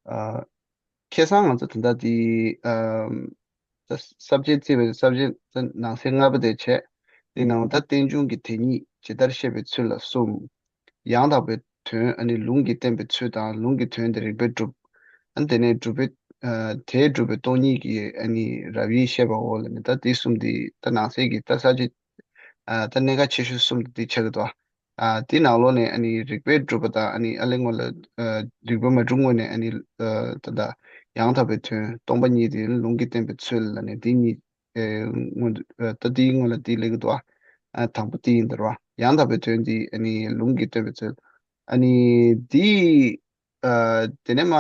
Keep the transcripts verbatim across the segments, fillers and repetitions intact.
ཨ། ཁ་སང་ང་ཚོ་ད་ལྟ་དེ་ཨ་ད་ས་བཅད་བརྩིས་པའི་ས་བཅད་ད་ནང་གསེས་ལྔ་པ་དེ་བྱས། དེ་ནང་ད་རྟེན་འབྱུང་གི་དེ་ཉིད་ཇི་ལྟར་བཤད་པའི་ཚུལ་ལ་གསུམ། ཡང་དག་པའི་དོན་ཨ་ནི་ལུང་གིས་བསྟན་པའི་ཚུལ་དང་ལུང་གི་དོན་དེ་རིགས་པས་སྒྲུབ། ཨ་ནི་དེ་ནས་སྒྲུབ་པའི་ཨ་དེས་སྒྲུབ་པའི་སྟོང་ཉིད་ཀྱི་ཨ་ནི་རབ་དབྱེ་བཤད་པའོ་ལབ་ནས། ད་དེ་གསུམ་དེ་ད་ནང་གསེས་ཀྱི་ད་ས་བཅད་ཨ་ད་གནད་འགག་ཆེ་ཤོས་གསུམ་དེ་ཆགས་ཀྱི་འདུག་ཨ་དེ་ནང་ལོགས་ནས་ཨ་ནི་རིགས་པས་སྒྲུབ་པ་དང་ཨ་ནི་ཨ་ལས་སྔོན་ལ་ཨ་རིགས་པ་མ་གྲུབ་སྔོན་ནས་ཨ་ནི་ཨ་ད་ལྟ་ཡང་དག་པའི་དོན་སྟོང་པ་ཉིད་དེ་ལུང་གིས་བསྟན་པའི་ཚུལ་ལབ་ནས་དེ་གཉིས། ཨེ་སྔོན་དུ་ཨེ་ད་དེའི་སྔོན་ལ་དེ་ལེགས་འདུག་ཨ། ཨ་དང་པོ་དེ་ཡིན་ད་ར་བ། ཡང་དག་པའི་དོན་དེ་ཨ་ནི་ལུང་གིས་སྟོན་པའི་ཚུལ། ཨ་ནི་དེ་ཨ་དེ་ནས་མ་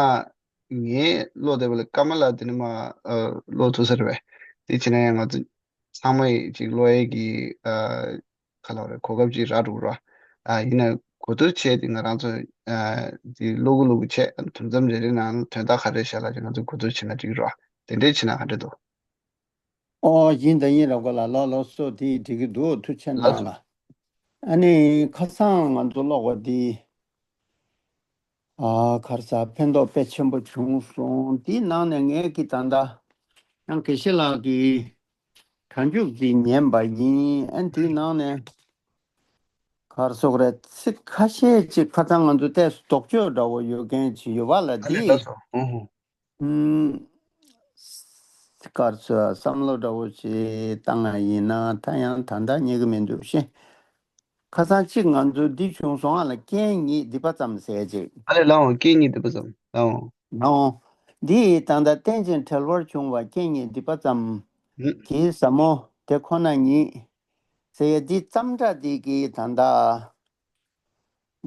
ངའི་བློ་བདེ་བ་ལ་ཀ་མ་ལ་དེ་ནས་མ་ཨ་བློ་ཐུག་ས་རེད་པས། དེ་བྱས་ན་ཡང་ང་ཚོ་ཚང་མ་ཡི་ཅིག་ཀློག་ཡས་ཀྱི་ཨ་ག་ལབ་རེད། གོ་སྐབས་ཅིག་རག་འགྲོ་གི་ར། ཨ་ཡིན་ན་གོ་བསྡུར་བྱས་ཏེ་ང་རང་ཚོ་ཨ་དེ་ཀློག་གི་ཀློག་གི་བྱས། དུམ་མཚམས་རེ་རེ་ནང་དོན་དག་ག་རེ་བཞག་ལ་ཅིག་ང་ཚོ་གོ་བསྡུར་བྱས་ན་འགྲིག་གི་ར། དེ་འདྲས་བྱས་ན་ག་འདྲས་འདུག་ཨོ་ཡིན་ད་ཡིན། རབ་དགའ་ལགས། ལགས་ལགས་སོ། དེ་འགྲིག་གི་འདུག་ཐུགས་ཆེ་གནང་ལགས་སོ། ལགས། ཨ་ནི་ཁ་སང་ང་ཚོ་ཀློག་པ་འདི་ཨ་ག་རེ་ཟ་ཕན་ཐོགས་དཔེ་ཆེན་པོ་བྱུང་སོང་། དེའི་ནང་ནས་ངས་ཀྱི་ད་ལྟ་ཡང་དགེ་བཤེས་ལགས་ཀྱི་གྲ་མཇུག་འདི་ཉན་པ་ཡིན། ཨ་ནི་དེའི་ནང་ནས་ག་རེ་ཟེར་དགོས་རེད། ཚིག་ཁ་ཤས་ཅིག་ཁ་སང་ང་ཚོ་ཏོག་ཙམ་ལྡོག་ཕྱོགས་འདྲ་བོ་ཡོད་མཁན་ཅིག་ཡོད་པ་ལ། ཨ་ནི་འདི་ལགས་སོ། ཧུང་ཧུང་། ཨུམ། ག་རེ་ཟེར། བསམ་བློ་འདྲ་བོ་ཞིག་བཏང་ཡ་ཡིན་ན་ད་ཡང་ད་ལྟ་རྙེད་ཀྱི་མི་འདུག་ཤེ། ཁ་སང་གཅིག་ང་ཚོ་འདི་བྱུང་སོང་ཨ་ལ། རྐྱེན་ཉིད་སྡིག་པ་ཙམ་ཟེར་ཅིག་ཨ་ལས་ལའང་རྐྱེན་ཉིད་སྡིག་པ་ཙམ་ལའང་། ལའང་། འདི་ད་ལྟ་རྟེན་ཅིང་འབྲེལ་བར་འབྱུང་བ་རྐྱེན་ཉིད་སྡིག་པ་ཙམ་ཨུམ། གྱི་ཟབ་མོ་དེ་ཁོ་ན་ཉིད་ཟེར་ཡ་འདི་ཙམ་འདྲ་འདི་གི་ད་ལྟ་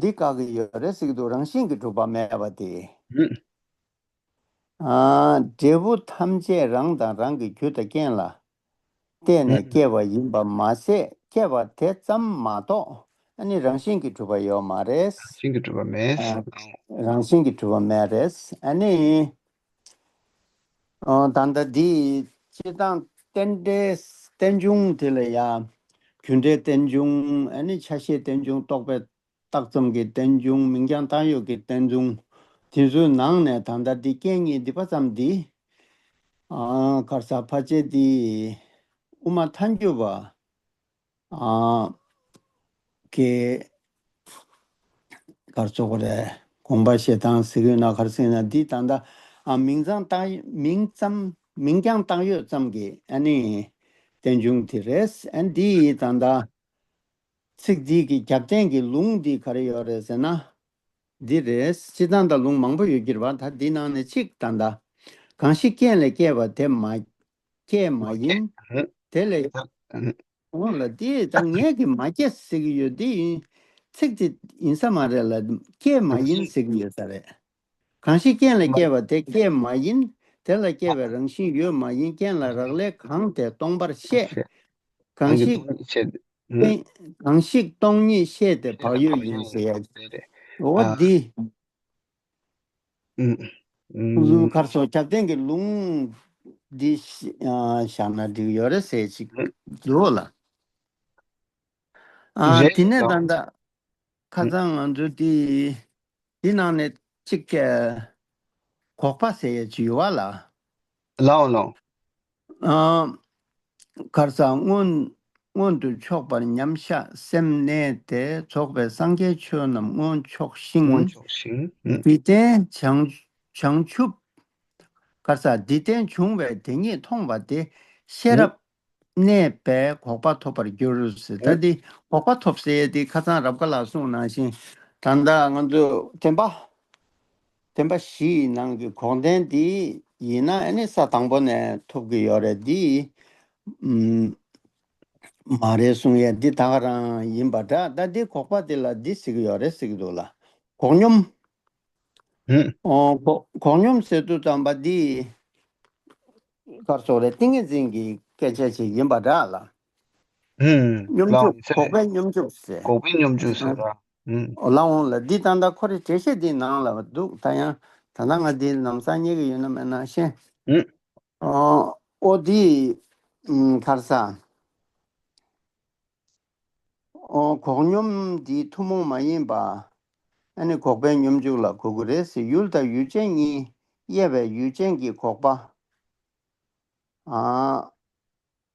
འདི་བཀག་གི་ཡོད་རེད་ཟེར་གྱི་འདུག་རང་བཞིན་གྱིས་གྲུབ་པ་མེད་པ་དེ། ཨུམ། ཨ། འབྲས་བུ་ཐམས་ཅད་རང་དང་རང་གི་རྒྱུ་དང་རྐྱེན་ལ་བརྟེན་ནས་ཨུམ། སྐྱེ་བ་ཡིན་པ་མ་ཟད། སྐྱེ་བ་དེ་ཙམ་མ་གཏོགས་ཨ་ནི་རང་བཞིན་གྱིས་གྲུབ་པ་ཡོད་མ་རེད། རང་བཞིན་གྱིས་གྲུབ་པ་མེད། ཨ། རང་བཞིན་གྱིས་གྲུབ་པ་མེད་རེད། ཨ་ནི། ཨ། ད་ལྟ་འདི་སྤྱིར་བཏང་རྟེན་འབྲེལ་རྟེན་འབྱུང་དེ་ལ་ཡང་རྒྱུ་འབྲས་རྟེན་འབྱུང་། ཨ་ནི་ཆ་ཤས་རྟེན་འབྱུང་། རྟོག་པས་བཏགས་ཙམ་གྱི་རྟེན་འབྱུང་། མིང་རྐྱང་བཏགས་ཡོད་ཀྱི་རྟེན་འབྱུང་། དེ་ཚོའི་ནང་ནས་ད་ལྟ་འདི་རྐྱེན་ཉིད་སྡིག་པ་ཙམ་འདི། ཨ། ག་རེ་ཟ། ཕལ་ཆེར་འདི་དབུ་མ་ཐལ་འགྱུར་བ། ཨ། གི་ག་རེ་ཟེར་དགོས་རེད། དགོངས་པ་བཞེས་སྟངས་ཟེར་གྱི་ཡོད་ན་ག་རེ་ཟེར་ན། འདི་ད་ལྟ་ཨ་མིང་ཙམ་བཏགས། མིང་ཙམ། མིང་རྐྱང་བཏགས་ཡོད་ཙམ་གྱི་ཨ་ནི་རྟེན་འབྱུང་དེ་རེད། ཨ། འདི་ད་ལྟ་ཚིག་འདི་གི་རྒྱབ་རྟེན་གྱི་ལུང་འདི་ག་རེ་ཡོད་རེད་ཟེར་ན། འདི་རེད། སྤྱིར་བཏང་ད་ལུང་མང་པོ་ཡོད་ཀྱི་རེད་པ། ད་འདི་ནང་ནས་གཅིག་ད་ལྟ། གང་ཞིག་རྐྱེན་ལས་སྐྱེས་པ་དེ་མ་སྐྱེས་མ་ཡིན། དེ་ལས། འོ་ལ། འདི་ད་ངས་ཀྱིས་མ་སྐྱེས་ཟེར་གྱི་ཡོད། འདི་ཡིན། ཚིག་དེ་ཡིན་ས་མ་རེད་ལ། སྐྱེས་མ་ཡིན་ཟེར་གྱི་ཡོད་ས་རེད། གང་ཞིག་རྐྱེན་ལས་སྐྱེས་པ་དེ་སྐྱེས་མ་ཡིན། དེ་ལ་སྐྱེ་བའི་རང་བཞིན་ཡོད་མ་ཡིན། རྐྱེན་ལ་རག་ལས་གང་དེ་སྟོང་པར་བཤད། གང་ཞིག་རྐྱེན། གང་ཞིག་སྟོང་ཉིད་ཤེས་དེ་བག་ཡོད་ཡིན་ཟེར་ཡ། འོ་འདི། ཨུམ། ཨུམ། ག་རེ་ཟེར། རྒྱབ་རྟེན་གྱི་ལུང་འདི་བཞག་ན་འགྲིག་ཡོད་རེད་ཟེར་ཅིག་འདུག་ལ། ཨ། རེད། དེ་ནས་ད་ལྟ་ཁ་སང་ང་ཚོ་འདི་འདི་ནང་ནས་གཅིག་གི་འགོག་པ་ཟེར་ཡ་ཅིག་ཡོད་པ་ལ། ལའོ་ལའོ། ཨ། ག་རེ་ཟ། སྔོན་སྔོན་དུ་ཕྱོགས་པར་མཉམ་གཞག་སེམས་གནས་ཏེ་རྫོགས་པའི་སངས་རྒྱས་ཆོས་རྣམས་མངོན་ཕྱོགས་ཤིང་། མངོན་ཕྱོགས་ཤིང་། ཨུམ། འདི་ལྟའི་བྱང་བྱང་ཆུབ། ག་རེ་ཟ། འདི་ལྟའི་འབྱུང་བའི་དེ་ཉིད་མཐོང་བ་དེ་ཤེས་ཨུམ། རབ་གནས་པས་འགོག་པ་ཐོབ་པར་འགྱུར་ཟེར། ད་ཨུམ། འདི་འགོག་པ་ཐོབ་ཟེར་ཡས་འདི་ཁ་སང་རབ་དགའ་ལགས་གསུངས་ནང་བཞིན། ད་ལྟ་ང་ཚོ་བདེན་པ། བདེན་པ་བཞི་ཡི་ནང་གི་འགོག་བདེན་འདི་ཡིན་ན་ཨ་ནི་ས་དང་པོ་ནས་ཐོབ་ཀྱི་ཡོད་རེད། འདི་ཨུམ་མ་རེད་གསུང་ཡས་འདི་ད་ག་རང་ཡིན་པ་འདྲ། ད་འདི་འགོག་པ་འདི་ལ་འདི་ཟེར་གྱི་ཡོད་རེད་ཟེར་གྱི་འདུག་ལ། འགོག་སྙོམས། ཨུམ། ཨོ། འགོག་འགོག་སྙོམས་ཟེར་དུས་ཙམ་པ་འདི་ག་རེ་ཟེར་དགོས་རེད། ཏིང་ངེ་འཛིན་གྱི་སྐད་ཆ་ཞིག་ཡིན་པ་འདྲ་ལ། ཨུམ། སྙོམས་འཇུག་ལའོ་ཡིན་ས་རེད། འགོག་པའི་སྙོམས་འཇུག་ཟེར། འགོག་པའི་སྙོམས་འཇུག་ཟེར་ར། ཨུམ། ཨོ་ལའོ་ལ། འདི་ད་ལྟ་ཁོ་རའི་འགྲེལ་བཤད་འདི་ནང་ལ་འདུག་ད་ཡང་ད་ལྟ་ང་འདི་ལམ་སང་རྙེད་ཀྱི་ཡོད་ན་མེད་ན་ཤེས། ཨུམ། ཨོ། ཨོ་འདི་ཨུམ་ག་རེ་ཟ། ཨོ། འགོག་སྙོམས་འདི་ཐུན་མོང་མ་ཡིན་པ། ཨ་ནི་འགོག་པའི་སྙོམས་འཇུག་ལ་གོ་གི་རེད་ཟེར། ཡུལ་དང་ཡུལ་ཅན་གཉིས་ དབྱེ་བའི་ཡུལ་ཅན་གྱི་འགོག་པ། ཨ།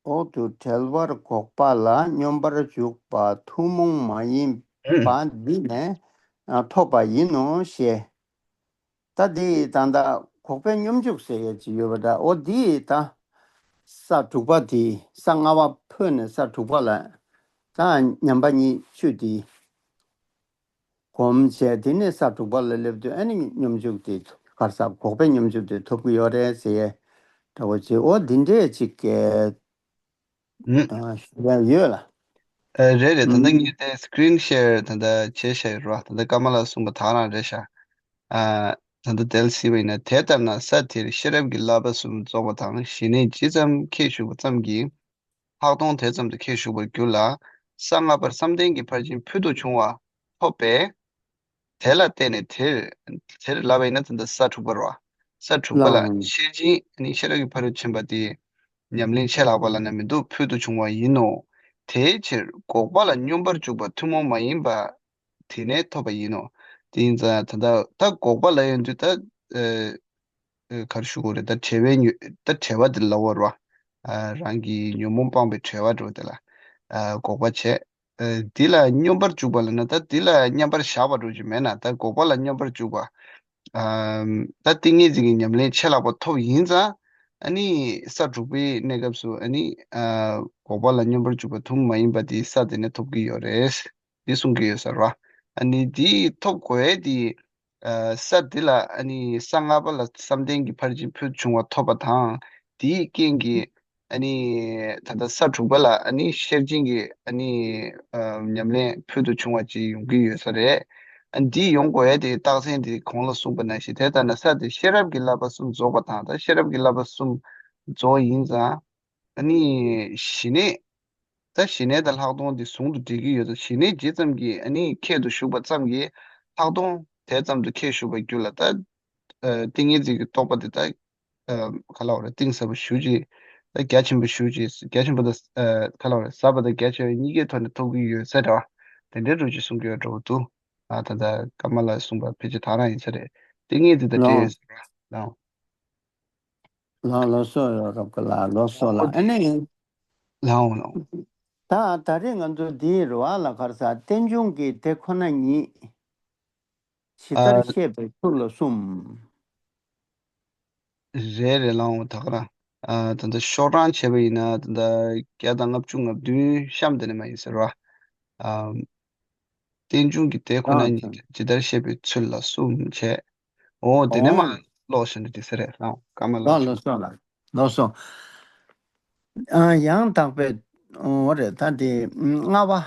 འོག་ཏུ་བྲལ་བར་འགོག་པ་ལ་སྙོམས་པར་འཇུག་པ་ཐུན་མོང་མ་ཡིན་པ་འདི་ནས་ཐོབ་པ་ཡིན་ནོ་ཞེས། ད་འདི་ད་ལྟ་འགོག་པའི་སྙོམས་འཇུག་ཟེར་ཡས་ཅིག་ཡོད་པ་འདྲ། འོ་འདི་ད་ས་དྲུག་པ་འདི་ས་ལྔ་པ་འཕོས་ནས་ས་དྲུག་པ་ལ་ད་ཉམས་པ་གཉིས་བཅུ་འདི། སྒོམ་བྱས་དེ་ནས་ས་དྲུག་པ་ལ་སླེབས་དུས་ཨ་ནི་སྙོམས་འཇུག་དེ་གར་ས་འགོག་པའི་སྙོམས་འཇུག་དེ་ཐོབ་ཀྱི་ཡོད་རེད་ཟེར་ཡས་འདྲ་བོ་ཅིག་འོ་འདི་འདྲས་ཅིག་གས་ཨ་ཞུ་ཡ་ཡོད་ལ། ཨ་རེད་རེད། ད་ལྟ་ངས་དེ་screen share ད་ལྟ་བྱས་བཞག་ཡོད་རེད་བ། ད་ལྟ་ཀ་མ་ལ་གསུངས་པ་དག་རང་རེད་ཤག་ཨ་ད་ལྟ་དེ་ལ་གཟིགས་པ་ཡིན་ན། དེ་ལྟར་ན་ས་དེར་ཤེས་རབ་ཀྱི་བསླབ་པ་གསུམ་རྫོགས་པ་དང་། ཞི་གནས་ཇི་ཙམ་ཁྱད་ཞུགས་པ་ཙམ་གྱིས། ལྷག་མཐོང་དེ་ཙམ་དུ་ཁྱད་ཞུགས་པར་འགྱུར་ལ། ས་ལྔ་པར་བསམ་གཏན་གྱི་ཕར་ཕྱིན་ཕུལ་དུ་བྱུང་བ་ཐོབ་པས། དེ་ལ་བརྟེན་ནས་དེར། དེར་ལབ་པ་ཡིན་ན་ད་ལྟ་ས་དྲུག་པ་རེད་བ། ས་དྲུག་པ་ལ་ལའང་ཤེར་ཕྱིན་ནི་ཤེས་རབ་ཀྱི་ཕ་རོལ་ཕྱིན་པ་དེ་ཉམས་ལེན་ཆེས་ལྷག་པ་ལ་ནི་མི་འདུག་ཕུལ་དུ་བྱུང་བ་ཡིན་ནོ། དེའི་ཕྱིར་འགོག་པ་ལ་སྙོམས་པར་འཇུག་པ་ཐུན་མོང་མ་ཡིན་པ་དེ་ནས་ཐོབ་པ་ཡིན་ནོ། དེ་ཡིན་ཙང་ད་ལྟ་ད་འགོག་པ་ལ་ཡོང་དུས་ད། ཨ། ཨ། ག་རེ་ཞུ་དགོས་རེད། ད་བྲལ་བའི་ཉོ་ད་བྲལ་བ་དེ་ལབ་པ་རེད་བ། ཨ། རང་གི་ཉོན་མོངས་སྤངས་པའི་བྲལ་བ་འགྲོ་དེ་ལ། ཨ། འགོག་པ་བྱས། ཨ། འདི་ལ་སྙོམས་པར་འཇུག་པ་ལབ་ན་ད་འདི་ལ་མཉམ་པར་བཞག་པ་འགྲོ་གི་མེད་ན་ད་འགོག་པ་ལ་སྙོམས་པར་འཇུག་པ། ཨ། ད་ཏིང་ངེ་འཛིན་གྱི་ཉམས་ལེན་ཆེས་ལྷག་པ་ཐོབ་ཡིན་ཙང་ཨ་ནི་ས་དྲུག་པའི་གནས་སྐབས་སུ་ཨ་ནི། ཨ། འགོག་པ་ལ་སྙོམས་པར་འཇུག་པ་ཐུན་མོང་མ་ཡིན་པ་དེ་ས་དེ་ནས་ཐོབ་ཀྱི་ཡོད་རེད། འདི་གསུང་གི་ཡོད་ས་རེད་བ། ཨ་ནི་འདི་ཐོབ་དགོས་ཡས་དེ། ཨ། ས་འདི་ལ་ཨ་ནི་ས་ལྔ་པ་ལ་བསམ་གཏན་གྱི་ཕར་ཕྱིན་ཕུལ་བྱུང་བ་ཐོབ་པ་དང་། དེའི་རྐྱེན་གྱིས་ཨ་ནི་ད་ལྟ་ས་དྲུག་པ་ལ་ཨ་ནི་ཤེར་ཕྱིན་གྱི་ཨ་ནི། ཨ། ཉམས་ལེན་ཕུལ་དུ་བྱུང་བ་ཅིག་ཡོང་གི་ཡོད་ས་རེད། ཨ། འདི་ཡོང་དགོས་ཡས་དེ་རྟགས་མཚན་དེ་གོང་ལ་གསུངས་པ་ནང་བཞིན། དེ་ལྟར་ན་ས་དེ་ཤེས་རབ་ཀྱི་བསླབ་པ་གསུམ་རྫོགས་པ་དང་། ད་ཤེས་རབ་ཀྱི་བསླབ་པ་གསུམ་རྫོགས་ཡིན་ཙང་། ཨ་ནི་ཞི་གནས། ད་ཞི་གནས་དང་ལྷག་མཐོང་འདི་ཟུང་དུ་འབྲེལ་གྱི་ཡོད་ཙང་། ཞི་གནས་ཇི་ཙམ་གྱིས་ཨ་ནི་ཁྱད་དུ་ཞུགས་པ་ཙམ་གྱིས་ལྷག་མཐོང་དེ་ཙམ་དུ་ཁྱད་ཞུགས་པར་འགྱུར་ལ། ད། ཨ། ཏིང་ངེ་འཛིན་གྱི་རྟོགས་པ་དེ་ད། ཨ། ག་ལབ་དགོས་རེད། གཏིང་ཟབ་པོ་ཞེ་པོ་ཅིག་ད་རྒྱ་ཆེན་པོ་ཞེ་པོ་ཅིག་རྒྱ་ཆེན་པོ་དང་། ཨ། ག་ལབ་དགོས་རེད། ཟབ་པ་དང་རྒྱ་ཆེ་བ་གཉིས་ཀའི་ཐོག་ནས་ཐོབ་ཀྱི་ཡོད་ས་འདྲ་བ་དེ་འདྲའི་འགྲོ་ཅིག་གསུང་གི་ཡོད་འགྲོ་བ་འདུག་ཨ། ད་ལྟ་ཀ་མ་ལ་གསུངས་པ་ཕལ་ཆེར་དག་རང་ཡིན་ས་རེད། ཏིང་ངེ་འཛིན་དང་འབྲེལ་ཡོད་ས་རེད་ལགས། ལགས། ལགས་སོ། ཡོ་རོབ་ཀ་ལགས། ལགས་སོ་ལགས། ཨ་ནི། ལགས་འོང་ལགས་འོང་། ད་ད་རེས་ང་ཚོ་འདིའི་རེད་བ་ལ། ག་རེ་ཟ། རྟེན་འབྱུང་གི་དེ་ཁོ་ན་ཉིད་ཇི་ལྟར་ཨ། བཤད་པའི་ཚུལ་ལ་གསུམ། རེད་རེད། ལགས་འོང་། ད་ག་རང་། ཨ། ད་ལྟ་ཤོག་གྲངས་བྱས་པ་ཡིན་ན་ད་ལྟ་བརྒྱ་དང་ལྔ་བཅུ་ང་བདུན་གཤམ་དེ་ནས་མར་ཡིན་ས་རེད་བ། ཨ། རྟེན་འབྱུང་གི་དེ་ཁོ་ན་ཨ་ཉིད་ཅི་ལྟར་བཤད་པའི་ཚུལ་ལ་གསུམ་བྱས། འོ་དེ་ནས་མར་ཨོ། ཀློག་བཞག་ན་འགྲིག་ས་རེད། ལགས་འོང་། ཀ་མ་ལ། ལགས། ལགས་སོ་ལགས། ལགས་སོ། ཨ། ཡང་དག་པའི། འོ་རེད། ད་དེ་ལྔ་པ།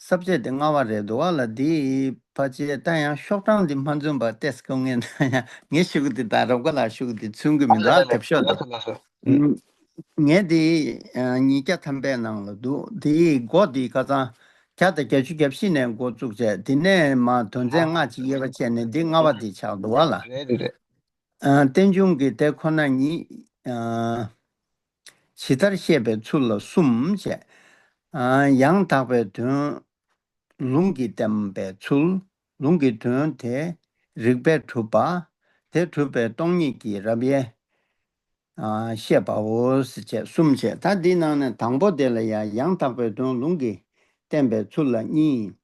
ས་བཅད་དེ་ལྔ་པ་རེད་འདུག་བ་ལ། དེའི་ཕལ་ཆེར་ད་ཡང་ཤོག་གྲངས་འདི་མ་མཚུངས་པ་ཏེས་ཀོ་ངས་ད་ཡང་ངས་ཞུ་གི་འདི་དང་རོབ་ཀ་ལགས་ཞུ་གི་འདི་མཚུངས་གི་མི་འདུག་ཨ། ལགས་ལགས་ལགས། དེབ་ཤོག་འདི། ལགས་སོ་ལགས་སོ། ཨུམ། ངས་འདི་ཨ་ཉིས་བརྒྱ་ཐམ་པའི་ནང་ལ་འདུག་དེའི་མགོ་འདི་ཁ་སང་བརྒྱ་དང་བརྒྱད་ཅུ་གྱ་བཞི་ནས་འགོ་བཙུགས་བྱས། དེ་ནས་མར་དོན་ཚན་ལྔ་ཅིག་དབྱེ་བ་ཕྱེ་ནས་འདི་ལྔ་པ་འདི་ཆགས་འདུག་བ་ལ། རེད་རེད་རེད། ཨ། རྟེན་འབྱུང་གི་དེ་ཁོ་ན་ཉིད། ཨ། ཇི་ལྟར་བཤད་པའི་ཚུལ་ལ་གསུམ་བྱས། ཨ། ཡང་དག་པའི་དོན། ལུང་གིས་བསྟན་པའི་ཚུལ། ལུང་གི་དོན་དེ་རིགས་པས་གྲུབ་པ། དེ་གྲུབ་པའི་སྟོང་ཉིད་ཀྱི་རབ་དབྱེ། ཨ། བཤད་པའོ་ཞེས་གསུམ་བྱས། ད་འདི་ནང་ནས་དང་པོ་དེ་ལ་ཡང་ཡང་དག་པའི་དོན་ལུང་གིས་བསྟན་པའི་ཚུལ་ལ་གཉིས།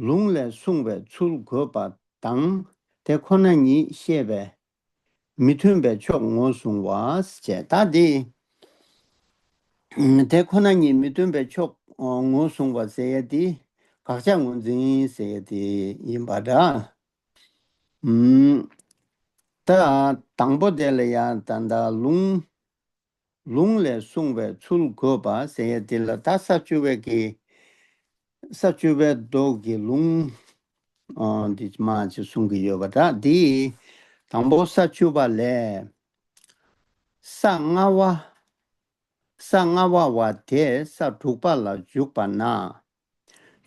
ལུང་ལས་གསུངས་པའི་ཚུལ་དགོས་པ་དང་། དེ་ཁོ་ན་ཉིད་བཤད་པའི་མི་མཐུན་པའི་ཕྱོགས་ངོས་བཟུང་བ་ཞེས་བྱས། ད་འདི་དེ་ཁོ་ན་ཉིད་མི་མཐུན་པའི་ཕྱོགས་ངོས་བཟུང་བ་ཟེར་ཡས་འདི་དགག་བྱ་ངོས་འཛིན་ཟེར་ཡས་འདི་ཡིན་པ་འདྲ། ཨུམ། ད་དང་པོ་དེ་ལ་ཡང་ད་ལྟ་ལུང་། ལུང་ལས་གསུངས་པའི་ཚུལ་དགོས་པ་ཟེར་ཡས་འདི་ལ། ད་ས་བཅུ་པའི་གི། ས་བཅུ་པའི་མདོ་གི་ལུང་། ཨ། འདི་མར་ཅིག་གསུང་གི་ཡོད་པ་འདྲ། འདི་དང་པོ་ས་བཅུ་པ་ལས། ས་ལྔ་པ། ས་ལྔ་པ་བ་དེ་ས་དྲུག་པ་ལ་འཇུག་པ་ན།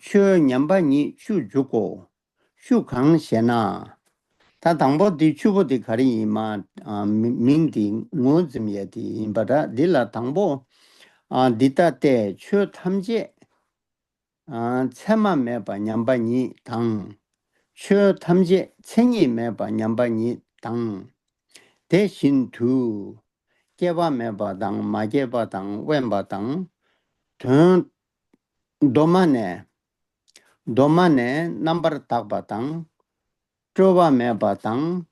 ཆོས་ཉན་པ་ཉིད་བཅུ་འཇུག་གོ། བཅུ་གང་ཞེ་ན། ད་དང་པོ་འདི་བཅུ་པོ་འདི་ག་རེ་ཡིན་མ། ཨ། མི་མིང་འདི་ངོས་འཛིན་ཡས་འདི་ཡིན་པ་འདྲ། འདི་ལ་དང་པོ། ཨ། འདི་ལྟ་སྟེ། ཆོས་ཐམས་ཅད། ཨ། མཚན་མ་མེད་པར་ཉམས་པ་ཉིད་དང་། ཆོས་ཐམས་ཅད་མཚན་ཉིད་མེད་པར་ཉམས་པ་ཉིད་ དང་། དེ་བཞིན་དུ། སྐྱེས་པ་མེད་པ་དང་མ་སྐྱེས་པ་དང་དབེན་པ་དང་། དོན། གདོད་མ་ནས། གདོད་མ་ནས་རྣམ་པར་དག་པ་དང་། སྤྲོས་པ་མེད་པ་དང་།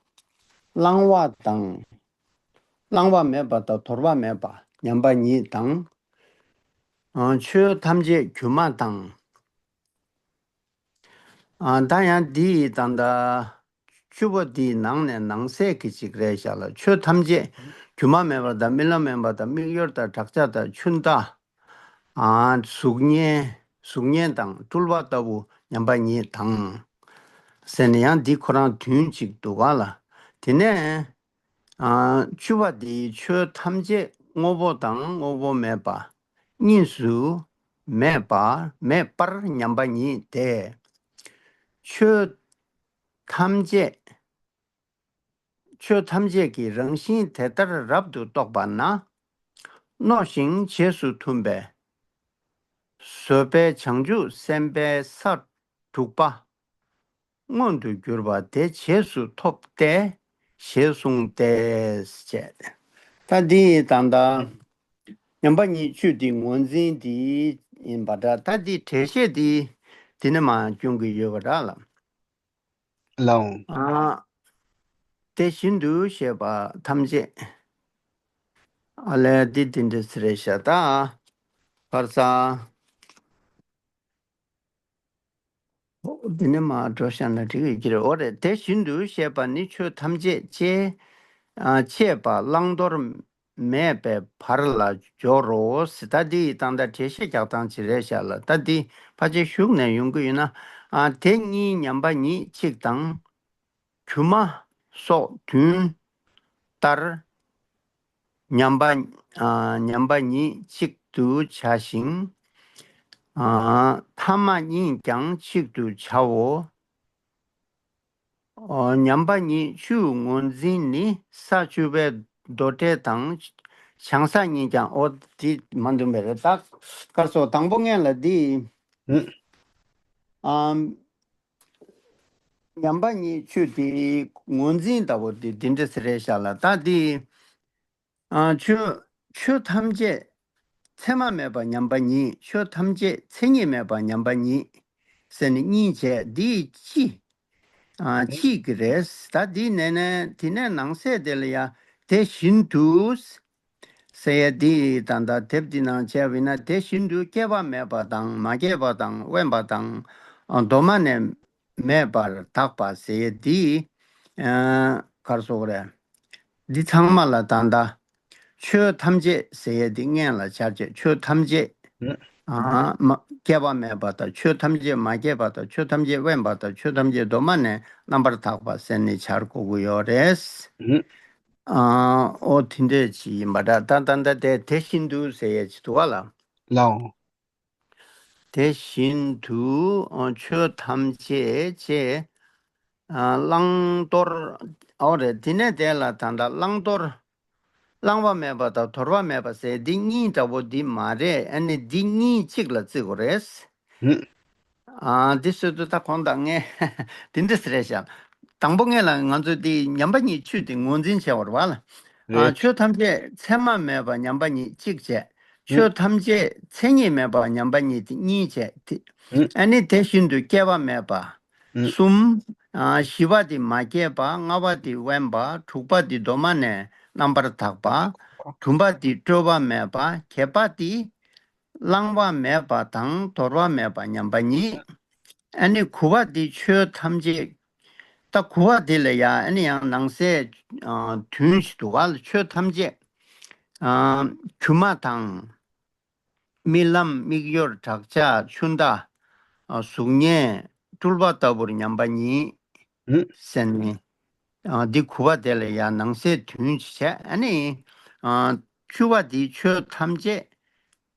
བླང་བ་དང་། བླང་བ་མེད་པ་དང་དོར་བ་མེད་པ་མཉམ་པ་ཉིད་དང་། ཨ། ཆོས་ཐམས་ཅད་སྒྱུ་མ་དང་། ཨ། ད་ཡང་འདི་ཡི་ད་ལྟ་བཅུ་པོ་འདིའི་ནང་ནས་ནང་གསེས་ཀྱི་ཅིག་རེད་བཞག་ལ། ཆོས་ཐམས་ཅད་སྒྱུ་མ་མེད་པ་དང་རྨི་ལམ་མེད་པ་དང་མིག་ཡོར་དང་བྲག་ཆ་དང་ཆུ་ཟླ། ཨ། གཟུགས་བརྙན། གཟུགས་བརྙན་དང་སྤྲུལ་པ་ལྟ་བུ་མཉམ་པ་ཉིད་དང་། ཟེར་ནས་ཡང་འདི་ཁོ་རང་དོན་གཅིག་འདུག་ག་ལ། དེ་ནས། ཨ། བཅུ་པ་འདིའི་ཆོས་ཐམས་ཅད་དངོས་པོ་དང་དངོས་པོ་མེད་པ་གཉིས་སུ་མེད་པ་མེད་པར་མཉམ་པ་ཉིད་དེ། ཆོས་ཐམས་ཅད། ཆོས་ཐམས་ཅད་ཀྱི་རང་བཞིན་དེ་ལྟར་རབ་ཏུ་རྟོགས་པ་ན། རྣོ་ཞིང་རྗེས་སུ་མཐུན་པའི་བཟོད་པའི་བྱང་ཆུབ་སེམས་དཔའི་ས་དྲུག་པ་མངོན་དུ་གྱུར་པ་དེ་རྗེས་སུ་ཐོབ་སྟེ། ཞེས་གསུངས་ཏེ། ཅེས། ད་འདི་ད་ལྟ་མཉམ་པ་ཉིད་བཅུ་འདི་ངོས་འཛིན་འདི་ཡིན་པ་འདྲ། ད་འདི་འགྲེལ་བཤད་འདི་འདི་ནས་མར་སྐྱོན་གྱི་ཡོད་པ་འདྲ་ལ། ལའོ། ཨ། དེ་བཞིན་དུ་ཞེས་པ་ཐམས་ཅད། ཨ་ལས་འདི་འདི་འདྲ་ཟེར་རེད་ཤག་ད། གར་ས། འདི་ནས་མར་འགྲོ་བཞག་ན་འགྲིག་གི་རེད། འོ་རེད། དེ་བཞིན་དུ་ཞེས་པ་ནི་ཆོས་ཐམས་ཅད་ཅེས། ཨ། ཅེས་པ་བླང་དོར་མེད་པའི་བར་ལ་སྦྱོར་རོ། ད་འདི་ཡི་ད་ལྟ་འགྲེལ་བཤད་རྒྱག་སྟངས་ཅིག་རེད་ཤག་ལ། ད་འདི་ཕལ་ཆེར་གཞུག་ནས་ཡོང་གི་ཡོད་ན། ཨ། དེ་གཉིས་མཉམ་པ་ཉིད་གཅིག་དང་། སྒྱུ་མ་སོགས་དུས་ལྟར་མཉམ་པ། ཨ། མཉམ་པ་ཉིད་གཅིག་ཏུ་བྱ་ཞིང་། ཨ། ཐ་མ་གཉིས་ཀྱང་གཅིག་ཏུ་བྱའོ། ཨ། མཉམ་པ་ཉིད་བཅུ་ངོས་འཛིན་ནི་ས་བཅུ་པའི་མདོ་འགྲེལ་དང་། བྱང་ས་གཉིས་ཀྱང་། འོ་འདི་མ་འདུམ་པའི་རེད། ད་གར་སོ་དང་པོ་ངེས་ལ་འདི། ཨ། མཉམ་པ་ཉིད་བཅུ་དེ་ངོས་འཛིན་ལྟ་བུ་དེ་འདི་འདྲ་ཟེར་རེད་ཤག་ལ། ད་དེ། ཨ། ཆོས། ཆོས་ཐམས་ཅད་མཚན་མ་མེད་པ་མཉམ་པ་ཉིད། ཆོས་ཐམས་ཅད་མཚན་ཉིད་མེད་པ་མཉམ་པ་ཉིད། ཟེར་ནས་གཉིས་བྱས། འདི་སྤྱི། ཨ། གཅིག་གི་རེད། ད་འདི་ནས་ནས་དེ་ནས་ནང་གསེས་དེ་ལ་ཡ། དེ་བཞིན་དུ། ཟེར་ཡ་འདི་ད་ལྟ་དེབ་འདི་ནང་བྱས་པ་ཡིན་ན། དེ་བཞིན་དུ་སྐྱེས་པ་མེད་པ་དང་མ་སྐྱེས་པ་དང་དབེན་པ་དང་། ཨ། གདོད་མ་ནས་མེད་པར་དག་པ་ཟེར་ཡ་འདི། ཨ། ག་རེ་ཟེར་དགོས་རེད། འདི་ཚང་མ་ལ་ད་ལྟ་ཆོས་ཐམས་ཅད་ཟེར་ཡ་འདི་སྔོན་ལ་སྦྱར་བྱས། ཆོས་ཐམས་ཅད། ཨ། མ། སྐྱེས་པ་མེད་པ་དང་། ཆོས་ཐམས་ཅད་མ་སྐྱེས་པ་དང་། ཆོས་ཐམས་ཅད་དབེན་པ་དང་། ཆོས་ཐམས་ཅད་གདོད་མ་ནས་རྣམ་པར་དག་པ་ཟེར་ནས་སྦྱར་དགོས་ཀྱི་ཡོད་རེད། ཨ། འོ་དེ་འདྲས་ཅིག་ཡིན་པ་འདྲ། ད་ད་ད་དེ་དེ་བཞིན་དུ་ཟེར་ཡ་ཅིག་འདུག་ག་ལ། ལའོ། དེ་བཞིན་དུ། ཨ། ཆོས་ཐམས་ཅད་ཅེས། ཨ། བླང་དོར། འོ་རེད། དེ་ནས་དེ་ལ་ད་ལྟ་བླང་དོར། བླང་བ་མེད་པ་དང་དོར་བ་མེད་པ་ཟེར་འདི་གཉིས་འདྲ་པོ་འདི་མ་རེད། ཨ་ནི་འདི་གཉིས་གཅིག་ལ་བརྩི་དགོས་རེད། ཨ། འདི་སྲོལ་དུ་ད་གོང་དང་ངས་དེ་འདྲ་ཟེར་རེད་ཤག་དང་པོ་ངེས་ལ་ང་ཚོ་འདི་མཉམ་པ་ཉིད་བཅུ་དེ་ངོས་འཛིན་བྱས་པ་རེད་པ་ལ། ཨ། རེད། ཆོས་ཐམས་ཅད་མཚན་མ་མེད་པ་མཉམ་པ་ཉིད་གཅིག་བྱས། ཆོས་ཐམས་ཅད་མཚན་ཉིད་མེད་པ་མཉམ་པ་ཉིད་དེ་གཉིས་བྱས་ཏེ། ཨ་ནི་དེ་བཞིན་དུ་སྐྱེས་པ་མེད་པ་གསུམ། ཨ། བཞི་པ་དེ་མ་སྐྱེས་པ། ལྔ་པ་དེ་དབེན་པ། དྲུག་པ་དེ་གདོད་མ་ནས་རྣམ་པར་དག་པ། བདུན་པ་དེ་སྤྲོས་པ་མེད་པ། བརྒྱད་པ་དེ་བླང་བ་མེད་པ་དང་དོར་བ་མེད་པ་མཉམ་པ་ཉིད། ཨ་ནི་དགུ་པ་དེ་ཆོས་ཐམས་ཅད། ད་དགུ་པ་དེ་ལ་ཡ་ཨ་ནི་ཡང་ནང་གསེས། ཨ། བདུན་ཞིག་འདུག་ག་ལ། ཆོས་ཐམས་ཅད། ཨ། སྒྱུ་མ་དང་། རྨི་ལམ། མིག་ཡོར། བྲག་ཆ། ཆུ་ཟླ། ཨ། གཟུགས་བརྙན། སྤྲུལ་པ་ལྟ་བུར་མཉམ་པ་ཉིད། ཟེར་ནས། ཨ། འདི་དགུ་པ་དེ་ལ་ཡང་ནང་གསེས་བདུན་ཞིག་བྱས། ཨ་ནི། ཨ། བཅུ་པ་འདི་ཆོས་ཐམས་ཅད་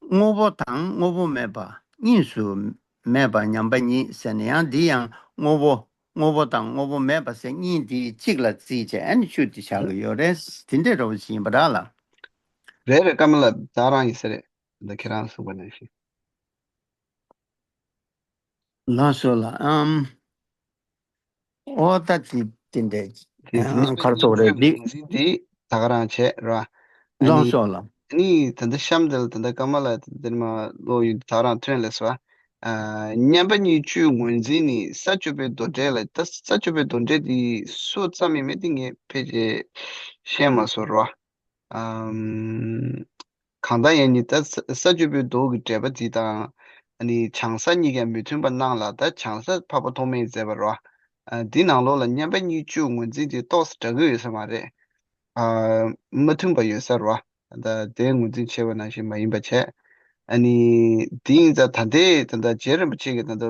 དངོས་པོ་དང་དངོས་པོ་མེད་པ་གཉིས་སུ་མེད་པ་མཉམ་པ་ཉིད་ཟེར་ནས། ཡང་འདི་ཡང་དངོས་པོ། དངོས་པོ་དང་དངོས་པོ་མེད་པ་ཟེར་གཉིས་འདི་གཅིག་ལ་བརྩིས་བྱས། ཨ་ནི་བཅུ་འདི་བཞག་གི་ཡོད་རེད། དེ་འདྲའི་འདྲ་པོ་ཞིག་ཡིན་པ་འདྲ་ལ། རེད་རེད། ཀརྨ་ལགས་ད་རང་ཡིན་ས་རེད། འདི་ཁྱེད་རང་གསུངས་པ་ནང་བཞིན། ལགས་སོ་ལགས། ཨམ། ཨོ་ད་དེ་དེ་འདྲས། དེ་དེ་ནས་ག་རེ་ཟེར་དགོས་རེད་འདི། ངོས་འཛིན་དེ་ད་ག་རང་བྱས་ར། ཨ་ལོང་ནི་སོགས་ལ། ཨ་ནི་ད་ལྟ་གཤམ་དེ་ལ་ད་ལྟ་ཀརྨ་ལགས་དེ་འདིར་མ་ཀློག་ཡོད་ད་ག་རང་ཐོན་ལས་སོ། ཨ། མཉམ་པ་གཉིས་བཅུའི་ངོས་འཛིན་ནི་ས་བཅུ་པའི་མདོ་འགྲེལ་ལ། ད་ས་བཅུ་པའི་མདོ་འགྲེལ་དེ་སུ་བརྩམས་ཡིན་མིན་དེ་ངས་ཕལ་ཆེར་ཤེས་མ་སོང་ར། ཨམ། གང་ལྟར་ཡང་ནི་ད་ས་ས་བཅུ་པའི་མདོ་གི་འགྲེལ་པ་འདི་དང་། ཨ་ནི་བྱང་ས་གཉིས་ཀྱང་མི་མཐུན་པ་སྣང་ལ། ད་བྱང་ས་འཕགས་པ་ཐོགས་མེད་མཛད་པ་རེད་བ། ཨ། འདི་ནང་ལོགས་ལ་མཉམ་པ་གཉིས་བཅུ་ངོས་འཛིན་དེ་ཏོག་ཙམ་འདྲ་གི་ཡོད་ས་མ་རེད། ཨ། མ་མཐུན་པ་ཡོད་ས་རེད་བ། ད་དེ་ངོས་འཛིན་བྱས་པ་ནང་བཞིན་མ་ཡིན་པ་བྱས། ཨ་ནི་དེ་ཡིན་ཙང་ད་ལྟའི་ད་ལྟ་རྗེ་རིན་པོ་ཆེ་གིས་ད་ལྟ་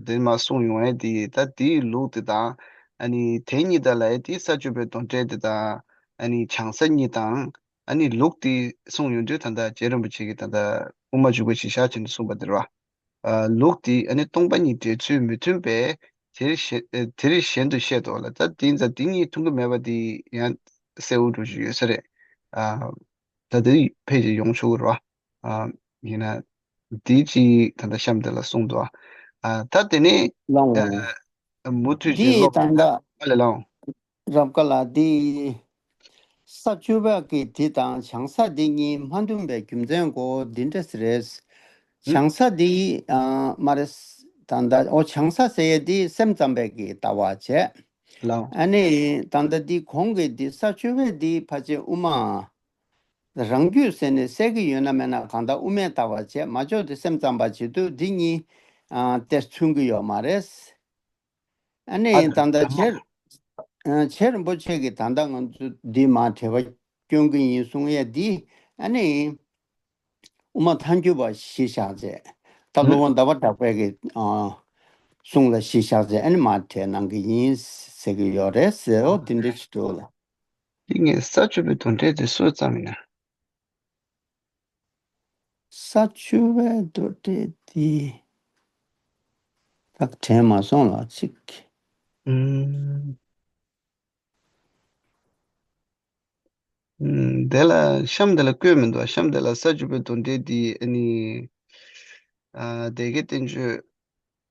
འདི་མ་གསུངས་ཡོང་ཡས་དེ་ད་དེའི་ལུགས་དེ་དང་། ཨ་ནི་དེ་གཉིས་ད་ལ་ཡས་དེ་ས་བཅུ་པའི་མདོ་འགྲེལ་དེ་དང་། ཨ་ནི་བྱང་ས་གཉིས་དང་། ཨ་ནི་ལུགས་དེ་གསུངས་ཡོང་དུས་ད་ལྟ་རྗེ་རིན་པོ་ཆེ་གིས་ད་ལྟ་དབུ་མ་འཇུག་པ་གཞིར་བཞག་བྱས་ནས་གསུངས་པ་དེ་རེད་བ། ཨ། ལུགས་དེ་ཨ་ནི་སྟོང་པ་ཉིད་འགྲེལ་ཚུལ་མི་མཐུན་པས་དེ་རིགས་གཞན་དེ་རིགས་གཞན་དུ་བཤད་དོ་ལ། ད་དེ་ཡིན་ཙང་དེ་གཉིས་མཐུན་གྱི་མེད་པ་དེ་ཡང་གསལ་བོ་འགྲོ་བཞིན་ཡོད་ས་རེད། ཨ། ད་དེ་ཕལ་ཆེར་ཡོང་ཆོག་གི་རེད་བ། ཨ། ཡིན་ན། དེ་གཅིག་ད་ལྟ་གཤམ་དེ་ལ་གསུངས་འདུག། ཨ། ད་དེ་ནས། ལའོ། ཨ། མུ་མཐུད་བྱས་འདི་ཀློག་ད་ལྟ་ཨ་ལས་ལའོ། རབ་དཀའ་ལ་འདི། ས་བཅུ་པ་གི་འདི་དང་བྱང་ས་འདི་གཉིས་མ་མཐུན་པའི་རྒྱུ་མཚན་གོ་འདི་འདྲ་ཟེར་རེད། ཨུ། བྱང་ས་འདི། ཨ། མ་རེད། ད་ལྟ་ཨོ་བྱང་ས་ཟེར་ཡས་འདི་སེམས་ཙམ་པའི་གི་ལྟ་བ་བྱས། ལའོ། ཨ་ནི་ད་ལྟ་འདི་གོང་གི་འདི་ས་བཅུ་པའི་འདི་ཕལ་ཆེར་དབུ་མ། རང་རྒྱུད་ཟེར་ནས་གསལ་གྱི་ཡོད་ན་མེད་ན་གང་ལྟར་དབུ་མའི་ལྟ་བ་བྱས། མ་ལྕོགས་དེ་སེམས་ཙམ་པ་བྱེད་དུས་འདི་གཉིས། ཨ། དེ་མཚུངས་ཀྱི་ཡོད་མ་རེད། ཨ་ནི་ཨ་ད་ལྟ་ཨ་མ། རྗེ། ཨ། རྗེ་རིན་པོ་ཆེ་གིས་ད་ལྟ་ང་ཚོ་འདི་མར་འགྲེལ་པ་སྐྱོན་གྱི་ཡིན་གསུང་ཡས་འདི། ཨ་ནི་དབུ་མ་ཐལ་འགྱུར་བ་གཞིར་བཞག་བྱས། ད་ཨ། སློབ་དཔོན་ཟླ་བ་གྲགས་པའི་གི། ཨ། གསུང་ལ་གཞིར་བཞག་བྱས་ཨ་ནི་མར་འགྲེལ་གནང་གི་ཡིན་ཟེར་གྱི་ཡོད་རེད་ཟེར། ཨོ་དེ་འདྲ་ཞིག་འདུག་ལ། འདི་ངས་ས་བཅུ་པའི་མདོ་འགྲེལ་དེ་སུས་བརྩམས་ཡིན་ན། ས་བཅུ་པའི་མདོ་འགྲེལ་དེ་ད་དྲན་མ་སོང་ལ་ཅིག་ཨུམ། ཨུམ། དེ་ལ་གཤམ་དེ་ལ་བཀོད་མི་འདུག། གཤམ་དེ་ལ་ས་བཅུ་པའི་མདོ་འགྲེལ་དེ་ཨ་ནི། ཨ། སྡེ་དགེ་བསྟན་བཅོས།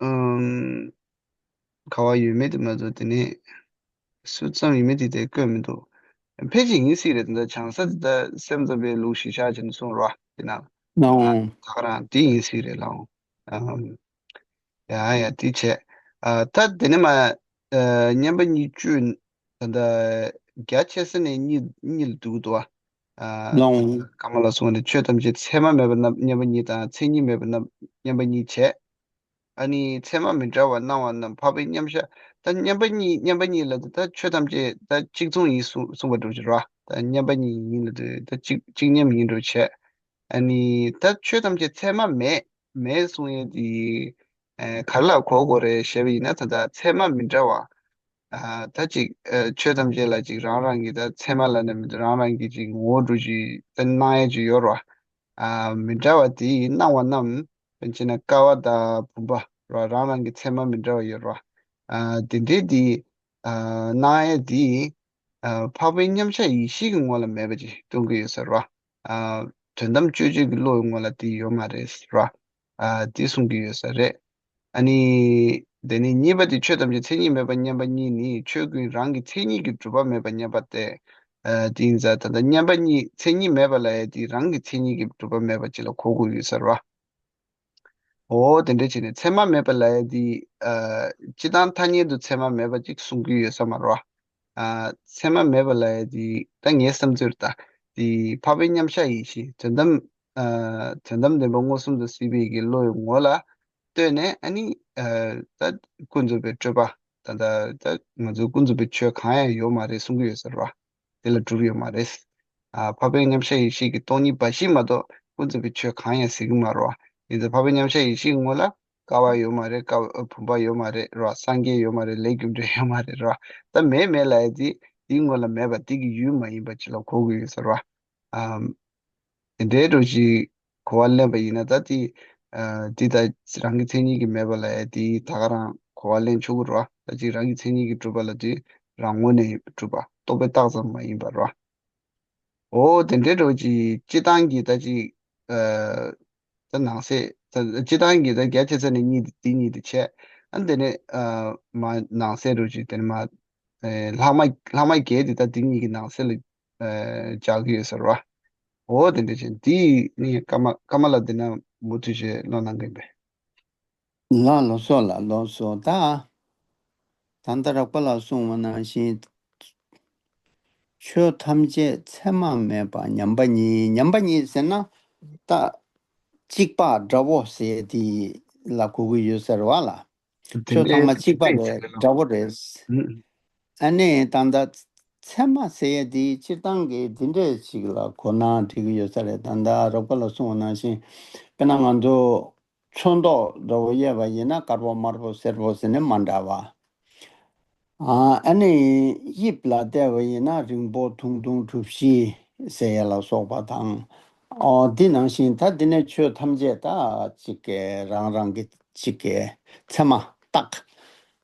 ཨུམ། ག་བ་ཡོད་མེད་དེ་མ་གཏོགས་དེ་ནས་སུ་བརྩམས་ཡོད་མེད་དེ་དེ་བཀོད་མི་འདུག། ཕལ་ཆེར་ཡིན་སྲིད་རེད། དེ་འདྲ་བྱང་ས་དེ་ད་སེམས་ཙམ་པའི་ལུགས་གཞིར་བཞག་བྱས་ནས་གསུངས་རོགས་དེ་ན། ཨོ། ད་ག་རང་དེ་ཡིན་སྲིད་རེད་ལགས། ཨུམ། ཡ་ཡ་དེ་བྱས། ཨ། ད་དེ་ནས་མ། ཨ། མཉམ་པ་གཉིས་བཅུ། ད་ལྟ་རྒྱ་ཆེ་ས་ནས་གཉིས་གཉིས་ལ་འདུག་འདུག་བ། ཨ། ལོང་། ཀརྨ་ལ་གསུངས་ནས་ཆོས་ཐམས་ཅད་ཚད་མ་མེད་པ་རྣམས་མཉམ་པ་ཉིད་དང་མཚན་ཉིད་མེད་པ་རྣམས་མཉམ་པ་ཉིད་བྱས། ཨ་ནི་ཚད་མ་མི་འདྲ་བ་སྣང་བ་རྣམས་འཕགས་པའི་མཉམ་གཞག། ད་མཉམ་པ་ཉིད་མཉམ་པ་ཉིད་ལ་ད་ཆོས་ཐམས་ཅད་ད་གཅིག་མཚུངས་ཡིན་གསུངས་གསུངས་པ་འགྲོ་གི་རེད་བ། ད་མཉམ་པ་ཉིད་ཡིན་ལ་ད་གཅིག་གཅིག་མཉམ་ཡིན་འགྲོ་བྱས། ཨ་ནི་ད་ཆོས་ཐམས་ཅད་ཚད་མ་མེད་མེད་གསུང་ཡས་དེ། ཨ། ག་རེ་ལ་གོ་དགོས་རེད་ཞེས་པ་ཡིན་ན་ད་ལྟ་ཚད་མ་མི་འདྲ་བ། ཨ། ད་ཅིག། ཨ། ཆོས་ཐམས་ཅད་ལ་ཅིག་རང་རང་གི་ད་ཚད་མ་ལ་ནི་མི་འདུག། རང་རང་གི་ཅིག་ངོ་བོ་འདྲ་ཅིག་ད་སྣང་ཡས་ཅིག་ཡོད་རེད་བ། ཨ། མི་འདྲ་བ་དེ་སྣང་བ་རྣམས་དཔེར་ན་ཀ་བ་དང་བུམ་པ་རེད་བ། རང་རང་གི་ཚད་མ་མི་འདྲ་བ་ཡོད་རེད་བ། ཨ། དེ་འདྲའི་དེ། ཨ། སྣང་ཡས་དེ། ཨ། འཕགས་པའི་མཉམ་གཞག་ཡེ་ཤེས་ཀྱི་ངོ་ལ་མེད་པ་ཅིག་སྟོན་གྱི་ཡོད་ས་རེད་བ། ཨ། དོན་དམ་དཔྱོད་བརྗོད་ཀྱི་བློ་ཡི་ངོ་ལ་དེ་ཡོད་མ་རེད་ཟེར་བ། ཨ། དེ་གསུང་གི་ཡོད་ས་རེད། ཨ་ནི། དེ་ནས་གཉིས་པ་དེ་ཆོས་ཐམས་ཅད་མཚན་ཉིད་མེད་པ་མཉམ་པ་ཉིད་ནི་ཆོས་ཀུན་རང་གི་མཚན་ཉིད་ཀྱིས་གྲུབ་པ་མེད་པ་མཉམ་པ་སྟེ། ཨ། དེ་ཡིན་ཙང་ད་ལྟ་མཉམ་པ་ཉིད་མཚན་ཉིད་མེད་པ་ལ་ཡང་དེ་རང་གི་མཚན་ཉིད་ཀྱིས་གྲུབ་པ་མེད་པ་ཅིག་ལ་གོ་དགོས་ཡོད་ས་རེད་བ། འོ་དེ་འདྲ་བྱས་ནས་ཚད་མ་མེད་པ་ལབ་ཡ་དེ། ཨ། སྤྱི་དང་ཐ་སྙད་དུ་ཚད་མ་མེད་པ་ཅིག་གསུང་གི་ཡོད་ས་མ་རེད་བ། ཨ། ཚད་མ་མེད་པ་ལབ་ཡ་དེ་ད་ངའི་བསམ་ཚུལ་ད་དེ་འཕགས་པའི་མཉམ་གཞག་ཡེ་ཤེས་དོན་དམ། ཨ། དོན་དམ་བདེན་པ་མངོན་སུམ་དུ་གཟིགས་པའི་གི་བློ་ཡི་ངོ་ལ་ལྟོས་ནས་ཨ་ནི། ཨ། ད་ཀུན་རྫོབ་པའི་སྤྲོས་པ་ད་ད་ད་ང་ཚོའི་ཀུན་རྫོབ་པའི་ཆོས་གང་ཡང་ཡོད་མ་རེད་གསུང་གི་ཡོད་ས་རེད་བ། དེ་ལ་གྲུབ་ཡོད་མ་རེད། ཨ། འཕགས་པའི་མཉམ་གཞག་ཡེ་ཤེས་ཀྱི་སྟོང་ཉིད་འབའ་ཞིག་མ་གཏོགས་ཀུན་རྫོབ་པའི་ཆོས་གང་ཡང་གཟིགས་ཀྱི་མ་རེད་བ། ཡིན་ཙང་འཕགས་པའི་མཉམ་གཞག་ཡེ་ཤེས་ཀྱི་ངོ་ལ་ཀ་བ་ཡོད་མ་རེད། ཀ་བ་བུམ་པ་ཡོད་མ་རེད་རེད་བ། སངས་རྒྱས་ཡོད་མ་རེད། ལས་རྒྱུ་འབྲས་ཡོད་མ་རེད་རེད་བ། ད་མེད་མེད་ལབ་ཡ་དེ་དེའི་ངོ་ལ་མེད་པ་དེ་གི་ཡུལ་མ་ཡིན་པ་ཅིག་ལ་གོ་དགོས་ཡོད་ས་རེད་བ། ཨམ། དེ་འདྲའི་འགྲོ་ཞིག་གོ་བ་ལེན་པ་ཡིན་ན་ད་དེ། ཨ། དེ་ད་རང་གི་མཚན་ཉིད་ཀྱིས་མེད་པ་ལ་ཡ་དེ་ད་ག་རང་གོ་བ་ལེན་ཆོག་གི་རེད་བ། ད་ཅིག་རང་གི་མཚན་ཉིད་ཀྱིས་གྲུབ་པ་ལ་དེ་རང་ངོས་ནས་གྲུབ་པ་རྟོག་པས་བཏགས་ཙམ་མ་ཡིན་པ་རེད་བ། འོ་དེ་འདྲའི་འགྲོ་ཅིག་སྤྱི་བཏང་གི་ད་ཅིག། ཨ། ད་ནང་གསེས་ད་སྤྱི་བཏང་གི་ད་རྒྱ་ཆེ་ས་ནས་གཉིས་དེ་དེ་གཉིས་དེ་བྱས། ཨ། དེ་ནས། ཨ། མ་ནང་གསེས་འགྲོ་ཅིག་དེ་ནས་མ། ཨེ་ལྷག་མ་ལྷག་མ་བརྒྱད་དེ་ད་འདི་གཉིས་ཀྱི་ནང་གསེས་ལ་ཨེ་སྦྱར་གྱི་ཡོད་ཟེར་བ། འོ་དེ་འདྲ་ཅན་འདི་ནི་ཀརྨ་ཀརྨ་ལགས་འདི་ན་མུ་མཐུད་བྱས་ཀློག་གནང་གི་ཡིན་པས། ལགས་ལགས་སོ་ལགས་ལགས་སོ། ད་ད་ལྟ་རགས་པ་ལགས་གསུངས་པ་ནང་བཞིན། ཆོས་ཐམས་ཅད་མཚན་མ་མེད་པ་མཉམ་པ་ཉིད། མཉམ་པ་ཉིད་ཟེར་ན་ད་གཅིག་པ་འདྲ་བོ་ཟེར་དེ་ལ་གོ་གི་ཡོད་ཟེར་བ་ལ། དེ་ཆོས་ཚང་མ་འདྲའི་གཅིག་པ་རེད། འདྲ་བོ་རེད། ཨུ། ཨ་ནི་ད་ལྟ་མཚན་མ་ཟེར་ཡས་དེ་སྤྱིར་བཏང་གི་འདི་འདྲས་ཅིག་ལ་གོ་ན་འགྲིག་གི་ཡོད་ས་རེད། ད་ལྟ་རོགས་པ་ལ་གསུངས་པ་ནང་བཞིན། དཔེར་ན་ང་ཚོ་ཚོན་མདོག་འདྲ་བོ་དབྱེ་བ་ཡིན་ན་དཀར་པོ་དམར་པོ་སེར་པོ་ཟེར་ནས་མ་འདྲ་བ། ཨ་ཨ་ནི་དབྱིབས་ལ་བལྟས་པ་ཡིན་ན་རིང་པོ་ཐུང་ཐུང་གྲུ་བཞི་ཟེར་ཡས་ལ་སོགས་པ་དང་། ཨོ་འདི་ནང་བཞིན་ད་འདི་ནས་ཆོས་ཐམས་ཅད་ད་གཅིག་གི་རང་རང་གི་གཅིག་གི་མཚན་མ་རྟགས་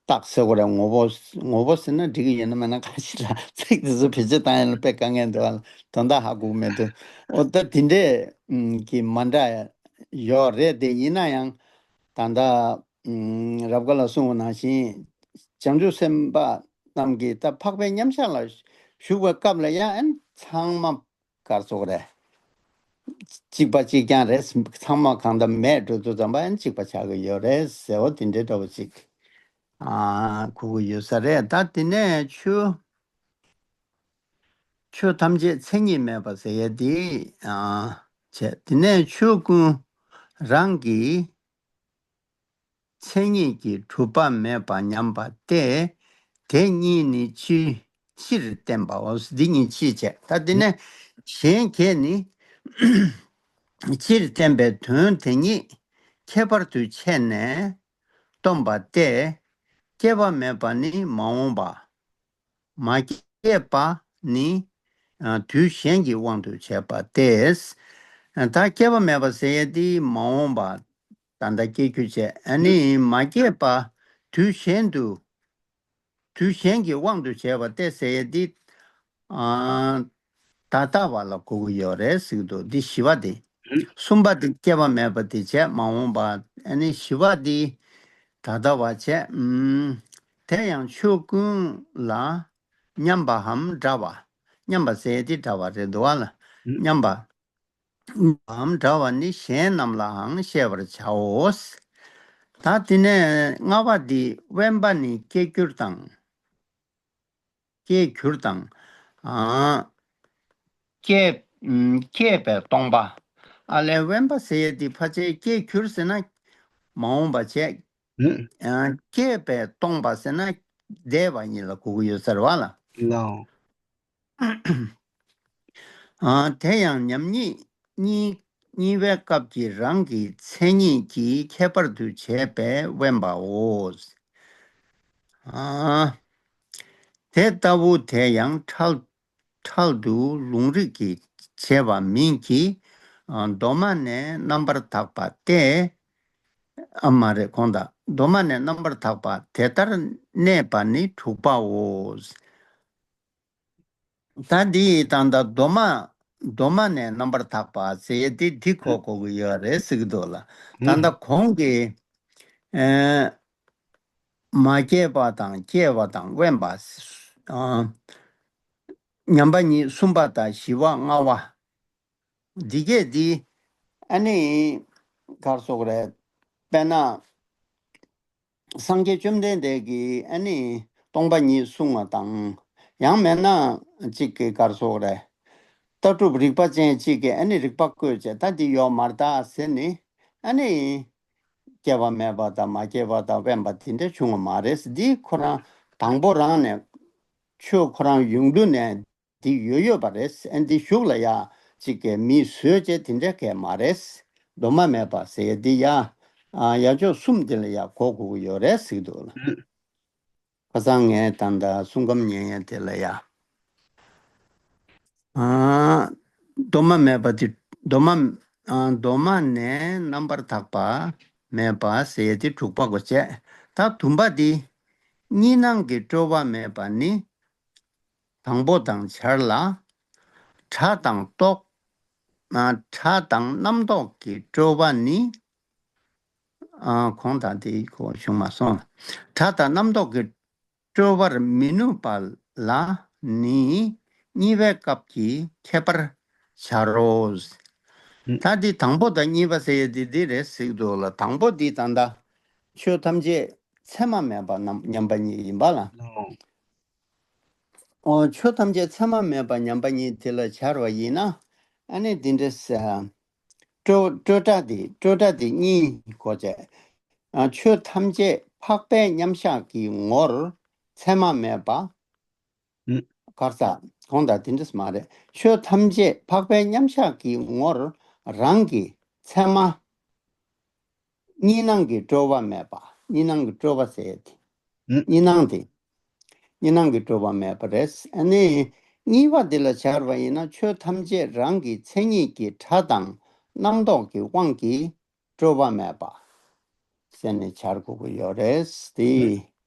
རྟགས་ཟེར་དགོས་རེད། ངོ་བོ་ངོ་བོ་ཟེར་ན་འགྲིག་གི་ཡོད་ན་མེད་ན་ཁ་ཤས་ལ་ཚིག་དེ་ཚོ་བེད་སྤྱོད་བཏང་ཡས་ལ་དཔེ་དཀའ་ངལ་འདུག་ཨ། དོན་དག་ཧ་གོ་གི་མི་འདུག་ཨོ་ད་དེ་འདྲས་ཀྱི་མ་འདྲ་ཡོད་རེད། དེ་ཡིན་ན་ཡང་ད་ལྟ་ཨུམ། རབ་དཀར་ལ་གསུངས་པ་ནང་བཞིན། བྱང་ཆུབ་སེམས་དཔའ་རྣམས་ཀྱིས་ད་འཕགས་པའི་མཉམ་གཞག་ལ་བཞུགས་པའི་སྐབས་ལ་ཡང་ཨན་ཚང་མ་གར་སོགས་རེད། གཅིག་པ་གཅིག་རྐྱང་རེད། ཚང་མ་གང་ལྟར་མེད་འགྲོ་དུས་ཙམ་པ་ཨན་གཅིག་པ་ཆགས་ཀྱི་ཡོད་རེད་ཟེར་བ་དེ་འདྲའི་འདྲ་བོ་ཅིག་ཨ་གོ་གི་ཡོད་ས་རེད། ད་དེ་ནས་ཆོས་ཆོས་ཐམས་ཅད་མཚན་ཉིད་མེད་པ་ཟེར་ཡས་དེ་ཨ་བྱས། དེ་ནས་ཆོས་ཀུན་རང་གི་མཚན་ཉིད་ཀྱིས་གྲུབ་པ་མེད་པ་མཉམ་པ་སྟེ། དེ་གཉིས་ནི་ཕྱི་ཕྱིར་བསྟན་པའོ། འདི་གཉིས་ཕྱིར་བྱས། ད་དེ་ནས་གཞན་བརྒྱད་ནི་ཕྱིར་བསྟན་པའི་དོན་དེ་ཉིད་ཁྱད་པར་དུ་ཕྱེ་ནས་སྟོན་པ་སྟེ། སྐྱེས་པ་མེད་པ་ནི་མ་འོངས་པ། མ་སྐྱེས་པ་ནི་ཨ་དུས་གཞན་གྱི་དབང་དུ་བྱས་པ་སྟེ། ད་སྐྱེས་པ་མེད་པ་ཟེར་ཡས་དེ་མ་འོངས་པ་ད་ལྟ་སྐྱེ་རྒྱུ་བྱས། ཨ་ནི་མ་སྐྱེས་པ་དུས་གཞན་དུ་དུས་གཞན་གྱི་དབང་དུ་བྱས་པ་སྟེ་ཟེར་ཡས་དེ་ཨ་ད་ལྟ་བ་ལ་གོ་གི་ཡོད་རེད་ཟེར་གི་འདུག་འདི་བཞི་པ་དེ། གསུམ་པ་དེ་སྐྱེས་པ་མེད་པ་དེ་བྱས་མ་འོངས་པ། ཨ་ནི་བཞི་པ་དེ་ད་ལྟ་བ་བྱས། ཨུམ། དེ་ཡང་ཆོས་ཀུན་ལ་མཉམ་པའམ་འདྲ་བ། མཉམ་པ་ཟེར་དེ་འདྲ་བ་རེད་འདུག་བ་ལ། མཉམ་པའམ་འདྲ་བ་ནི་གཞན་རྣམས་ལའང་ཤེས་པར་བྱའོ། ད་དེ་ནས་ལྔ་པ་འདི་དབེན་པ་ནི་སྐྱེ་འགྱུར་དང་། སྐྱེ་འགྱུར་དང་། ཨ། སྐྱེ། ཨུམ། སྐྱེས་པས་སྟོང་པ། ཨ་ལས་དབེན་པ་ཟེར་ཡས་འདི་ཕལ་ཆེར་སྐྱེ་འགྱུར་ཟེར་ན་མ་འོངས་པ་བྱས། ཨ། སྐྱེས་པས་སྟོང་པ་ཟེར་ན་འདས་པ་ཉིད་ལ་གོ་གི་ཡོད་ཟེར་བ་ལ། ལའོ། ཨ། དེ་ཡང་མཉམ་ཉིད་གཉིས་གཉིས་པའི་སྐབས་ཀྱི་རང་གི་མཚན་ཉིད་ཀྱིས་ཁྱད་པར་དུ་བྱས་པས་དབེན་པའོ། ཨ། དེ་ལྟ་བུ་དེ་ཡང་འཕྲལ་འཕྲལ་དུ་ལུང་རིགས་ཀྱིས་བྱས་པ་མིན་གྱི། ཨ། གདོད་མ་ནས་རྣམ་པར་དག་པ་སྟེ། ཨ་མ་རེད། གོང་དག་གདོད་མ་ནས་རྣམ་པར་དག་པ་དེ་ལྟར་གནས་པ་ནི་དྲུག་པའོ། ད་འདི་ད་ལྟ་གདོད་མ་གདོད་མ་ནས་རྣམ་པར་དག་པ་ཟེར་ཡས་འདི་འདི་གོ་དགོས་ཀྱི་ཡོད་རེད་ཟེར་གྱི་འདུག་ལ། ད་ལྟ་གོང་གི་ཨེ། མ་སྐྱེས་པ་དང་སྐྱེས་པ་དང་དབེན་པ། ཨ། མཉམ་པ་ཉིད་གསུམ་པ་དང་བཞི་པ་ལྔ་པ། འདི་སྐད་འདི་ཨ་ནི་གར་སོགས་རེད། དཔེར་ན། སངས་རྒྱས་བཅོམ་ལྡན་འདས་ཀྱིས་ཨ་ནི་སྟོང་པ་ཉིད་གསུངས་པ་དང་། ཡང་མིན་ན་གཅིག་གི་གར་སོགས་རེད། ལྟ་གྲུབ་རིག་པ་ཅན་གཅིག་གིས་ཨ་ནི་རིགས་པ་བཀོད་བྱས། ད་འདི་ཡོད་མ་རེད་ད་ཟེར་ནི། ཨ་ནི་སྐྱེས་པ་མེད་པ་དང་མ་སྐྱེས་པ་དང་དབེན་པ་དེ་འདྲ་བྱུང་བ་མ་རེད། འདི་ཁོ་རང་དང་པོ་རང་ནས་ཆོས་ཁོ་རང་ཡོང་དུས་ནས་འདི་ཡོད་ཡོད་པ་རེད། ཨ་འདི་གཞུག་ལ་ཡ་གཅིག་གིས་མིས་བཟོས་བྱས་དེ་འདྲ་གས་མ་རེད། གདོད་མ་མེད་པ་ཟེར་ཡས་འདི་ཡ། ཨ་ཡ་ཕྱོགས་གསུམ་འདི་ལ་ཡ་གོ་དགོས་ཀྱི་ཡོད་རེད་ཟེར་གྱི་འདུག་ལ། ཁ་སང་ངས་ད་ལྟ་གསུང་སྐམ་ཉན་ཡས་དེ་ལ་ཡ། ཨ། གདོད་མ་མེད་པ་དེ། གདོད་མ། ཨ། གདོད་མ་ནས་རྣམ་པར་དག་པ་མེད་པ་ཟེར་ཡས་དེ་དྲུག་པ་གོ་བྱས། ད་བདུན་པ་དེ། གཉིས་སྣང་གི་སྤྲོས་པ་མེད་པ་ནི། དང་པོ་དང་ཆར་ལ། སྒྲ་དང་རྟོག་ཨ། སྒྲ་དང་རྣམ་རྟོག་གི་སྤྲོས་པ་ནི། ཨ། གོང་དང་དེའི་གོ་བྱུང་མ་སོང་། སྒྲ་དང་རྣམ་རྟོག་གི་ སྤྲོ་བར་མི་ནུས་པ་ལ་ནི་གཉིས་པའི་སྐབས་ཀྱི་ཁྱད་པར་སྦྱར་རོ། ད་འདི་དང་པོ་དང་གཉིས་པ་ཟེར་ཡས་འདི་འདི་རེད་ཟེར་གྱི་འདུག་ལ། དང་པོ་འདི་ད་ལྟ་ཆོས་ཐམས་ཅད་མཚན་མ་མེད་པ་རྣམས་མཉམ་པ་ཉིད་ཡིན་པ་ལ། ཨོ། ཆོས་ཐམས་ཅད་མཚན་མ་མེད་པ་མཉམ་པ་ཉིད་དེ་ལ་སྦྱར་བ་ཡིན་ན། ཨ་ནི་འདི་འདྲ་ཟེར། སྤྲོས་སྤྲོས་བྲལ་དེ་སྤྲོས་བྲལ་དེ་གཉིས་གོ་བྱས། ཨ། ཆོས་ཐམས་ཅད་འཕགས་པའི་མཉམ་གཞག་གི་ངོར་མཚན་མ་མེད་པ། ཨུ། གར་ས། གོང་དང་དེ་འདྲས་མ་རེད། ཆོས་ཐམས་ཅད་འཕགས་པའི་མཉམ་གཞག་གི་ངོར་རང་གི་མཚན་མ། གཉིས་སྣང་གི་སྤྲོས་པ་མེད་པ། གཉིས་སྣང་གི་སྤྲོས་པ་ཟེར་ཡས་དེ། ཨུ། གཉིས་སྣང་དེ། གཉིས་སྣང་གི་སྤྲོས་པ་མེད་པ་རེད། ཨ་ནི། གཉིས་པ་འདི་ལ་སྦྱར་བ་ཡིན་ན། ཆོས་ཐམས་ཅད་རང་གི་མཚན་ཉིད་ཀྱི་སྒྲ་དང་རྣམ་རྟོག་གི་དབང་གིས་སྤྲོས་པ་མེད་པ་ཟེར་ནས་སྦྱར་དགོས་ཀྱི་ཡོད་རེད། དེ་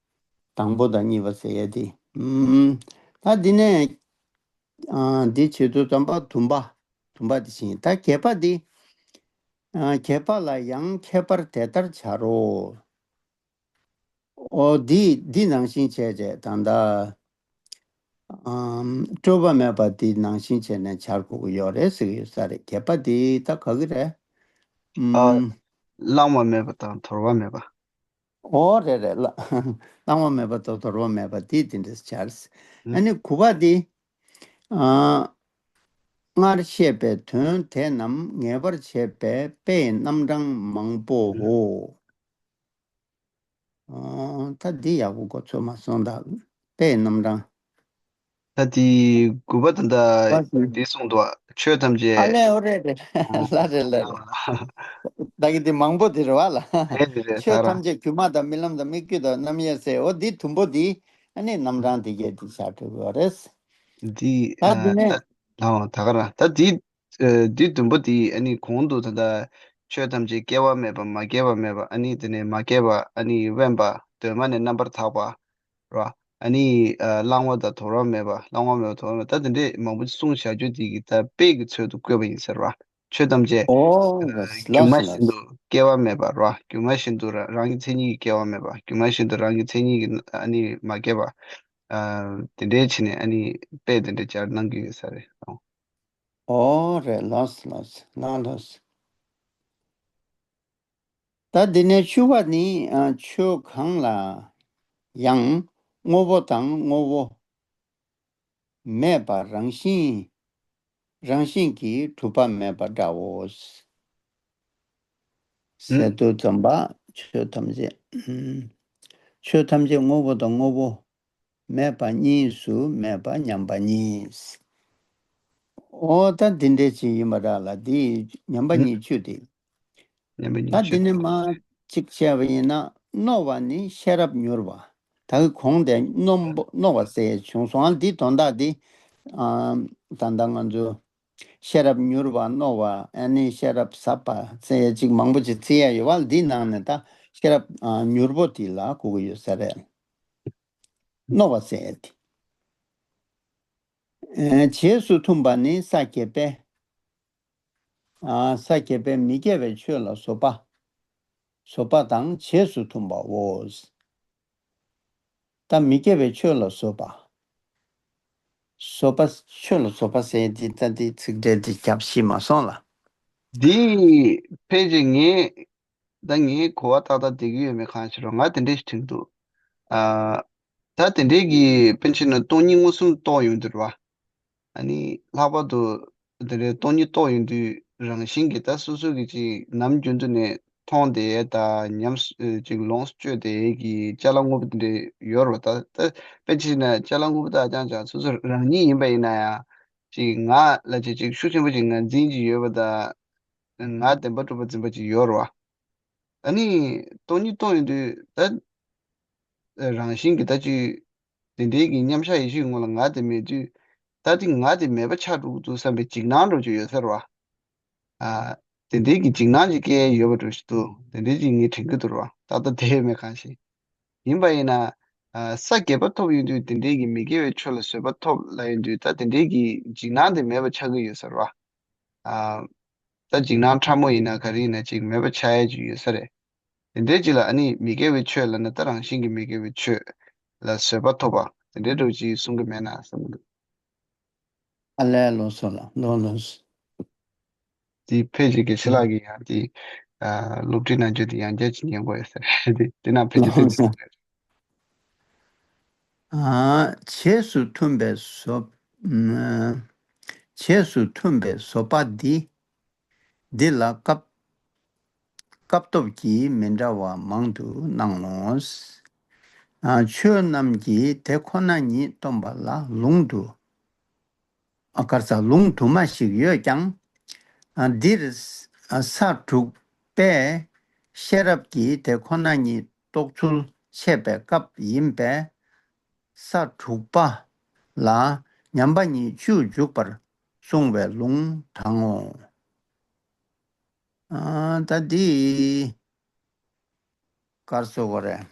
དང་པོ་དང་གཉིས་པ་ཟེར་ཡས་དེ། ཨུམ། ད་འདི་ནས། ཨ། འདི་བྱེད་དུས་ཙམ་པ་བདུན་པ། བདུན་པ་དེ་བཞིན། ད་བརྒྱད་པ་འདི། ཨ། བརྒྱད་པ་ལ་ཡང་ཁྱད་པར་དེ་ལྟར་སྦྱར་རོ། ཨོ། འདི་འདི་ནང་བཞིན་བྱས་བྱས་ད་ལྟ། ཨམ། སྤྲོས་པ་མེད་པ་འདི་ནང་བཞིན་བྱས་ནས་སྦྱར་དགོས་ཀྱི་ཡོད་རེད་ཟེར་གྱི་ཡོད་ས་རེད། བརྒྱད་པ་འདི་ད་ག་གི་རེད། ཨ། ཨམ། བླང་བ་མེད་པ་དང་དོར་བ་མེད་པ། ཨོ། རེད་རེད། བླ། བླང་བ་མེད་པ་དང་དོར་བ་མེད་པ་འདི་འདི་འདྲ་སྦྱར། ཨ་ནི་དགུ་པ་འདི། ཨ། སྔར་བཤད་པའི་དོན་དེ་རྣམས་ངེས་པར་བྱེད་པའི་དཔེའི་རྣམ་གྲངས་མང་པོའོ། ཨོ། ད་འདི་ཡག་པོ་གོ་ཚོད་མ་སོང་ད། དཔེའི་རྣམ་གྲངས། ད་དེ་དགུ་པ་ད་ལྟ་བ་ཞིག་འདི་གསུངས་འདུག་ཆོས་ཐམས་ཅད། ཨ་ལས། ཨོ། རེད་རེད། ཨོ། ལ་རེད་ལ་རེད། ད་གི་འདི་མང་པོ་འདི་རེད་བ་ལ། རེད་རེད་རེད། ཆོས་ད་ར། ཐམས་ཅད་སྒྱུ་མ་དང་རྨི་ལམ་དང་མིག་ཆུ་དང་རྣམ་དབྱེ་ཟེར། ཨོ། འདི་དུམ་བུ་འདི། ཨ་ནི་རྣམ་གྲངས་འདི་གས་འདི་བཞག་འགྲོ་གི་ཡོད་རེད། འདི། ད་འདི་ནས། ད། ཨོ། ད་ག་ར་ད་འདི། ཨ། འདི་དུམ་བུ་འདི་ཨ་ནི་གོང་དུ་ད་ལྟ་ཆོས་ཐམས་ཅད་སྐྱེ་བ་མེད་པ། མ་སྐྱེས་པ་མེད་པ། ཨ་ནི་དེ་ནས་མ་སྐྱེས་པ། ཨ་ནི་དབེན་པ། གདོད་མ་ནས་རྣམ་པར་དག་པ། ར། ཨ་ནི། ཨ། བླང་བ་དང་དོར་བ་མེད་པ། བླང་བ་མེད་པ་དོར་བ་མེད་པ། ད་དེ་འདྲས་མང་པོ་གསུངས་བཞག་རྒྱུ་འདི་གི་ད་དཔེ་གི་ཚུལ་དུ་བཀོད་པ་ཡིན་ཟེར་བ། ཆོས་ཐམས་ཅད། ཨོ། ལགས་སོ་སྒྱུ་མ་ལགས་བཞིན་དུ་སྐྱེ་བ་མེད་པ་ར། སྒྱུ་མ་བཞིན་དུ་ར། རང་གི་མཚན་ཉིད་ཀྱིས་སྐྱེ་བ་མེད་པ། སྒྱུ་མ་བཞིན་དུ་རང་གི་མཚན་ཉིད་ཀྱིས་ཨ་ནི་མ་སྐྱེས་པ། ཨ། དེ་འདྲའི་བྱས་ནས་ཨ་ནི་དཔེ་དེ་འདྲ་སྦྱར་གནང་གི་ཡོད་ས་རེད། ཨོ། རེད། ལགས་སོ་ལགས་སོ་ལགས་ལགས་སོ། ད་འདི་ནས་བཅུ་པ་ནི། ཨ། ཆོས་གང་ལ་ཡང་དངོས་པོ་དང་དངོས་པོ་མེད་པ་རང་བཞིན། རང་བཞིན་གྱིས་གྲུབ་པ་མེད་པ་འདྲའོ། ཟེར་དུས་ཙམ་པ། ཆོས་ཐམས་ཅད། ཨུམ། ཆོས་ཐམས་ཅད་དངོས་པོ་དང་དངོས་པོ་མེད་པ་གཉིས་སུ་མེད་པ་མཉམ་པ་ཉིད། ཨོ། ད་འདི་འདྲའི་ཅིག་ཡིན་པ་འདྲ་ལ། འདི་མཉམ་པ་ཉིད་ཆོས་དེ། མཉམ་པ་ཉིད་ད་འདི་ཆོས་ནི་དེ། མ་གཅིག་བྱས་པ་ཡིན་ན། རྣོ་བ་ནི་ཤེས་རབ་མྱུར་བ། ད་གི་གོང་དེ་རྣོན་པོ་རྣོ་བ་ཟེར་བྱུང་སོང་། ཨ། འདི་དོན་དག་འདི། ཨ། ད་ལྟ་ང་ཚོ་ཤེས་རབ་མྱུར་བ། རྣོ་བ། ཨ་ནི་ཤེས་རབ་ཟབ་པ་ཟེར་ཡ་ཅིག་མང་པོ་ཅིག་བརྩི་ཡ་ཡོད་པ། འདི་ནང་ནས་ད་ཤེས་རབ། ཨ། མྱུར་པོ་དེ་ལ་གོ་གི་ཡོད་ས་རེད། རྣོ་བ་ཟེར་ཡ་དེ། ཨ། རྗེས་སུ་མཐུན་པ་ནི་ས་བརྒྱད་པས། ཨ། ས་བརྒྱད་པས་མི་སྐྱེ་བའི་ཆོས་ལ་བཟོད་པ། བཟོད་པ་དང་རྗེས་སུ་མཐུན་པའོ། ད་མི་སྐྱེ་བའི་ཆོས་ལ་བཟོད་པ། བཟོད་པ། ཆོས་ལ་བཟོད་པ་ཟེར་འདི། ད་འདི་ཚིག་འགྲེལ་འདི་རྒྱབ་ཤེས་མ་སོང་ལ། འདི་ཕལ་ཆེར་ངས། ད་ངའི་གོ་བ་ཏག་ཏག་བསྡད་ཀྱི་ཡོད་མེད་གང་ཤེས་རུང་། ང་དེ་འདྲས་ཞིག་དྲན་འདུག་ཨ། ད་དེ་འདྲས་ཀྱི་དཔེ་ཆ་ནང་སྟོང་ཉིད་མངོན་སུམ་རྟོགས་ཡོང་དུས་ར། ཨ་ནི་ལྷག་པར་དུ་དེ་འདྲའི་སྟོང་ཉིད་རྟོགས་ཡོང་དུས། རང་བཞིན་གྱིས་ད་སོ་སོ་གིས་ཅིག་ནམ་རྒྱུན་དུ་ནས་མཐོང་བསྡད་ཡས་དང་ཉམས་སུ་ཅིག་ལོངས་སུ་སྤྱོད་བསྡད་ཡས་ཀྱི་ཅ་ལག་དངོས་པོ་དེ་འདྲས་ཡོད་རེད་པ། ད་ད་དཔེ་ཆ་ནང་ཅ་ལག་དངོས་པོ་དག་ཀྱང་ཀྱང་སོ་སོ་རང་ཉིད་ཡིན་པ་ཡིན་ན་ཡང་། ཅིག་ང་ལ་ཅིག་ཅིག་ཤུགས་ཆེན་པོ་ཅིག་ངར་འཛིན་ཅིག་ཡོད་པ་དང་། ང་བདེན་པ་གྲུབ་པ་འཛིན་པ་ཅིག་ཡོད་རེད་པ། ཨ་ནི་སྟོང་ཉིད་རྟོགས་ཡོང་དུས་ད། རང་བཞིན་གྱིས་ད་ཅིག་དེ་འདྲའི་གི་མཉམ་གཞག་ཡེ་ཤེས་ཀྱི་ངོ་ལ་ང་དེ་མེད་དུས། ད་དེ་ང་དེ་མེད་པ་ཆགས་འགྲོ་གི་འདུག་བསམ་པའི་འཇིགས་སྣང་འདྲ་ཅིག་ཡོད་ས་རེད་པ། ཨ། དེ་འདྲའི་གི་འཇིགས་སྣང་ཅིག་སྐྱེ་ཡས་ཡོད་པ་འདྲ་ཞིག་འདུག་དེ་འདྲའི་ཅིག་ངས་དྲན་གྱི་འདུག་རེད་པ། ཏག་ཏག་བསྡད་ཡོད་མེད་གང་ཤེས། ཡིན་པ་ཡིན་ན། ཨ། ས་བརྒྱད་པ་ཐོབ་ཡོང་དུས་དེ་འདྲའི་གི་མི་དགེ་བའི་ཆོས་ལ་བཟོད་པ་ཐོབ་ལབ་ཡོང་དུས། ད་དེ་འདྲའི་གི་འཇིགས་སྣང་དེ་མེད་པ་ཆགས་ཀྱི་ཡོད་ས་རེད་པ། ཨ། ད་འཇིགས་སྣང་ཕྲ་མོ་ཡིན་ན་ག་རེ་ཡིན་ན་ཅིག་མེད་པ་ཆགས་ཡས་ཅིག་ཡོད་ས་རེད། དེ་འདྲའི་ཅིག་ལ་ཨ་ནི་མི་དགེ་བའི་ཆོས་ལབ་ན་ད་རང་བཞིན་གྱིས་མི་དགེ་བའི་ཆོས། ལ་བཟོད་པ་ཐོབ་པ་དེ་འདྲའི་འདྲ་བོ་ཅིག་གསུང་གི་མེད་ན་བསམ་གི་འདུག། ཨ་ལས། ལགས་སོ་ལགས། ལགས་ལགས་སོ། དེ་ཕལ་ཆེར་དགེ་བཤེས་ལགས་ཀྱིས་ཡང་དེ་སློབ་ཁྲིད་གནང་རྒྱུ་དེ་ཡང་བསྐྱར་ཅིག་ཉན་དགོས་ཡོད་ས་རེད། དེ་དེ་ན་ཕལ་ཆེར་ལགས་སོ། ཕན་ཐོགས་ཡོད་རེད། ཨ། རྗེས་སུ་མཐུན་པའི་བཟོད། ཨ། རྗེས་སུ་མཐུན་པའི་བཟོད་པ་འདི། འདི་ལ་སྐབས་སྐབས་ཐོབ་ཀྱིས་མི་འདྲ་བ་མང་དུ་སྣང་ངོ་། ཨ། ཆོས་རྣམས་ཀྱིས་དེ་ཁོ་ན་ཉིད་སྟོན་པ་ལ་ལུང་དུ། ཨ། ག་རེ་ཟ། ལུང་དུ་མ་ཞིག་ཡོད་ཀྱང་། ཨ། འདིར་ས་དྲུག་པས་ཤེས་རབ་ཀྱིས་དེ་ཁོ་ན་ཉིད་རྟོགས་ཚུལ་འཆད་པའི་སྐབས་ཡིན་པས། ས་དྲུག་པ་ལ་མཉམ་པ་ཉིད་བཅུ་འཇུག་པར་གསུངས་པའི་ལུང་དྲངས་ངོ་། ཨ། ད་འདི་ག་རེ་ཟེར་དགོས་རེད།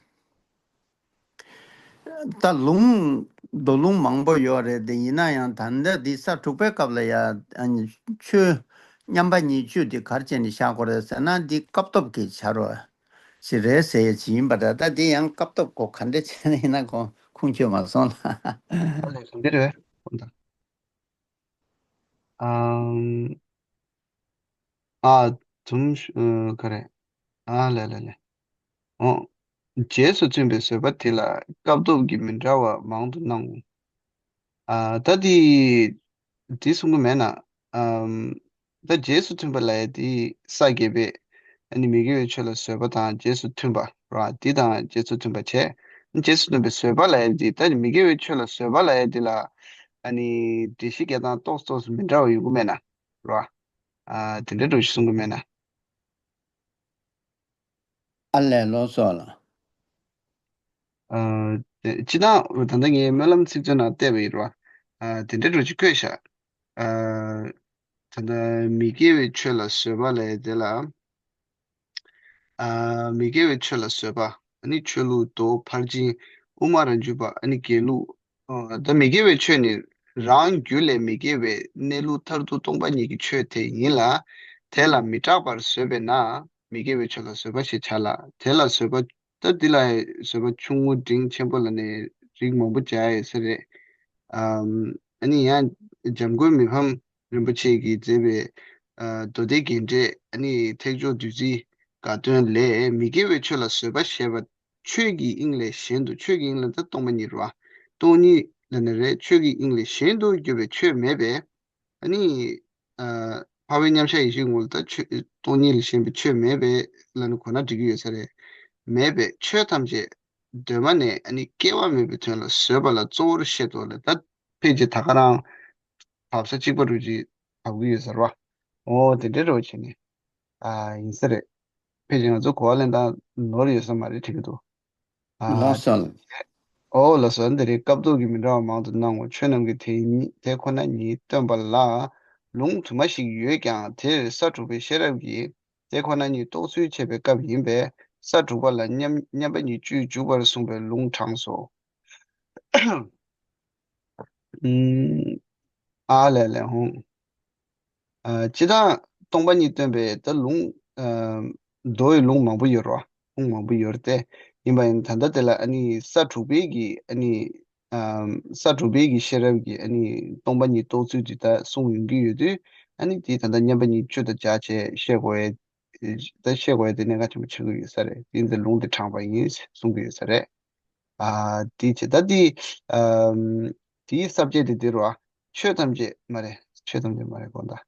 ད་ལུང་། མདོ་ལུང་མང་པོ་ཡོད་རེད་དེ། ཡིན་ན་ཡང་ད་ལྟ་འདི་ས་དྲུག་པའི་སྐབས་ལ་ཡ། ཨ་ནི་ཆོས་མཉམ་པ་ཉིད་བཅུ་འདི་ག་རེ་བྱས་ནས་བཞག་དགོས་རེད་ཟེར་ན། འདི་སྐབས་ཐོབ་ཀྱི་བྱ་རོགས་ཞིག་རེད་ཟེར་ཡས་ཅིག་ཡིན་པ་འདྲ། ད་འདི་ཡང་སྐབས་ཐོབ་གོ་ག་འདྲ་བྱས་ནས་ཡིན་ན་གོ་ཁུངས་འཁྱོལ་མ་སོང་ལགས། ཨ་ལས། ག་འདྲ་རེད་ཁོང་ད། ཨམ། ཨ། དུམ་ཤུ། ཨ། ག་རེ། ཨ་ལས་ལས་ལས། འོ། རྗེས་སུ་མཐུན་པའི་བཟོད་པ་དེ་ལ་སྐབས་ཐོབ་ཀྱིས་མི་འདྲ་བ་མང་དུ་སྣང་ངོ་། ཨ། ད་དེ་དེ་གསུང་གི་མེད་ན། ཨམ། ད་རྗེས་སུ་མཐུན་པ་ལབ་ཡས་དེ་ས་བརྒྱད་པས་ཨ་ནི་མི་དགེ་བའི་ཆོས་ལ་བཟོད་པ་དང་རྗེས་སུ་མཐུན་པ་ར། དེ་དང་རྗེས་སུ་མཐུན་པ་བྱས། རྗེས་སུ་མཐུན་པའི་བཟོད་པ་ལབ་ཡས་དེ། ད་མི་དགེ་བའི་ཆོས་ལ་བཟོད་པ་ལབ་ཡས་དེ་ལ་ཨ་ནི་འགྲེལ་བཤད་རྒྱག་སྟངས་ཏོག་ཙམ་ཏོག་ཙམ་མི་འདྲ་བ་ཡོང་གི་མེད་ན་ར། ཨ། དེ་འདྲའི་འདྲ་བོ་ཞིག་གསུང་གི་མེད་ན། ཨ་ལས། ལགས་སོ་ལགས། ཨ། དེ་སྤྱིར་བཏང་ད་ལྟ་ངའི་སྨོན་ལམ་ཚིག་མཛོད་ནང་བལྟས་པ་ཡིན་ར། ཨ། དེ་འདྲའི་འདྲ་བོ་ཅིག་བཀོད་བཞག། ཨ། ད་ལྟ་མི་དགེ་བའི་ཆོས་ལ་བཟོད་པ་ལབ་ཡས་དེ་ལ། ཨ། མི་དགེ་བའི་ཆོས་ལ་བཟོད་པ། ཨ་ནི་ཆོས་ལུགས་མདོ། ཕར་ཕྱིན། དབུ་མ། རང་རྒྱུད་པ། ཨ་ནི་དགེ་ལུགས། ཨ། ད་མི་དགེ་བའི་ཆོས་ནི་རང་རྒྱུད་ལས་མི་དགེ་བའི་གནས་ལུགས་མཐར་ཐུག་སྟོང་པ་ཉིད་ཀྱི་ཆོས་དེ་ཡིན་ལ། དེ་ལ་མི་སྐྲག་པར་བཟོད་པས་ན་མི་དགེ་བའི་ཆོས་ལ་བཟོད་པ་ཞེས་བྱ་ལ། དེ་ལ་བཟོད་པ། ད་འདི་ལ་བཟོད་པ་ཆུང་ངུ་འབྲིང་ཆེན་པོ་ལ་ནི་རིགས་མང་པོ་སྦྱར་ཡོད་ས་རེད། ཨམ། ཨ་ནི་ཡང་འཇམ་མགོན་མི་ཕམ་རིན་པོ་ཆེ་གིས་མཛད་པའི། ཨ། མདོ་སྡེ་རྒྱན་འགྲེལ། ཨ་ནི་ཐེག་མཆོག་བདུད་རྩིའི་དགའ་སྟོན་ལས། མི་དགེ་བའི་ཆོས་ལ་བཟོད་པ་ཞེས་པ། ཆོས་ཀྱི་དབྱིངས་ལས་གཞན་དུ། ཆོས་ཀྱི་དབྱིངས་ལ་ད་སྟོང་པ་ཉིད་རེད་བ། སྟོང་ཉིད་ལ་ནི་རེད། ཆོས་ཀྱི་དབྱིངས་ལས་གཞན་དུ་གྱུར་པའི་ཆོས་མེད་པས། ཨ་ནི། ཨ། འཕགས་པའི་མཉམ་གཞག་ཡེ་ཤེས་ངོ་ལ་ད་ཆོས་སྟོང་ཉིད་ལས་གཞན་པའི་ཆོས་མེད་པས་ལ་ནི་གོ་ན་འགྲིག་གི་ཡོད་ས་རེད། མེད་པས་ཆོས་ཐམས་ཅད་གདོད་མ་ནས་ཨ་ནི་སྐྱེ་བ་མེད་པའི་དོན་ལ་བཟོད་པ་ལ་གཙོ་བོར་བཤད་དོ་ལ། ད་ཕལ་ཆེར་ད་ག་རང་བབས་ས་གཅིག་པ་རུ་ཅིག་བབས་ཀྱི་ཡོད་ས་རེད་བ། འོ། དེ་འདྲའི་འདྲ་བོ་བྱས་ནས། ཨ། ཡིན་ས་རེད། ཕལ་ཆེར་ང་ཚོ་གོ་བ་ལེན་སྟངས་ནོར་ཡོད་ས་མ་རེད་དྲན་གྱི་འདུག། ཨ། ལགས་སོ་ལགས། འོ། ལགས་སོ། འདི་རེད། སྐབས་ཐོབ་ཀྱིས་མི་འདྲ་བ་མང་དུ་སྣང་ངོ་། ཆོས་རྣམས་ཀྱིས་དེ་ཉིད་དེ་ཁོ་ན་ཉིད་སྟོན་པ་ལ་ལུང་དུ་མ་ཞིག་ཡོད་ཀྱང་། དེར་ས་དྲུག་པའི་ཤེས་རབ་ཀྱིས་དེ་ཁོ་ན་ཉིད་རྟོགས་ཚུལ་འཆད་པའི་སྐབས་ཡིན་པས། ས་དྲུག་པ་ལ་མཉམ་མཉམ་པ་ཉིད་བཅུས་འཇུག་པར་གསུངས་པའི་ལུང་དྲངས་སོ། ཨ་ལས་ལས། ཧོང་། ཨ། སྤྱིར་བཏང་སྟོང་པ་ཉིད་སྟོན་པའི་ད་ལུང་། ཨ། མདོ་ཡི་ལུང་མང་པོ་ཡོད་རེད་བ། ཁུངས་མང་པོ་ཡོད་རེད་དེ། ཡིན་པ་ཡིན་ད་ལྟ་དེ་ལ་ཨ་ནི་ས་དྲུག་པའི་གི་ཨ་ནི། ཨ། ས་དྲུག་པའི་གི་ཤེས་རབ་ཀྱིས་ཨ་ནི་སྟོང་པ་ཉིད་རྟོགས་ཚུལ་དེ་ད་གསུངས་ཡོང་གི་ཡོད་དུས། ཨ་ནི་དེ་ད་ལྟ་མཉམ་པ་ཉིད་བཅུ་དང་སྦྱར་བྱས་བཤད་དགོས་ཡས། ད་བཤད་དགོས་ཡས་དེ་གནད་འགག་ཆེན་པོ་ཆགས་ཀྱི་ཡོད་ས་རེད། དེ་ཡིན་ཙང་ལུང་དེ་དྲངས་པ་ཡིན་གསུང་གི་ཡོད་ས་རེད། ཨ། དེ་བྱས་ད་དེ། ཨམ། དེའི་ས་བཅད་དེ་འདི་རེད་བ། ཆོས་ཐམས་ཅད་མ་རེད། ཆོས་ཐམས་ཅད་མ་རེད་དགོངས་དག།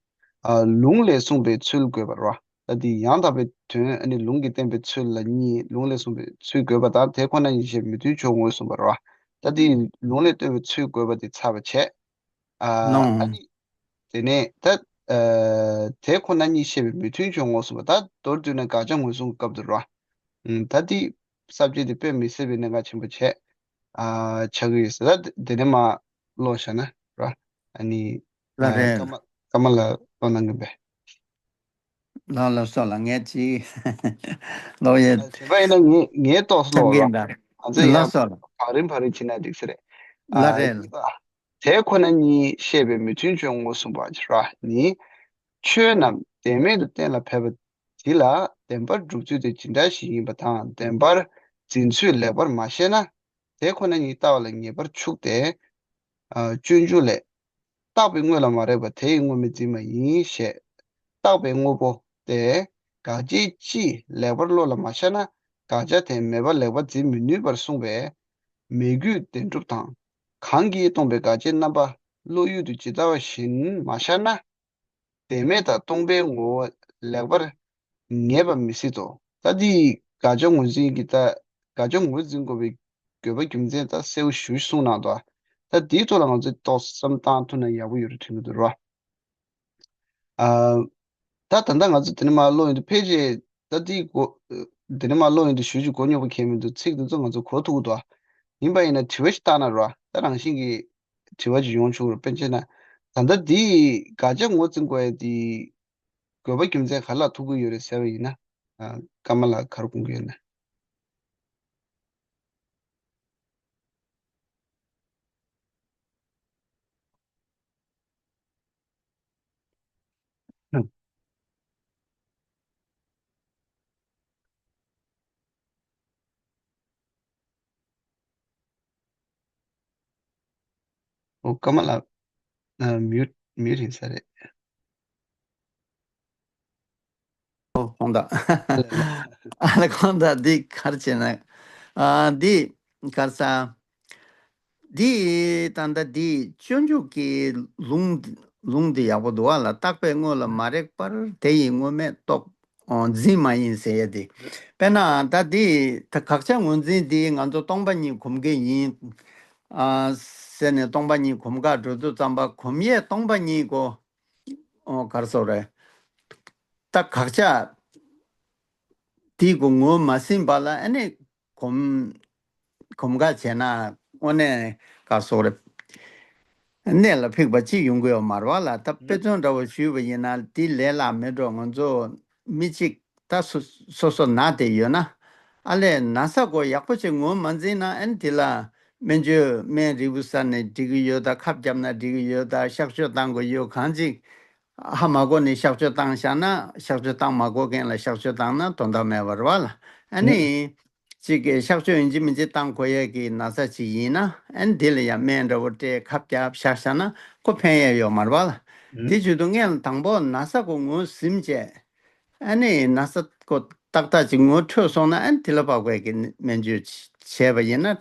ཨ། ལུང་ལས་གསུངས་པའི་ཚུལ་དགོས་པ་རེད་བ། ད་དེ་ཡང་དག་པའི་དོན་ཨ་ནི་ལུང་གིས་བསྟན་པའི་ཚུལ་ལ་གཉིས། ལུང་ལས་གསུངས་པའི་ཚུལ་དགོས་པ་དང་དེ་ཁོ་ན་ཉིད་ཞེས་མི་མཐུན་ཕྱོགས་ངོས་བཟུང་བ་རེད་བ། ད་དེ་ལུང་ལས་བསྟན་པའི་ཚུལ་དགོས་པ་དེ་ཚར་བ་བྱས། ཨ། ཨ་ནི། དེ་ནས་ད། ཨ། དེ་ཁོ་ན་ཉིད་ཤེས་པའི་མི་མཐུན་ཕྱོགས་ངོས་བཟུང་བ། ད་མདོར་བསྡུས་ན་དགག་བྱ་ངོས་བཟུང་གི་སྐབས་དེ་རེད་བ། ཨུམ། ད་དེ་ས་བཅད་དེ་དཔེ་མི་སྲིད་པའི་གནད་འགག་ཆེན་པོ་བྱས། ཨ། ཆགས་ཀྱི་ཡོད་ས་རེད། དེ་ནས་མར་ཀློག་བཞག་ན་རེད་བ། ཨ་ནི། ལགས་རེད། ཀརྨ་ཀརྨ་ལགས་ཀློག་གནང་གི་ཡིན་པས། ལགས་ལགས་སོ་ལགས། ངས་ཅིག་ཀློག་ཡས། བྱས་པ་ཡིན་ན་ངས་ངས་ཏོག་ཙམ་ཀློག་རོགས། ང་ཚོ་ཡང་ལགས་སོ་ལགས། བག་རིམ་བག་རིམ་བྱས་ན་འགྲིག་ས་རེད། ཨ། ལགས་རེད། གཉིས་པ། དེ་ཁོ་ན་ཉིད་ཤེས་པའི་མི་མཐུན་ཕྱོགས་ངོས་བཟུང་བ་ར་ནི། ཆོས་རྣམས་བདེན་མེད་དུ་གཏན་ལ་ཕབ་པ་དེ་ལ་བདེན་པར་སྒྲུབ་ཚུལ་དེ་ཇི་འདྲ་ཞིག་ཡིན་པ་དང་བདེན་པར་འཛིན་ཚུལ་ལེགས་པར་མ་ཤེས་ན། དེ་ཁོ་ན་ཉིད་ལྟ་བ་ལ་ངེས་པར་ཕྱུག་སྟེ། ཨ། སྤྱོད་འཇུག་ལས། རྟག་པའི་དངོས་ལ་མ་རེག་པ་དེ་ཡི་དངོས་མེད་འཛིན་པ་ཡིན་ཞེས། རྟག་པའི་དངོས་པོ་སྟེ། དགག་བྱའི་སྤྱི་ལེགས་པར་བློ་ལ་མ་ཤར་ན་དགག་བྱ་དེ་མེད་པ་ལེགས་པར་འཛིན་མི་ནུས་པར་གསུངས་པས། མོས་གུས་བདེན་གྲུབ་དང་། གང་གིས་སྟོང་པའི་དགག་བྱའི་རྣམ་པ་བློ་ཡུལ་དུ་ཇི་ལྟ་བ་བཞིན་མ་ཤར་ན། བདེན་མེད་དང་སྟོང་པའི་ངོ་བོ་ལེགས་པར་ངེས་པ་མི་སྲིད་དོ། ད་འདི་དགག་བྱ་ངོས་འཛིན་གྱི་ད་དགག་བྱ་ངོས་འཛིན་དགོས་པའི་དགོས་པ་རྒྱུ་མཚན་ད་གསལ་པོ་ཞེ་པོ་གསུངས་གནང་འདུག་ད་འདིའི་ཐོག་ལ་ང་ཚོས་ཏོག་ཙམ་བསམ་བློ་བཏང་ཐུབ་ན་ཡག་པོ་ཡོད་རེད་དྲན་གྱི་འདུག་ར། ཨ། ད་ད་ལྟ་ང་ཚོ་དེ་ནས་མར་ཀློག་ཡོང་དུས་ཕལ་ཆེར་ད་འདི་གོ། དེ་ནས་མར་ཀློག་ཡོང་དུས་ཞེ་ཅིག་གོ་མྱོང་པ་གང་ཡང་མི་འདུག་ཚིག་འདི་ཚོ་ང་ཚོ་གོ་ཐུབ་ཀྱི་འདུག་ཡིན་པ་ཡིན་ན་དྲི་བ་ཞིག་བཏང་ན་ར་ད་རང་བཞིན་གྱིས་དྲི་བ་ཅིག་ཡོང་ཆོག་རེད། དཔེར་ན་ཆ་བཞག་ན་ད་ལྟ་འདི་དགག་བྱ་ངོས་འཛིན་དགོས་ཡ་འདི་དགོས་པ་རྒྱུ་མཚན་ག་ལ་ཐུག་གི་ཡོད་རེད་ཟེར་བ་ཡིན་ན། ཨ། ཀརྨ་ལགས་ག་རེ་དགོངས་ཀྱི་ཡོད་ན། ཨོ། ཀརྨ་ལགས། ཨ། མིའུ་ཊི་མིའུ་ཊི་ཡིན་ས་རེད། ཨོ། དགོངས་དག་ཨ་ལ་དགོངས་དག་འདི་ག་རེ་བྱས་ན། ཨ། འདི་ག་རེ་ཟ། འདི་ད་ལྟ་འདི་སྤྱོད་འཇུག་གི་ལུང་ལུང་འདི་ཡག་པོ་འདུག་བ་ལ། རྟག་པའི་དངོས་ལ་མ་རེག་པར་དེ་ཡི་དངོས་མེད་རྟོགས། འོ། འཛིན་མ་ཡིན་ཟེར་ཡས་དེ། དཔེར་ན་ད་འདི་ད་དགག་བྱ་ངོས་འཛིན་འདི་ང་ཚོ་སྟོང་པ་ཉིད་གོམས་ཀྱི་ཡིན། ཨ། ཟེར་ནས་སྟོང་པ་ཉིད་གོམས་ཁར་འགྲོ་དུས་ཙམ་པ་གོམས་ཡས་སྟོང་པ་ཉིད་གོ། ཨོ། ག་རེ་ཟེར་རེད། ད་དགག་བྱ་དེ་གོ་ངོས་མ་ཟིན་པ་ལ་ཨ་ནི་གོམས་གོམས་ཁ་བྱས་ན་དངོས་གནས་ག་རེ་ཟེར་རེད། གནད་ལ་འཕིགས་པ་ཅིག་ཡོང་གི་ཡོད་མ་རེད་བ་ལ། ད་དཔེ་མཚོན་འདྲ་བོ་ཞུས་པ་ཡིན་ན་དེ་ལས་སླ་མེད་འགྲོ། ང་ཚོ་མི་གཅིག་ད་སོ་སོ་སོ་ན་དེ་ཡོད་ན། ཨ་ལས་ན་ཚ་གོ་ཡག་པོ་ཅིག་ངོས་མ་འཛིན་ན་ཨ་ནི་དེ་ལ་སྨན་བཅོས་སྨན་རིལ་བུ་ཟ་ནས་འགྲིག་གི་ཡོད་ད། ཁབ་བརྒྱབ་ན་འགྲིག་གི་ཡོད་ད། གཤག་བཅོས་བཏང་དགོས་ཡོད། གང་ཅིག་ཧ་མ་གོ་ནས་གཤག་བཅོས་བཏང་བཞག་ན། གཤག་བཅོས་བཏང་མ་གོ་མཁན་ལ་གཤག་བཅོས་བཏང་ན་དོན་དག་མེད་པ་རེད་བ་ལ། ཨ་ནི་ཨུ། གཅིག་གིས་གཤག་བཅོས་ཡིན་གཅིག་མིན་གཅིག་བཏང་དགོས་ཡས་ཀྱི་ན་ཚ་ཅིག་ཡིན་ན། ཨ་ནི་དེ་ལ་ཡང་སྨན་འདྲ་བོ་སྤྲད་ཁབ་བརྒྱབ་བཞག་བཞག་ན་ཁོ་ཕན་ཡས་ཡོད་མ་རེད་བ་ལ། ཨུ། དེ་བྱེད་དུས་སྔོན་ལ་དང་པོ་ན་ཚ་གོ་ངོས་ཟིན་བྱས། ཨ་ནི་ན་ཚ་ཁོ་ཏག་ཏག་ཅིག་ངོས་འཕྲོད་སོང་ན་ཨ་ནི་དེ་ལ་དཔག་པའི་གི་སྨན་བཅོས་བྱས་པ་ཡིན་ན་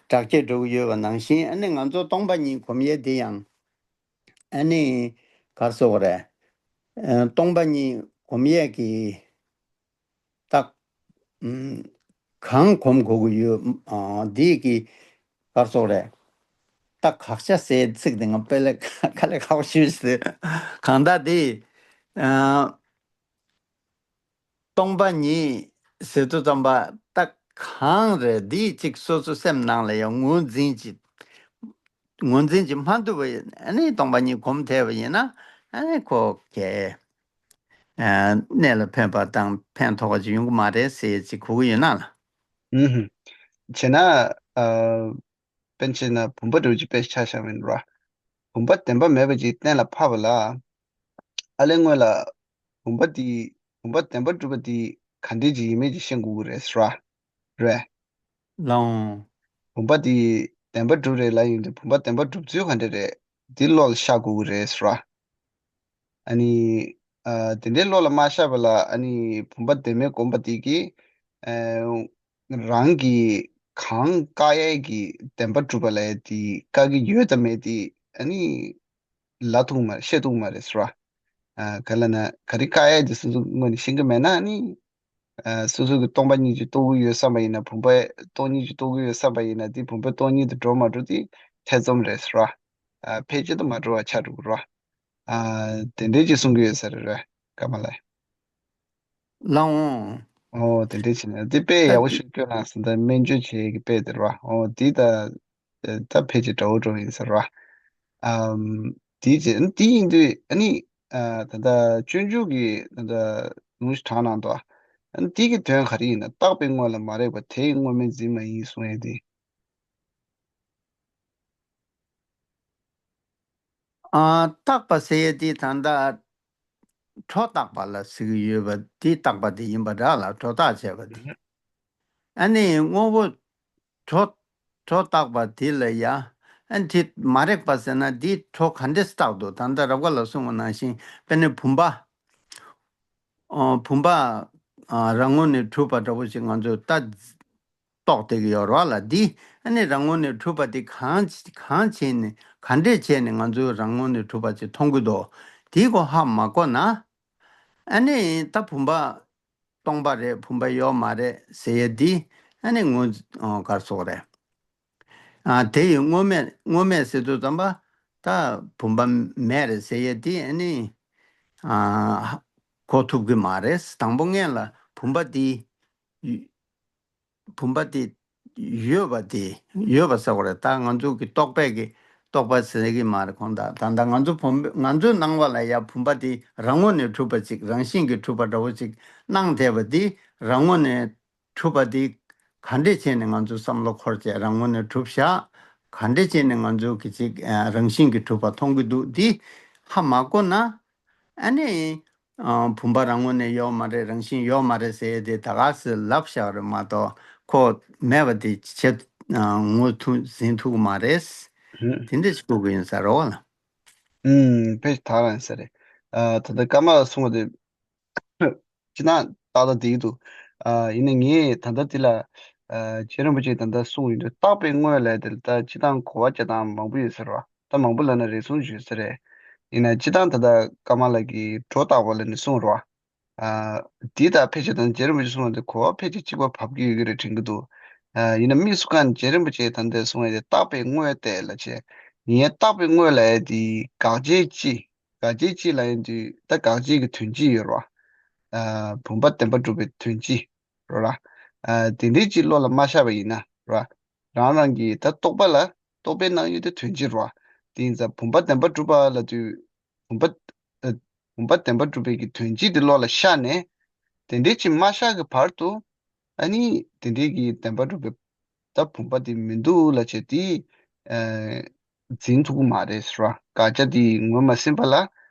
དྲག་སྐྱེད་འགྲོ་གི་ཡོད་པ་ནང་བཞིན། ཨ་ནི་ང་ཚོ་སྟོང་པ་ཉིད་གོམས་ཡས་དེ་ཡང་ཨ་ནི་ག་རེ་ཟེར་དགོས་རེད། ཨ། སྟོང་པ་ཉིད་གོམས་ཡས་ཀྱི་རྟགས། ཨུམ། གང་གོམས་དགོས་ཀྱི་ཡོད། ཨ། འདི་གི་ག་རེ་ཟེར་དགོས་རེད། ད་དགག་བྱ་ཟེར་ཚིག་དེ་ང་དཔེ་ལས་དཀའ་ལས་ཁག་པོ་ཞེ་པོ་ཞིག་འདུག་གང་ལྟར་དེ། ཨ། སྟོང་པ་ཉིད་ཟེར་དུས་ཙམ་པ་ད་གང་རེད། འདི་གཅིག་སོ་སོ་སེམས་ནང་ལ་ཡང་ངོས་འཛིན་གྱི་ངོས་འཛིན་གྱི་མ་ཐུབ་པ་ཡིན། ཨ་ནི་སྟོང་པ་ཉིད་གོམས་ཐལ་བ་ཡིན་ན་ཨ་ནི་ཁོ་གས། ཨ། གནད་ལ་ཕན་པ་དང་ཕན་ཐོགས་པ་ཅིག་ཡོང་གི་མ་རེད་ཟེར་ཅིག་གོ་གི་ཡོད་ན་ལ། ཨུ་ཧུམ། བྱས་ན། ཨ། དཔེར་ན་ཆ་བཞག་ན་བུམ་པ་འདྲ་བོ་ཅིག་དཔེ་ཆ་བཞག་པ་ཡིན་ར། བུམ་པ་བདེན་པ་མེད་པ་ཅིག་གཏན་ལ་ཕབ་པ་ལ། ཨ་ལས་སྔོན་ལ་བུམ་པ་དེ་བུམ་པ་བདེན་པར་གྲུབ་པ་དེ་ག་འདྲས་ཅིག་ཡིན་མིན་ཅིག་ཤེས་དགོས་ཀྱི་རེད་ཟེར་བ་རེད། ལའང་། བུམ་པ་དེ་བདེན་པར་གྲུབ་རེད་ལབ་ཡོང་དུས་བུམ་པ་བདེན་པར་གྲུབ་ཚུལ་ག་འདྲས་རེད། དེ་བློ་ལ་ཤར་དགོས་ཀྱི་རེད་ཟེར་བ། ཨ་ནི། ཨ། དེ་འདྲའི་བློ་ལ་མ་ཤར་བ་ལ་ཨ་ནི་བུམ་པ་བདེན་མེད་སྒོམ་པ་དེ་གིས། ཨ། རང་གིས་གང་བཀག་ཡས་ཀྱི་བདེན་པ་གྲུབ་པ་ལ་ཡ་དེ་བཀག་གི་ཡོད་དམ་མེད་དེ་ཨ་ནི་ལབ་ཐུབ་མ་རེད། ཤེས་ཐུབ་མ་རེད་ཟེར་བ། ཨ། ག་ལབ་ན་ག་རེ་བཀག་ཡས་དེ་སོ་སོ་ངོས་ནས་ཤེས་ཀྱི་མེད་ན་ཨ་ནི། ཨ། སོ་སོ་གི་སྟོང་པ་ཉིད་ཅིག་རྟོགས་ཀྱི་ཡོད་བསམ་པ་ཡིན་ན། བུམ་པ་སྟོང་ཉིད་ཅིག་རྟོགས་ཀྱི་ཡོད་བསམ་པ་ཡིན་ན་དེ་བུམ་པ་སྟོང་ཉིད་དུ་འགྲོ་མ་འགྲོ་དེ་ཐེ་ཚོམ་རེད་ཟེར་བ། ཨ། ཕལ་ཆེར་དུ་མ་འགྲོ་བ་ཆགས་འགྲོ་གི་རེད་བ། ཨ། དེ་འདྲའི་ཅིག་གསུང་གི་ཡོད་ས་རེད། རེད། ཀརྨ་ལགས། ལགས་འོང་། ཨོ། དེ་འདྲའི་བྱས་ན་དེ་དཔེ་ད་ཡག་པོ་ཞིག་བཀོད་གནང་སོང་། ད་སྨན་བཅོས་བྱེད་ཀྱི་དཔེ་དེ་རེད་བ། ཨོ། དེ་ད་ད་ཕལ་ཆེར་འདྲ་བོ་འདྲ་བོ་ཡིན་ས་རེད་བ། ཨམ། དེའི་རྗེས་དེ་ཡིན་དུས་ཨ་ནི། ཨ། ད་ལྟ་སྤྱོད་འཇུག་གི་ད་ལྟ་ལུང་ཞིག་དྲངས་གནང་འདུག་ཨ་ནི་དེ་གི་དོན་ག་རེ་ཡིན་ན། རྟག་པའི་དངོས་ལ་མ་རེག་པ་དེ་ཡི་དངོས་མེད་འཛིན་མ་ཡིན་གསུང་ཡས་དེ། ཨ། རྟག་པ་ཟེར་ཡས་དེ་ད་ལྟ་སྒྲོ་བཏགས་པ་ལ་ཟེར་གྱི་ཡོད་པ་དེ་རྟག་པ་དེ་ཡིན་པ་འདྲ་ལ། སྒྲོ་བཏགས་བྱས་པ་དེ། ཨ་ནི་དངོས་པོ་སྒྲོ་ གྲོ་བཏགས་པ་དེ་ལ་ཡ། ཨ་དེ་མ་རིག་པ་ཟེར་ན་དེ་གྲོ་ག་འདྲས་བཏགས་འདུག་ད་ལྟ་རབ་དགའ་ལགས་གསུངས་པ་ནང་བཞིན་དཔེར་ན་བུམ་པ། ཨོ་བུམ་པ། ཨ་རང་ངོས་ནས་གྲུབ་པ་འདྲ་པོ་ཞིག་ང་ཚོས་ལྟ། རྟོགས་བསྡད་ཀྱི་ཡོད་རེད་བ་ལ། འདི་ཨ་ནི་རང་ངོས་ནས་གྲུབ་པ་དེ་གང་གང་བྱས་ནས་ག་འདྲས་བྱས་ནས་ང་ཚོས་རང་ངོས་ནས་གྲུབ་པ་ཅིག་མཐོང་གི་འདུག་དེའི་སྐོར་ཧ་མ་གོ་ན། ཨ་ནི་ད་བུམ་པ་སྟོང་པ་རེད། བུམ་པ་ཡོད་མ་རེད་ཟེར་ཡ་འདི་ཨ་ནི་ངོས་ག་རེ་ཟེར་དགོས་རེད། ཨ་དེ་ཡི་དངོས་མེད་དངོས་མེད་ཟེར་དུས་ཙམ་པ་ད་བུམ་པ་མེད་རེད་ཟེར་ཡ་འདི་ཨ་ནི་ཨ་གོ་ཐུབ་ཀྱི་མ་རེད། དང་པོ་སྔོན་ལ་བུམ་པ་འདི། བུམ་པ་དེ་ཡོད་པ་དེ་ཡོད་པ་ཟེར་བ་རེད། ད་ང་ཚོ་གི་རྟོག་པས་ཀྱི་རྟོག་པ་ཟེར་གི་མ་རེད། ཁོང་ད་ད་ལྟ་ང་ཚོ་བུམ་པ་ང་ཚོའི་སྣང་བ་ལ་ཡ་བུམ་པ་དེ་རང་ངོས་ནས་གྲུབ་པ་ཅིག་རང་བཞིན་གྱིས་གྲུབ་པ་འདྲ་བོ་ཅིག་སྣང་བསྡད་པ་དེ་རང་ངོས་ནས་གྲུབ་པ་དེ་ག་འདྲས་བྱས་ནས་ང་ཚོ་བསམ་བློ་འཁོར་བྱས་རང་ངོས་ནས་གྲུབ་བཞག་ག་འདྲས་བྱས་ནས་ང་ཚོ་གི་ཅིག་རང་བཞིན་གྱིས་གྲུབ་པ་མཐོང་གི་འདུག་འདི་ཧ་མ་གོ་ན། ཨ་ནི། ཨ་བུམ་པ་རང་ངོས་ནས་ཡོད་མ་རེད། རང་བཞིན་ཡོད་མ་རེད་ཟེར་ཏེ་ད་ག་སེ་ལབ་བཞག་རེད་མ་གཏོགས་ཁོ་མེད་པ་དེ་ཆེ་ཨ་ངོས་ཐུག་ཟིན་ཐུབ་ཀྱི་མ་རེད། ཧུམ། དེ་འདྲ་ཞིག་དགོས་ཀྱི་ཡིན་ས་རེད་བ་ལ། ཧུམ། དཔེ་ཐག་རང་ས་རེད། ཨ་ད་ལྟ་ཀརྨ་ལགས་གསུངས་པ་དེ་སྤྱིར་བཏང་ཏག་ཏག་བསྡད་ཀྱི་འདུག་ཨ་ཡིན་ན་ངས་ད་ལྟ་དེ་ལ་ཨ་རྗེ་རིན་པོ་ཆེས་ད་ལྟ་གསུངས་ཡོད་དུས་རྟག་པའི་དངོས་ལས་དེ་ལ་ད་སྤྱིར་བཏང་གོ་བ་སྤྱིར་བཏང་མང་པོ་ཡོད་ས་རེད་བ། ད་མང་པོ་ལབ་ན་རེ་ཟུང་ཡོད་ས་རེད། ཡིན་ན་སྤྱིར་བཏང་ད་ལྟ་ཀརྨ་ལགས་ཀྱིས་སྒྲོ་བཏགས་པ་ལ་ནི་གསུངས་རོགས། ཨ་འདི་ལྟར་ཕལ་ཆེར་ད་རྗེ་རིན་པོ་ཆེ་གསུངས་པ་དེ་གོ་བ་ཕལ་ཆེར་གཅིག་པ་བབས་ཀྱི་ཡོད་ཀྱི་རེད་དྲན་གྱི་འདུག་ཨ་ཡིན་ན་དམིགས་སུ་བཀར་ནས་རྗེ་རིན་པོ་ཆེས་ད་ལྟ་གསུངས་ཡ་དེ་རྟག་པའི་དངོས་དེ་ལ་བྱས། ངས་རྟག་པའི་དངོས་ལབ་ཡ་དེ་དགག་བྱའི་སྤྱི། དགག་བྱའི་སྤྱི་ལབ་ཡ་དེ་ད་དགག་བྱའི་གི་དོན་སྤྱི་ཡོད་རེད་བ། ཨ་བུམ་པ་བདེན་པར་གྲུབ་པའི་དོན་སྤྱི། རོ་ལ། ཨ་དེ་འདྲའི་ཅིག་བློ་ལ་མ་ཤར་བ་ཡིན་ན་རོ། རང་རང་གི་ད་རྟོག་པ་ལ་རྟོག་པའི་སྣང་ཡུལ་དེ་དོན་སྤྱི་རོ། དེ་ཡིན་ཙང་བུམ་པ་བདེན་པར་གྲུབ་པ་ལབ་དུས་བུམ་པ། ཨ་བུམ་པ་བདེན་པར་གྲུབ་པའི་གི་དོན་སྤྱི་དེ་བློ་ལ་ཤར་ནས། དེ་འདྲའི་ཅིག་མ་ཤར་གི་བར་དུ། ཨ་ནི་དེ་འདྲའི་གི་བདེན་པར་གྲུབ་པའི་ད་བུམ་པ་དེ་མི་འདུག་ལབ་བྱས་དེ། ཨ་འཛིན་ཐུབ་ཀྱི་མ་རེད་ཟེར་བ། དགག་བྱ་དེ་ངོས་མ་ཟིན་པ་ལ་ཨ་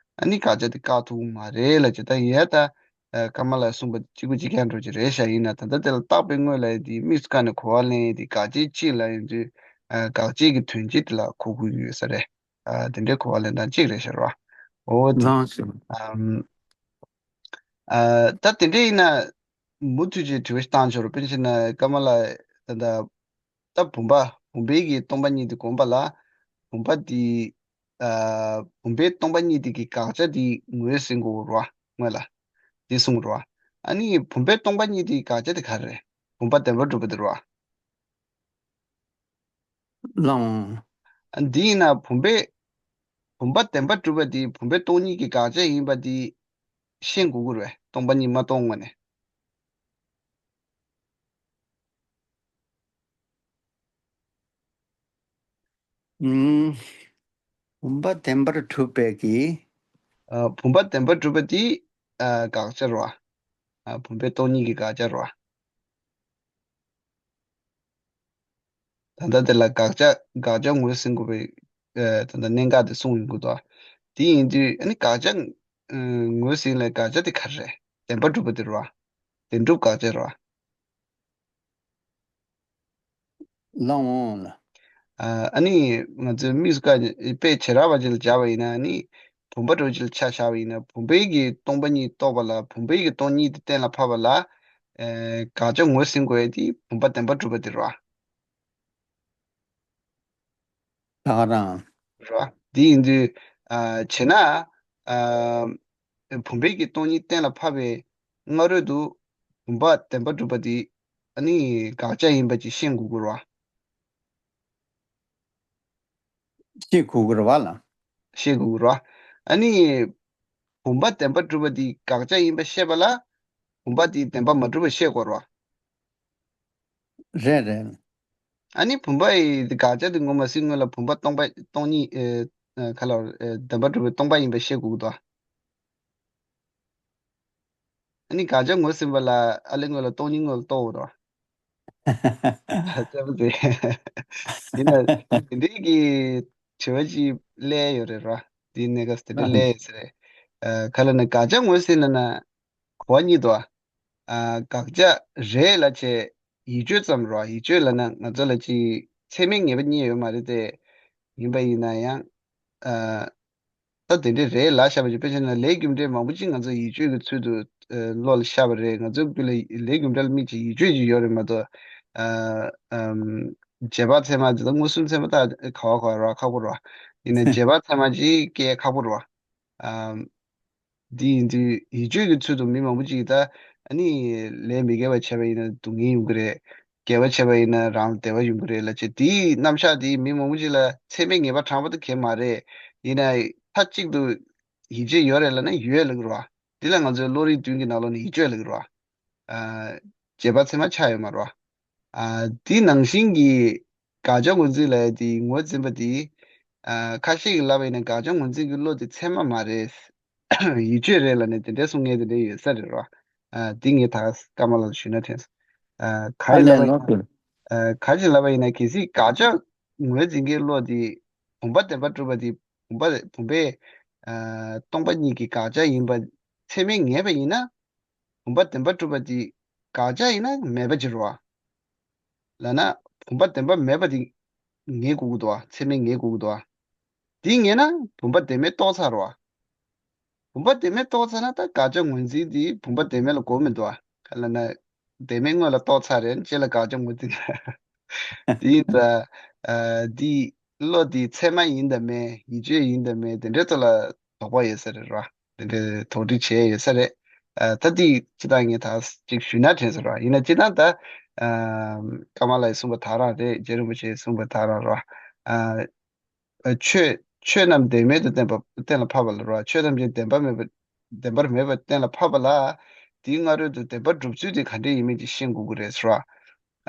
ནི་དགག་བྱ་དེ་བཀག་ཐུབ་ཀྱི་མ་རེད་ལབ་བྱས། ད་ཡིན་ཡ་ད་ཨ་ཀརྨ་ལགས་གསུངས་པ་གཅིག་པུ་གཅིག་རྐྱང་འགྲོ་གི་རེད་ཤག་ཡིན་ན་ད་ལྟ་དེ་ལ་རྟག་པའི་དངོས་ལབ་ཡ་དེ་དམིགས་སུ་བཀར་ནས་གོ་བ་ལེན་ཡ་དེ་དགག་བྱའི་སྤྱི་ལབ་ཡིན་དུས། ཨ་དགག་བྱའི་གི་དོན་སྤྱི་དེ་ལ་གོ་དགོས་ཀྱི་ཡོད་ས་རེད། ཨ་དེ་འདྲའི་གོ་བ་ལེན་སྟངས་གཅིག་རེད་ཤག་རོ། འོ་དེ། ལགས་སོ། ཨམ། ཨ་ད་དེ་འདྲ་ཡིན་ན་མུ་མཐུད་ཀྱི་དྲི་བ་ཞིག་བཏང་ཆོག་རོགས། དཔེར་ན་ཆ་བཞག་ན་ཀརྨ་ལགས་ད་ལྟ་ད་བུམ་པ་བུམ་པའི་གི་སྟོང་པ་ཉིད་དེ་བསྒོམས་པ་ལ་བུམ་པ་དེ་ཨ་བུམ་པའི་སྟོང་པ་ཉིད་དེ་གི་དགག་བྱ་དེ་ངོས་ཟིན་དགོས་རོ། སྔོན་ལ་དེ་གསུངས་རོ། ཨ་ནི་བུམ་པའི་སྟོང་པ་ཉིད་དེ་གི་དགག་བྱ་དེ་ག་རེ་རེད། བུམ་པ་བདེན་པར་གྲུབ་པ་དེ་རོ། ལགས་འོང་། ཨ་འདི་ཡིན་ན་བུམ་པའི་བུམ་པ་བདེན་པར་གྲུབ་པ་འདི་བུམ་པའི་སྟོང་ཉིད་ཀྱི་དགག་བྱ་ཡིན་པ་འདི་ཤེས་དགོས་ཀྱི་རེད། སྟོང་པ་ཉིད་མ་རྟོགས་སྔོན་ནས། ཨུམ། བུམ་པ་བདེན་པར་གྲུབ་པའི་གི། ཨ་བུམ་པ་བདེན་པར་གྲུབ་པ་འདི་ཨ་དགག་བྱ་རེད་བ། ཨ་བུམ་པའི་སྟོང་ཉིད་ཀྱི་དགག་བྱ་རེད་བ། ད་ལྟ་དེ་ལ་དགག་བྱ་དགག་བྱ་ངོས་ཟིན་དགོས་པའི་ཨ་ད་ལྟ་གནད་འགག་དེ་གསུངས་ཡོང་གི་འདུག་དེ་ཡིན་དུས་ཨ་ནི་དགག་བྱ་ཨ་ངོས་ཟིན་ལ་དགག་བྱ་དེ་ག་རེ་རེད། བདེན་པར་གྲུབ་པ་དེ་རེད་བ། བདེན་གྲུབ་དགག་བྱ་རེད་བ། ལགས་འོང་ལགས། ཨ་ཨ་ནི་ང་ཚོས་དམིགས་སུ་བཀར་ནས་དཔེ་བྱེ་བྲག་པ་ཅིག་ལ་སྦྱར་བ་ཡིན་ན་ཨ་ནི་བུམ་པ་འདྲ་བོ་ཅིག་ལ་ཆ་བཞག་པ་ཡིན་ན་བུམ་པའི་གི་སྟོང་པ་ཉིད་རྟོགས་པ་ལ་བུམ་པའི་གི་སྟོང་ཉིད་དེ་གཏན་ལ་ཕབ་པ་ལ་ཨེ་དགག་བྱ་ངོས་ཟིན་དགོས་ཡ་དེ་བུམ་པ་བདེན་པར་གྲུབ་པ་དེ་རེད་བ། ད་ག་རང་། རེད་བ། དེ་ཡིན་དུས་ཨ་བྱས་ན་ཨ་བུམ་པའི་གི་སྟོང་ཉིད་གཏན་ལ་ཕབ་པའི་སྔ་རོལ་དུ་བུམ་པ་བདེན་པར་གྲུབ་པ་དེ་ཨ་ནི་དགག་བྱ་ཡིན་པ་ཅིག་ཤེས་དགོས་ཀྱི་རེད་བ། ཤེས་དགོས་ཀྱི་རེད་བ་ལགས། ཤེས་དགོས་ཀྱི་རེད་བ། ཨ་ནི་བུམ་པ་བདེན་པར་གྲུབ་པ་དེ་དགག་བྱ་ཡིན་པ་ཤེས་པ་ལ་བུམ་པ་དེ་བདེན་པར་མ་གྲུབ་པ་ཤེས་དགོས་རེད་བ། རེད་རེད། ཨ་ནི་བུམ་པ་ཡི་དགག་བྱ་དེ་ངོས་མ་ཟིན་སྔོན་ལ་བུམ་པ་སྟོང་པ་སྟོང་ཉིད་ཨེ་ཨེ་ག་ལ་ཨེ་བདེན་པར་གྲུབ་པའི་སྟོང་པ་ཡིན་པ་ཤེས་དགོས་ཀྱི་འདུག་ཨ་ནི་དགག་བྱ་ངོས་ཟིན་པ་ལ་ཨ་ལེ་སྔོན་ལ་སྟོང་ཉིད་སྔོན་ལ་རྟོགས་འོང་རོགས། ལྟ་བུ་དེ། ཡིན་ན་དེ་འདྲའི་གི་དྲི་བ་ཅིག་སླེབས་ཡོད་རེད་ར། དེ་གནད་འགག་དེ་འདྲ་སླེབས་ཡོད་ས་རེད། ཨ་ག་ལ་ན་དགག་བྱ་ངོས་ཟིན་ན་ན། གོ་བ་གཉིས་འདུག་ཨ། དགག་བྱ་རེད་ལབ་བྱས་ཡིད་དཔྱོད་ཙམ་རོ། ཡིད་དཔྱོད་ལབ་ན་ང་ཚོ་ལ་ཅིག་ ཚད་མའི་ངེས་པ་རྙེད་ཡོད་མ་རེད་དེ། ཡིན་པ་ཡིན་ན་ཡང་། ཨ། ད་དེ་འདྲས་རེད་ལབ་བཞག་པ་ཅིག་དཔེ་བྱས་ན་ལས་རྒྱུ་འབྲས་མང་པོ་ཅིག་ང་ཚོ་ཡིད་དཔྱོད་ཀྱི་ཚུལ་དུ་ཨ་བློ་ལ་ཤར་བ་རེད། ང་ཚོའི་རྒྱུད་ལ་ལས་རྒྱུ་འབྲས་ལ་དམིགས་བྱས་ཡིད་དཔྱོད་ཅིག་ཡོད་རེད་མ་གཏོགས། ཨ། ཨམ། རྗེས་དཔག་ཚད་མ་དེ་དག་མངོན་སུམ་ཚད་མ་དག་ག་བ་ག་བ་རག་ཁག་པོ་རེད་བ། ཡིན་ན་རྗེས་དཔག་ཚད་མ་ཅིག་སྐྱེལ་ཁག་པོ་རེད་བ། ཨམ། འདི་ཡིན་དུས་ཡིད་དཔྱོད་ཀྱི་ཚུལ་དུ་མི་མང་པོ་ཅིག་གིས་ད་ཨ་ནི་ལས་མི་དགེ་བ་བྱས་པ་ཡིན་ན་སྡུག་བསྔལ་ཡོང་གི་རེད། དགེ་བ་བྱས་པ་ཡིན་ན་རང་ལ་བདེ་བ་ཡོང་གི་རེད་ལབ་བྱས། དེའི་རྣམ་གཞག་དེ་མི་མང་པོ་ཅིག་ལ་ཚད་མའི་ངེས་པ་དྲངས་པ་དེ་གལ་མ་རེད། ཡིན་ན་མཐའ་གཅིག་ཏུ་ཡིད་དཔྱོད་ཡོད་རེད་ལབ་ན་ཡོད་ལབ་ཀྱི་རེད་བ། འདི་ལ་ང་ཚོའི་བློ་རིག་བདུན་གྱི་ནང་ལོགས་ནས་ཡིད་དཔྱོད་ལབ་ཀྱི་རེད་བ། ཨ། རྗེས་དཔག་ཚད་མ་ཆགས་ཡོད་མ་རེད་བ། ཨ། འདི་ནང་བཞིན་གྱི་དགག་བྱ་ངོས་འཛིན་ལབ་ཡ་དེ་ངོས་འཛིན་པ་དེ། ཨ། ཁ་ཤས་ཀྱིས་ལབ་པ་ཡིན་ན་དགག་བྱ་ངོས་འཛིན་གྱི་བློ་དེ་ཚད་མ་མ་རེད། ཡིད་དཔྱོད་རེད་ལབ་ནས་དེ་འདྲའི་གསུང་མཁན་དེ་འདྲ་ཡོད་ས་རེད་རོ། ཨ། འདི་ངས་ད་ཀརྨ་ལགས་ལ་ཞུས་ན་དྲན་སོང་། ཨ། ག་ཨ་རེ་ལབ་ལས་པ་ཡིན་ན། ལོག་ཏུ། ཨ། ག་རེ་ལབ་པ་ཡིན་ན་གལ་སྲིད་དགག་བྱ་ངོས་འཛིན་མཁན་བློ་དེ་བུམ་པ་བདེན་པར་གྲུབ་པ་དེ་བུམ་པ་བུམ་པས། ཨ། སྟོང་པ་ཉིད་ཀྱི་དགག་བྱ་ཡིན་པ་ཚད་མས་ངེས་པ་ཡིན་ན། བུམ་པ་བདེན་པར་གྲུབ་པ་དེ་དགག་བྱ་ཡིན་ན་མེད་པ་ཅིག་རེད་བ། ལབ་ན་བུམ་པ་བདེན་པ་མེད་པ་དེ་ངེས་དགོས་ཀྱི་འདུག་བ། ཚད་མས་ངེས་དགོས་ཀྱི་འདུག་བ། དེ་ངེས་ན་བུམ་པ་བདེན་མེད་རྟོགས་ཚར་རེད་བ། བུམ་པ་བདེན་མེད་རྟོགས་ཚར་ན་ད་དགག་བྱ་ངོས་འཛིན་དེ་བུམ་པ་བདེན་མེད་ལ་གོ་མི་འདུག་བ། ག་ལབ་ན། བདེན་མེད་དངོས་ལ་རྟོགས་ཚར་རེད། རྗེས་ལ་དགག་བྱ་ངོས་འཛིན། དེ་ཡིན་ཙང་། ཨ། འདི་བློ་འདི་ཚད་མ་ཡིན་དང་མེད། ཡིད་དཔྱོད་ཡིན་དང་མེད། དེ་འདྲའི་ཐོག་ལ་དོགས་པ་ཡོད་ས་རེད་ར། དེ་འདྲའི་དོགས་འདྲི་བྱས་ཡོད་ས་རེད། ཨ། ད་འདི་སྤྱིར་བཏང་ངས་ད་ཅིག་ཞུས་ན་དྲན་སོང་ར། ཡིན་ན་སྤྱིར་བཏང་ད། ཨ། ཀརྨ་ལགས་གསུངས་པ་དག་རང་རེད། རྗེ་རིན་པོ་ཆེས་གསུངས་པ་དག་རང་ར། ཨ། ཆོས་ཆོས་རྣམས་བདེན་མེད་དུ་བསྟན་པ་གཏན་ལ་ཕབ་པ་ལ་རོ། ཆོས་ཐམས་ཅད་བདེན་པ་མེད་པ་བདེན་པར་མེད་པ་གཏན་ལ་ཕབ་པ་ལ། དེའི་སྔ་རོལ་དུ་བདེན་པར་གྲུབ་ཚུལ་དེ་ག་འདྲས་ཡིན་མིན་ཅིག་ཤེས་དགོས་ཀྱི་རེད་ཟེར་བ།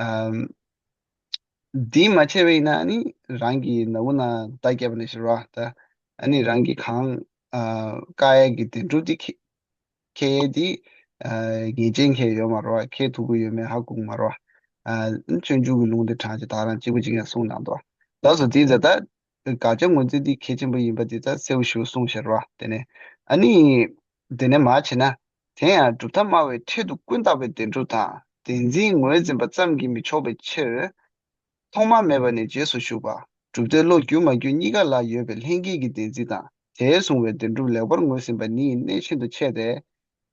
ཨམ། འདི་མ་བྱས་པ་ཡིན་ན་ཨ་ནི་རང་གི་ནག་པོ་ན་རྟ་བརྒྱབ་པ་ནང་བཞིན་རེད་བ། ད་ཨ་ནི་རང་གིས་གང་ཨ་བཀག་ཡས་ཀྱི་བདེན་གྲུབ་དེ་ཁེ་ཁེ་ཡས་དེ་ཨ་ངེས་ཅན་ཁེ་ཡས་ཡོད་མ་རེད་བ། ཁེ་ཐུབ་ཀྱི་ཡོད་མེད་ཧ་གོ་གི་མ་རེད་བ། ཨ་སྤྱོད་འཇུག་གི་ལུང་དེ་དྲངས་བྱས་ད་རང་གཅིག་པ་གཅིག་ཡང་གསུངས་གནང་འདུག་ད་སོ་དེ་ད་ད་དགག་བྱ་ངོས་འཛིན་དེ་གལ་ཆེན་པོ་ཡིན་པ་དེ་ད་གསལ་པོ་ཞེ་པོ་གསུངས་བཞག་རེད་བ། དེ་ནས་ཨ་ནི་དེ་ནས་མར་བྱས་ན། དེ་ཡང་གྲུབ་མཐའ་སྨྲ་བས་འཕྲལ་དུ་ཀུན་བརྟགས་པའི་བདེན་གྲུབ་དང་བདེན་འཛིན་ངོས་འཛིན་པ་ཙམ་གྱིས་མི་ཆོག་པའི་ཕྱིར། ཐོག་མ་མེད་པ་ནས་རྗེས་སུ་ཞུགས་པ། གྲུབ་མཐས་བློ་བསྒྱུར་མ་བསྒྱུར་གཉིས་ཀ་ལ་ཡོད་པའི་ལྷན་སྐྱེས་ཀྱི་བདེན་འཛིན་དང་དེས་བཟུང་བའི་བདེན་གྲུབ་ལེགས་པར་ངོས་ཟིན་པ་ནི་གནད་ཤིན་ཏུ་ཆེ་སྟེ།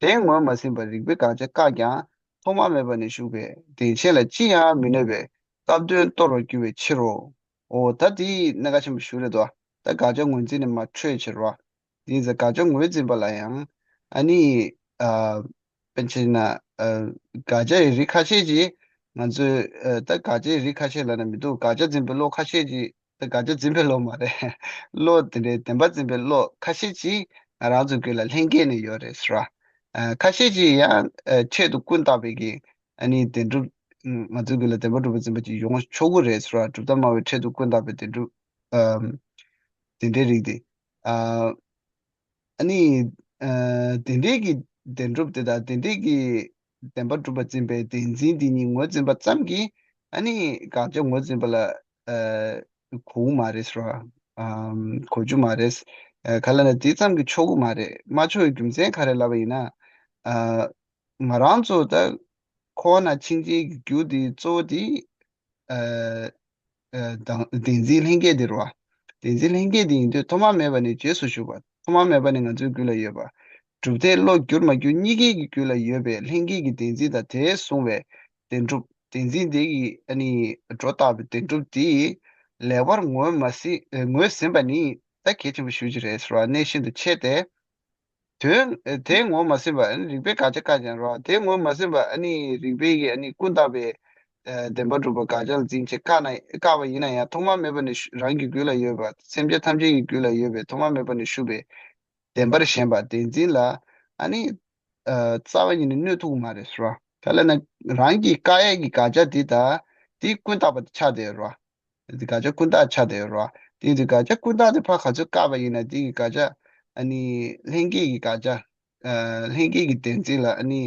དེ་ངོས་མ་ཟིན་པར་རིགས་པས་དགག་བྱ་བཀག་ཀྱང་ཐོག་མ་མེད་པ་ནས་ཞུགས་པའི་བདེན་ཞེན་ལ་ཅི་ཡང་མི་གནོད་པའི་སྐབས་དོན་སྟོར་བར་འགྱུར་བའི་ཕྱིར་རོ། འོ་ད་དེ་གནད་འགག་ཆེན་པོ་ཞིག་རེད་དོ། ད་དགག་བྱ་ངོས་འཛིན་ནས་མར་འཕྲོས་ཕྱིར་རོ། དེ་ཡིན་ཙང་དགག་བྱ་ངོས་འཛིན་པ་ལ་ཡང་ཨ་ནི། ཨ། དཔེར་ན་ཆ་བཞག་ན། ཨ། དགག་བྱ་ཡི་རིགས་ཁ་ཤས་ཅིག་ང་ཚོས་ཨ། ད་དགག་བྱ་ཡི་རིགས་ཁ་ཤས་ལབ་ན་མི་འདུག་དགག་བྱ་འཛིན་པའི་བློ་ཁ་ཤས་ཅིག་ད་དགག་བྱ་འཛིན་པའི་བློ་མ་རེད། བློ་དེ་འདྲའི་བདེན་པ་འཛིན་པའི་བློ་ཁ་ཤས་ཅིག་ང་རང་ཚོའི་རྒྱུད་ལ་ལྷན་སྐྱེས་ནས་ཡོད་རེད་ཟེར་བ། ཨ། ཁ་ཤས་ཅིག་ཡང་ཨ། འཕྲལ་དུ་ཀུན་བརྟགས་པའི་གི་ཨ་ནི་བདེན་གྲུབ། ང་ཚོའི་རྒྱུད་ལ་བདེན་པ་གྲུབ་པ་འཛིན་པ་ཅིག་ཡོང་ཆོག་གི་རེད་ཟེར་བ། གྲུབ་མཐའ་སྨྲ་བས་འཕྲལ་དུ་ཀུན་བརྟགས་པའི་བདེན་གྲུབ། ཨ། དེ་འདྲའི་རིགས་དེ། ཨ། ཨ་ནི། ཨ། དེ་འདྲའི་གི་བདེན་གྲུབ་དེ་དང་དེ་འདྲའི་གི་བདེན་པ་གྲུབ་པ་འཛིན་པའི་བདེན་འཛིན་དེ་གཉིས་ངོས་འཛིན་པ་ཙམ་གྱིས་ཨ་ནི་དགག་བྱ་ངོས་འཛིན་པ་ལ། ཨ། གོ་གི་མ་རེད་ཟེར་བ། ཨམ། གོ་རྒྱུ་མ་རེད། ཨ། ག་ལབ་ན་དེ་ཙམ་གྱིས་ཆོག་གི་མ་རེད། མ་ཆོག་པའི་རྒྱུ་མཚན་ག་རེ་ལབ་པ་ཡིན་ན། ཨ། ང་རང་ཚོ་ད་ཁོ་ན་ཕྱིན་ཆད་ཀྱི་རྒྱུ་དེ་གཙོ་བོ་དེ། ཨ། ཨ། དང་བདེན་འཛིན་ལྷན་སྐྱེས་དེ་རེད་བ། བདེན་འཛིན་ལྷན་སྐྱེས་དེ་ཡིན་དུས་ཐོག་མ་མེད་པ་ནས་རྗེས་སུ་ཞུགས་པ། ཐོག་མ་མེད་པ་ནས་ང་ཚོའི་རྒྱུད་ལ་ཡོད་པ། གྲུབ་མཐས་བློ་བསྒྱུར་མ་བསྒྱུར་གཉིས་ཀའི་གི་རྒྱུད་ལ་ཡོད་པའི་ལྷན་སྐྱེས་ཀྱི་བདེན་འཛིན་དང་དེས་བཟུང་བའི་བདེན་གྲུབ། བདེན་འཛིན་དེ་ཡིས་ཨ་ནི་སྒྲོ་བཏགས་པའི་བདེན་གྲུབ་དེ་ལེགས་པར་ངོས་མ་ཟིན། ངོས་ཟིན་པ་ནི་ད་གལ་ཆེན་པོ་ཞེ་པོ་ཅིག་རེད་ཟེར་བ་གནད་ཤིན་ཏུ་ཆེ་སྟེ། དོན་དེ་ངོས་མ་ཟིན་པ་ཨ་ནི་རིགས་པས་དགག་བྱ་བཀག་ཀྱང་རེད་བ། དེ་ངོས་མ་ཟིན་པ་ཨ་ནི་རིགས་པས་ཀྱི་ཨ་ནི་ཀུན་བརྟགས་པའི་ཨ་བདེན་པ་གྲུབ་པ་དགག་བྱ་ལ་འཛིན་བྱས་བཀག་ན། བཀག་པ་ཡིན་ན་ཡང་ཐོག་མ་མེད་པ་ནས་ཞུ་རང་གི་རྒྱུད་ལ་ཡོད་པ། སེམས་ཅན་ཐམས་ཅད་ཀྱི་རྒྱུད་ལ་ཡོད་པའི་ཐོག་མ་མེད་པ་ནས་ཞུགས་པའི་བདེན་པར་ཞེན་པ་བདེན་འཛིན་ལ་ཨ་ནི། ཨ། རྩ་བ་ཉིད་ནས་གནོད་ཐུབ་ཀྱི་མ་རེད་ཟེར་བ། ག་ལབ་ན་རང་གིས་བཀག་ཡས་ཀྱི་དགག་བྱ་འདི་དང་འདི་ཀུན་བརྟགས་པ་དེ་ཆགས་བསྡད་ཡོད་རེད་བ། འདི་དགག་བྱ་ཀུན་བརྟགས་ཆགས་བསྡད་ཡོད་རེད་བ། དེ་འདི་དགག་བྱ་ཀུན་བརྟགས་དེ་ཕར་ག་ཚོད་བཀག་པ་ཡིན་ན་འདི་གི་དགག་བྱ་ཨ་ནི་ལྷན་སྐྱེས་ཀྱི་དགག་བྱ། ཨ། ལྷན་སྐྱེས་ཀྱི་བདེན་འཛིན་ལ་ཨ་ནི།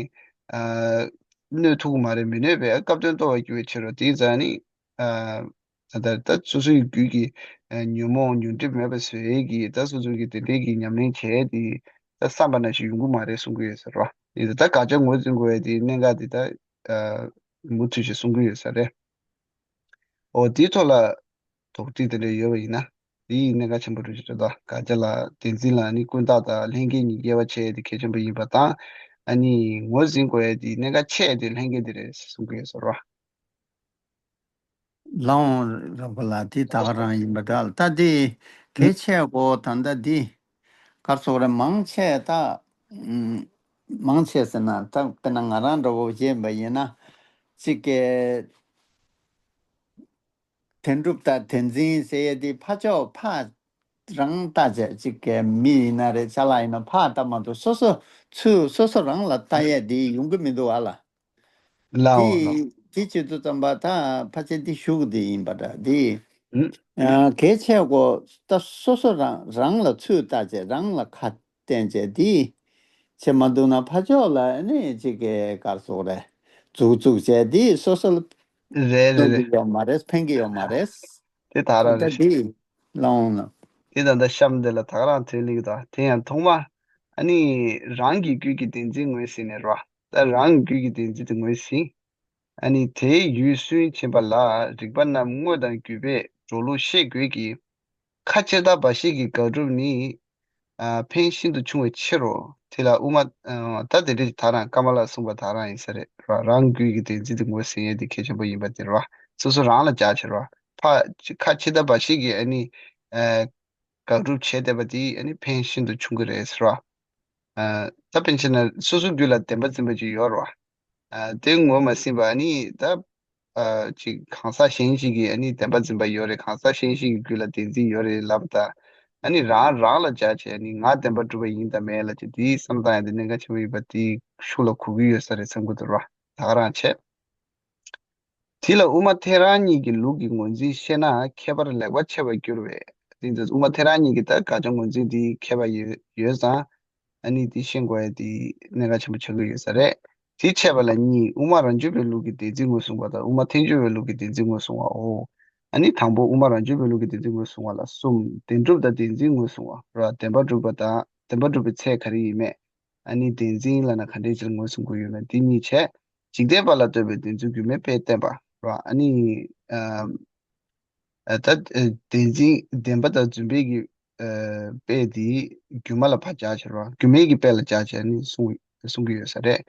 ཨ། གནོད་ཐུབ་ཀྱི་མ་རེད། མི་གནོད་པའི་སྐབས་དོན་རྟོགས་པར་འགྱུར་བའི་ཕྱིར་རོ། དེ་ཡིན་ཙང་ནི། ཨ། ད་ལྟ་ད་སོ་སོའི་རྒྱུད་ཀྱི་ཨ་ཉོན་མོངས་ཉོན་སྒྲིབ་མེད་པ་བཟོ་ཡས་ཀྱི་ད་སོ་སོ་གི་དེ་འདྲའི་གི་ཉམས་ལེན་བྱས་ཏེ་ད་བསམ་པ་ནང་བཞིན་ཡོང་གི་མ་རེད་གསུང་གི་ཡོད་ས་རེད་བ། ཡིན་ད་ད་དགག་བྱ་ངོས་འཛིན་དགོས་ཡས་དེ་གནད་འགག་དེ་ད་ཨ་མུ་མཐུད་བྱས་གསུང་གི་ཡོད་ས་རེད། འོ་དེའི་ཐོག་ལ་དོགས་འདྲི་དེ་འདྲ་ཡོད་པ་ཡིན་ན། དེ་ཡིས་གནད་འགག་ཆེན་པོ་འགྲོ་གི་རེད་དོ། དགག་བྱ་ལ་བདེན་འཛིན་ལ་ནི་ཀུན་བཏགས་དང་ལྷན་སྐྱེས་གཉིས་དབྱེ་བ་ཕྱེ་ཡས་དེ་གལ་ཆེན་པོ་ཡིན་པ་དང་། ཨ་ནི་ངོས་ཟིན་དགོས་ཡས་དེ་གནད་འགག་ཆེ་ཡས་དེ་ལྷན་སྐྱེས་དེ་རེད་ཟེར་གསུང་གི་ཡོད་ཟེར་བ། ལའོ་རོགས་པ་ལགས། དེ་ད་ག་རང་ཡིན་པ་འདྲ། ད་དེ་གལ་ཆེ་གོ། ད་ལྟ་འདི་གར་སོགས་རེ་མང་ཆེ་ད་ཨམ་མང་ཆེ་ཟེར་ན་ད་དཔེར་ན་ང་རང་འདྲ་བོ་བཤད་པ་ཡིན་ན་གཅིག་གི་བདེན་གྲུབ་དང་བདེན་འཛིན་ཟེར་ཡས་དེ་ཕར་ཕྱོགས་ཕར་རང་ལྟ་བྱས། གཅིག་གི་མི་ཡིན་ན་རེད། ཅ་ལག་ཡིན་ན་ཕར་ལྟ་མ་གཏོགས་སོ་སོ་ཚུར་སོ་སོ་རང་ལ་ལྟ་ཡས་དེ་ཡོང་གི་མི་འདུག་ཨ་ལ། ལའོ་ལའོ། དེ་དེ་བྱེད་དུས་ཙམ་པ་ད་ཕལ་ཆེར་འདི་ཞུ་གི་དེ་ཡིན་པ་འདྲ། འདི་ཨ་གལ་ཆེ་གོ། ད་སོ་སོ་རང་རང་ལ་ཚུར་ལྟ་བྱས། རང་ལ་ཁ་བསྟན་བྱས། འདི་བྱེད་མ་འདུག་ན་ཕར་ཕྱོགས་ལ་ནི་གཅིག་གི་གར་སོགས་རེ་འཛུགས་འཛུགས་བྱས། འདི་སོ་སོ་ལ་རེད་རེད་གནོད་རེད། ཀྱི་ཡོད་མ་རེད། ཕན་གྱི་ཡོད་མ་རེད། དེ་ད་རང་ད་རེད། འདི་ལའོ་ལ། དེ་ད་ལྟ་གཤམ་དེ་ལ་ད་ག་རང་ཐོན་ལེ་གི་ད། དེ་ཡང་ཐོག་མ་ཨ་ནི་རང་གི་རྒྱུད་ཀྱི་བདེན་འཛིན་ངོས་ཟིན་ནས་རོ། ད་རང་གི་རྒྱུད་ཀྱི་བདེན་འཛིན་དེ་ངོས་ཟིན། ཨ་ནི་དེའི་ཡུལ་སུན་འབྱིན་པ་ལ་རིགས་པ་རྣམས་དངོས་དང་བརྒྱུད་པས་འགྲོ་ལུགས་ཤེས་དགོས་ཀྱི། ཁ་ཕྱིར་ལྟ་འབའ་ཞིག་གི་དགག་སྒྲུབ་ནི་ཨ་ཕན་ཤིན་ཏུ་ཆུང་བའི་ཕྱིར་རོ། དེ་ལ་དབུ་མ་ཨ་ད་དེ་འདྲ་ད་རང་ཀ་མ་ལ་གསུངས་པ་ད་རང་ཡིན་ས་རེད་རོ། རང་རྒྱུད་ཀྱི་བདེན་འཛིན་དེ་ངོས་ཟིན་ཡས་དེ་གལ་ཆེན་པོ་ཡིན་པ་དེ་རོ། སོ་སོ་རང་ལ་བྱ་ཕྱིར་རོ། ཕ་ཁ་ཕྱིར་ལྟ་འབའ་ཞིག་གི་ཨ་ནི་ཨ་དགག་སྒྲུབ་བྱས་བསྡད་པ་དེ་ཨ་ནི་ཕན་ཤིན་ཏུ་ཆུང་གི་རེད་ཟེར་བ། ཨ་ད་ཕན་ཆད་ན་སོ་སོ་རྒྱུད་ལ་བདེན་པ་འཛིན་པ་ཅིག་ཡོད་རེད་བ། ཨ་དེ་ངོས་མ་ཟིན་པ་ཨ་ནི་ད་ཨ་ཅིག་གང་ཟག་གཞན་ཞིག་གིས་ཨ་ནི་བདེན་པ་འཛིན་པ་ཡོད་རེད། གང་ཟག་གཞན་ཞིག་གི་རྒྱུད་ལ་བདེན་འཛིན་ཡོད་རེད་ལབ་པ་དང་། ཨ་ནི་རང་རང་ལ་སྦྱར་བྱས་ཨ་ནི་ང་བདེན་པ་གྲུབ་པ་ཡིན་དང་མེད་ལབ་བྱས་དེའི་བསམ་བློ་བཏང་ཡ་དེ་གནད་འགག་ཆེན་པོ་ཡིན་པ་དེ་ཤུགས་ལ་གོ་གི་ཡོད་ས་རེད་བསམ་གི་འདུག་ར། ད་ག་རང་བྱས། དེ་ལ་དབུ་མ་ཐལ་རང་གཉིས་ཀྱི་ལུགས་ཀྱི་ངོས་འཛིན་ཤེས་ན་ཁྱད་པར་ལེགས་པར་ཕྱེ་བར་འགྱུར་བས། དེ་ཚོ་དབུ་མ་ཐལ་རང་གཉིས་ཀྱི་ད་དགག་བྱ་ངོས་འཛིན་དེ་ཁྱད་པར་ཡོད་ཡོད་ཙང་། ཨ་ནི་དེ་ཤེས་དགོས་ཡ་དེ་གནད་འགག་ཆེན་པོ་ཆགས་ཀྱི་ཡོད་ས་རེད། དེ་འཆད་པ་ལ་གཉིས། དབུ་མ་རང་རྒྱུད་པའི་ལུགས་ཀྱི་བདེན་འཛིན་ངོས་བཟུང་བ་དང་། དབུ་མ་ཐལ་འགྱུར་བའི་ལུགས་ཀྱི་བདེན་འཛིན་ངོས་བཟུང་བའོ། ཨ་ནི་དང་པོ་དབུ་མ་རང་རྒྱུད་པའི་ལུགས་ཀྱི་བདེན་འཛིན་ངོས་བཟུང་བ་ལ་གསུམ། བདེན་གྲུབ་དང་བདེན་འཛིན་ངོས་བཟུང་བ་ར། བདེན་པ་གྲུབ་པ་དང་བདེན་པ་གྲུབ་པའི་ཚད་ག་རེ་ཡིན་མེད། ཨ་ནི་བདེན་འཛིན་ལབ་ན་ག་འདྲའི་ཕྱིར་ངོས་བཟུང་དགོས་ཡོད་མེད་འདི་གཉིས་བྱས། འཇིག་རྟེན་པ་ལ་ལྟོས་པའི་བདེན་རྫུན་རྒྱུ་མེད་དཔེས་བསྟན་པ་ར། ཨ་ནི་ཨ་ཨ་ད་ཨ་བདེན་འཛིན་བདེན་པ་དང་རྫུན་པའི་གི་ཨ་དཔེ་དེ་སྒྱུ་མ་ལ་ཕར་སྦྱར་བྱས་ར། སྒྱུ་མའི་གི་དཔེ་ལ་སྦྱར་བྱས་ནི་གསུང་གསུང་གི་ཡོད་ས་རེད།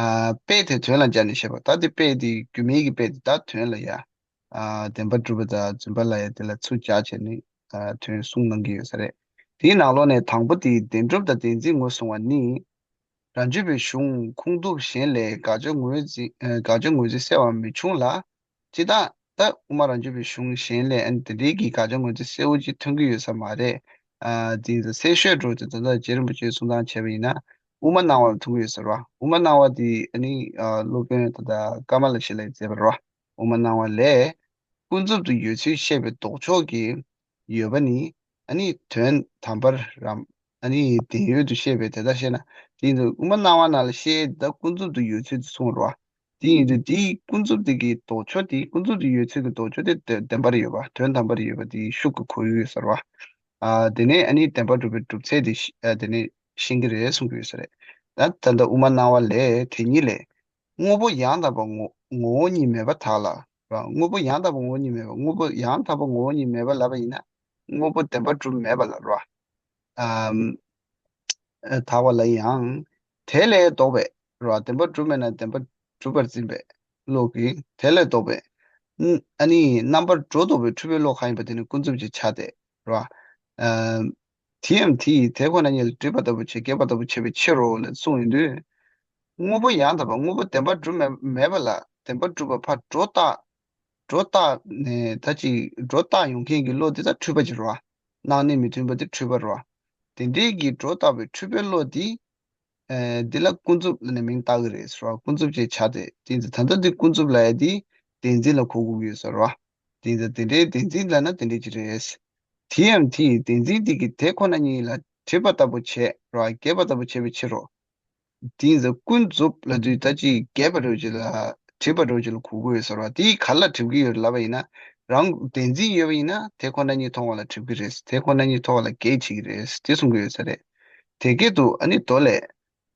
ཨ་དཔེ་དེ་དོན་ལ་སྦྱར་ནས་བཤད་པ། ད་དེ་དཔེ་དེ་སྒྱུ་མའི་གི་དཔེ་དེ་ད་དོན་ལ་ཡ། ཨ་བདེན་པ་གྲུབ་པ་དང་རྫུན་པ་ལ་ཡ་དེ་ལ་ཚུར་སྦྱར་བྱས་ནས་ཨ་དོན་གསུངས་གནང་གི་ཡོད་ས་རེད། དེའི་ནང་ལོགས་ནས་དང་པོ་དེ་བདེན་གྲུབ་དང་བདེན་འཛིན་ངོས་བཟུང་བ་ནི། རང་རྒྱུད་པའི་གཞུང་ཁུངས་གཏུགས་གཞན་ལས་དགག་བྱ་ངོས་འཛིན་ཨ་དགག་བྱ་ངོས་འཛིན་གསལ་བ་མི་འབྱུང་ལ། སྤྱིར་བཏང་ད་དབུ་མ་རང་རྒྱུད་པའི་གཞུང་གཞན་ལས་ཨ་ནི་དེ་འདྲའི་གི་དགག་བྱ་ངོས་འཛིན་གསལ་བོ་ཅིག་ཐོན་གྱི་ཡོད་ས་མ་རེད། ཨ་དེ་ཚོ་གསལ་ཤོས་འགྲོ་དེ་ད་ལྟ་རྗེ་རིན་པོ་ཆེས་གསུང་སྟངས་བྱས་པ་ཡིན་ན་དབུ་མ་སྣང་བ་ལ་ཐུག་གི་ཡོད་ས་རེད་བ། དབུ་མ་སྣང་བ་དེ་ཨ་ནི་ཨ་སློབ་དཔོན་ད་ལྟ་ཀ་མ་ལ་ཤཱི་ལས་མཛད་པ་རེད་བ། དབུ་མ་སྣང་བ་ལས། ཀུན་རྫོབ་ཏུ་ཡོད་ཚུལ་བཤད་པའི་ལྡོག་ཕྱོགས་ཀྱི་ཡོད་པ་ནི་ཨ་ནི་དོན་དམ་པར་རམ། ཨ་ནི་བདེན་ཡོད་དུ་བཤད་པའི་དེ་ལྟར་བཤད་ན། དེ་ཡིན་དུས་དབུ་མ་སྣང་བ་ནང་ལ་བཤད་ད་ཀུན་རྫོབ་ཏུ་ཡོད་ཚུལ་དུ་གསུངས་རོ། དེ་ཡིན་དུས་དེའི་ཀུན་རྫོབ་དེ་གི་ལྡོག་ཕྱོགས་དེ་ཀུན་རྫོབ་ཏུ་ཡོད་ཚུལ་གྱི་ལྡོག་ཕྱོགས་དེ་བདེན་པར་ཡོད་པ། དོན་དམ་པར་ཡོད་པ་དེ་ཤུགས་ཀྱིས་གོ་ཡོད་ས་རེད་བ། ཨ་དེ་ནས་ཨ་ནི་བདེན་པར་གྲུབ་པའི་གྲུབ་ཚད་དེ་ཤ་ཨ་དེ་ནས་ཤེས་ཀྱི་རེད་གསུང་གི་ཡོད་ས་རེད། ད་ད་ལྟ་དབུ་མ་སྣང་བ་ལས་དེ་ཉིད་ལས། དངོས་པོ་ཡང་དག་པ་ངོ་ངོ་བོ་ཉིད་མེད་པར་ཐལ་ལ། ར། དངོས་པོ་ཡང་དག་པ་ངོ་བོ་ཉིད་མེད་པ། དངོས་པོ་ཡང་དག་པ་ངོ་བོ་ཉིད་མེད་པ་ལབ་པ་ཡིན་ན། དངོས་པོ་བདེན་པར་གྲུབ་མེད་པ་ལ་ར། ཨམ། ཨ་ཐལ་བ་ལ་ཡང་། དེ་ལས་ལྡོག་པའི་ར། བདེན་པར་གྲུབ་མེད་ན་བདེན་པར་གྲུབ་པར་འཛིན་པའི་བློ་གིས་དེ་ལས་ལྡོག་པའི། ཨ་ནི་རྣམ་པར་སྒྲོ་འདོགས་པའི་འཁྲུལ་པའི་བློ་གང་ཡིན་པ་དེ་ནི་ཀུན་རྫོབ་ཅེས་བྱ་སྟེ། ར། ཨམ། དེའམ་དེ་ཡིས་དེ་ཁོ་ན་ཉིད་ལ་སྒྲིབ་པ་ལྟ་བུ་བྱེད། བསྐྱེད་པ་ལྟ་བུ་བྱེད་པའི་ཕྱིར་རོ་ལ་གསུངས་ཡོང་དུས། དངོས་པོ་ཡང་དག་པ་དངོས་པོ་བདེན་པར་གྲུབ་མེད་མེད་པ་ལ་བདེན་པར་གྲུབ་པ་ཕར་སྒྲོ་བཏགས། སྒྲོ་བཏགས་ནས་ད་ཅིག་སྒྲོ་བཏགས་ཡོང་མཁན་གྱི་བློ་འདི་ད་འཁྲུལ་པ་ཅིག་རེད་བ། སྣང་གནས་མི་མཐུན་པ་འདི་འཁྲུལ་པ་རེད་བ། དེ་འདྲའི་གི་སྒྲོ་བཏགས་པའི་འཁྲུལ་པའི་བློ་འདི། ཨེ་འདི་ལ་ཀུན་རྫོབ་ལབ་ནས་མིང་བཏགས་ཀྱི་རེད་ཟེར་བ། ཀུན་རྫོབ་ཅེས་བྱ་སྟེ། དེ་ད་ལྟ་འདི་ཀུན་རྫོབ་ལབ་ཡ་འདི་བདེན་འཛིན་ལ་གོ་དགོས་ཀྱི་ཡོད་ཟེར་བ། དེ་ད་དེ་འདྲའི་བདེན་འཛིན་ལབ་ན་དེ་འདྲའི་ཅིག་རེད། དེའམ་དེ་ཡི་བདེན་འཛིན་འདི་གིས་དེ་ཁོ་ན་ཉིད་ལ་སྒྲིབ་པ་ལྟ་བུ་བྱེད་ར། བསྐྱེད་པ་ལྟ་བུ་བྱེད་པའི་ཕྱིར་རོ། དེ་ཡིན་ཙང་ཀུན་རྫོབ་ལབ་དུས་ད་ཅིག་རྒྱས་པ་འདྲ་བོ་ཅིག་ལ་སྒྲིབ་པ་འདྲ་བོ་ཅིག་ལ་གོ་དགོས་ཡོད་ཟེར་བ། དེ་ག་ལ་སྒྲིབ་ཀྱི་ཡོད་ལབ་པ་ཡིན་ན། རང་བདེན་འཛིན་ཡོད་པ་ཡིན་ན་དེ་ཁོ་ན་ཉིད་མཐོང་བ་ལ་སྒྲིབ་ཀྱི་རེད། དེ་ཁོ་ན་ཉིད་མཐོང་བ་ལ་གེགས་བྱེད་ཀྱི་རེད་དེ་གསུང་གི་ཡོད་ས་རེད། དེ་སྐད་དུ་ཨ་ནི་མདོ་ལས།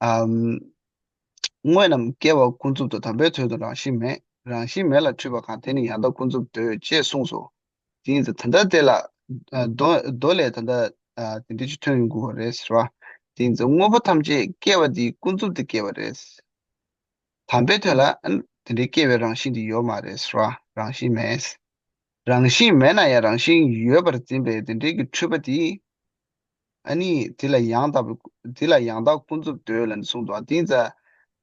ཨམ། དངོས་རྣམས་སྐྱེ་བ་ཀུན་རྫོབ་ཏུ། དམ་པའི་དོན་དུ་རང་བཞིན་མེད། རང་བཞིན་མེད་ལ་འཁྲུལ་པ་གང་། དེ་ནི་ཡང་དག་ཀུན་རྫོབ་འདོད། ཅེས་གསུངས་སོ། དེ་ཡིན་ཙང་ད་ལྟ་དེ་ལ་ཨ་མདོ་མདོ་ལས་ད་ལྟ་ཨ་དེ་འདྲ་ཅིག་ཐོན་ཡོང་གི་ཡོད་རེད་ཟེར་བ། དེ་ཡིན་ཙང་དངོས་པོ་ཐམས་ཅད་སྐྱེ་བ་དེ་ཀུན་རྫོབ་ཏུ་སྐྱེ་བ་རེད། དམ་པའི་དོན་ལ་ཨ་ནི་དེ་འདྲའི་སྐྱེ་བའི་རང་བཞིན་དེ་ཡོད་མ་རེད་ཟེར་བ། རང་བཞིན་མེད། རང་བཞིན་མེད་ན་ཡང་རང་བཞིན་ཡོད་པར་འཛིན་པའི་དེ་འདྲའི་གི་འཁྲུལ་པ་དེ། ཨ་ནི་དེ་ལ་ཡང་དག་པའི་དེ་ལ་ཡང་དག་ཀུན་རྫོབ་འདོད་ལབ་ནས་གསུངས་འདུག་དེ་ཡིན་ཙང་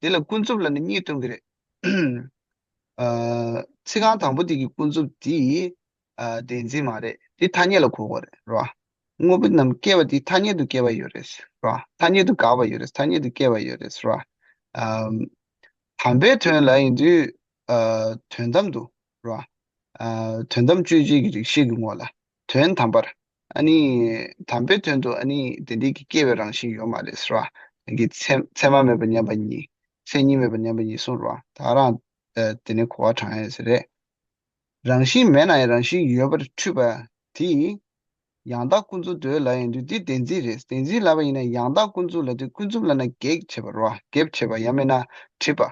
དེ་ལ་ཀུན་རྫོབ་ལབ་ནས་གཉིས་སྟོན་གྱི་རེད། ཨ་ཚིག་རྐང་དང་པོ་དེ་གི་ཀུན་རྫོབ་དེ་ཨ་བདེན་འཛིན་མ་རེད། དེ་ཐ་སྙད་ལ་གོ་དགོས་རེད་རོ། དངོས་པོ་རྣམས་སྐྱེ་བ་དེ་ཐ་སྙད་དུ་སྐྱེ་བ་ཡོད་རེད་རོ། ཐ་སྙད་དུ་དགག་པ་ཡོད་རེད། ཐ་སྙད་དུ་སྐྱེ་བ་ཡོད་རེད་རོ། ཨ་དམ་པའི་དོན་ལ་ཡིན་དུས་ཨ་དོན་དམ་དུ་རོ། ཨ་དོན་དམ་དཔྱོད་བྱེད་ཀྱི་རིགས་ཤེས་ཀྱི་ངོ་ལ་དོན་དམ་པར་ཨ་ནི་དམ་པའི་དོན་དུ་ཨ་ནི་དེ་འདྲའི་གི་སྐྱེ་བའི་རང་བཞིན་ཡོད་མ་རེད་ཟེར་བ། ཀྱི་ཚད་ཚད་མ་མེད་པ་མཉམ་པ་ཉིད། མཚན་ཉིད་མེད་པ་མཉམ་པ་ཉིད་གསུངས་རོ། ད་རང་ཨ་དེ་ནས་གོ་བ་དྲངས་ཡོད་ས་རེད། རང་བཞིན་མེད་ན་ཡང་རང་བཞིན་ཡོད་པར་འཁྲུལ་པ་དེ་ཡང་དག་ཀུན་རྫོབ་འདོད་ལབ་ཡོང་དུས་དེ་བདེན་འཛིན་རེད། བདེན་འཛིན་ལབ་པ་ཡིན་ན་ཡང་དག་ཀུན་རྫོབ་ལབ་དུས་ཀུན་རྫོབ་ལབ་ན་གེགས་བྱེད་པ་རོ། གེགས་བྱེད་པ་ཡང་མིན་ན་སྒྲིབ་པ།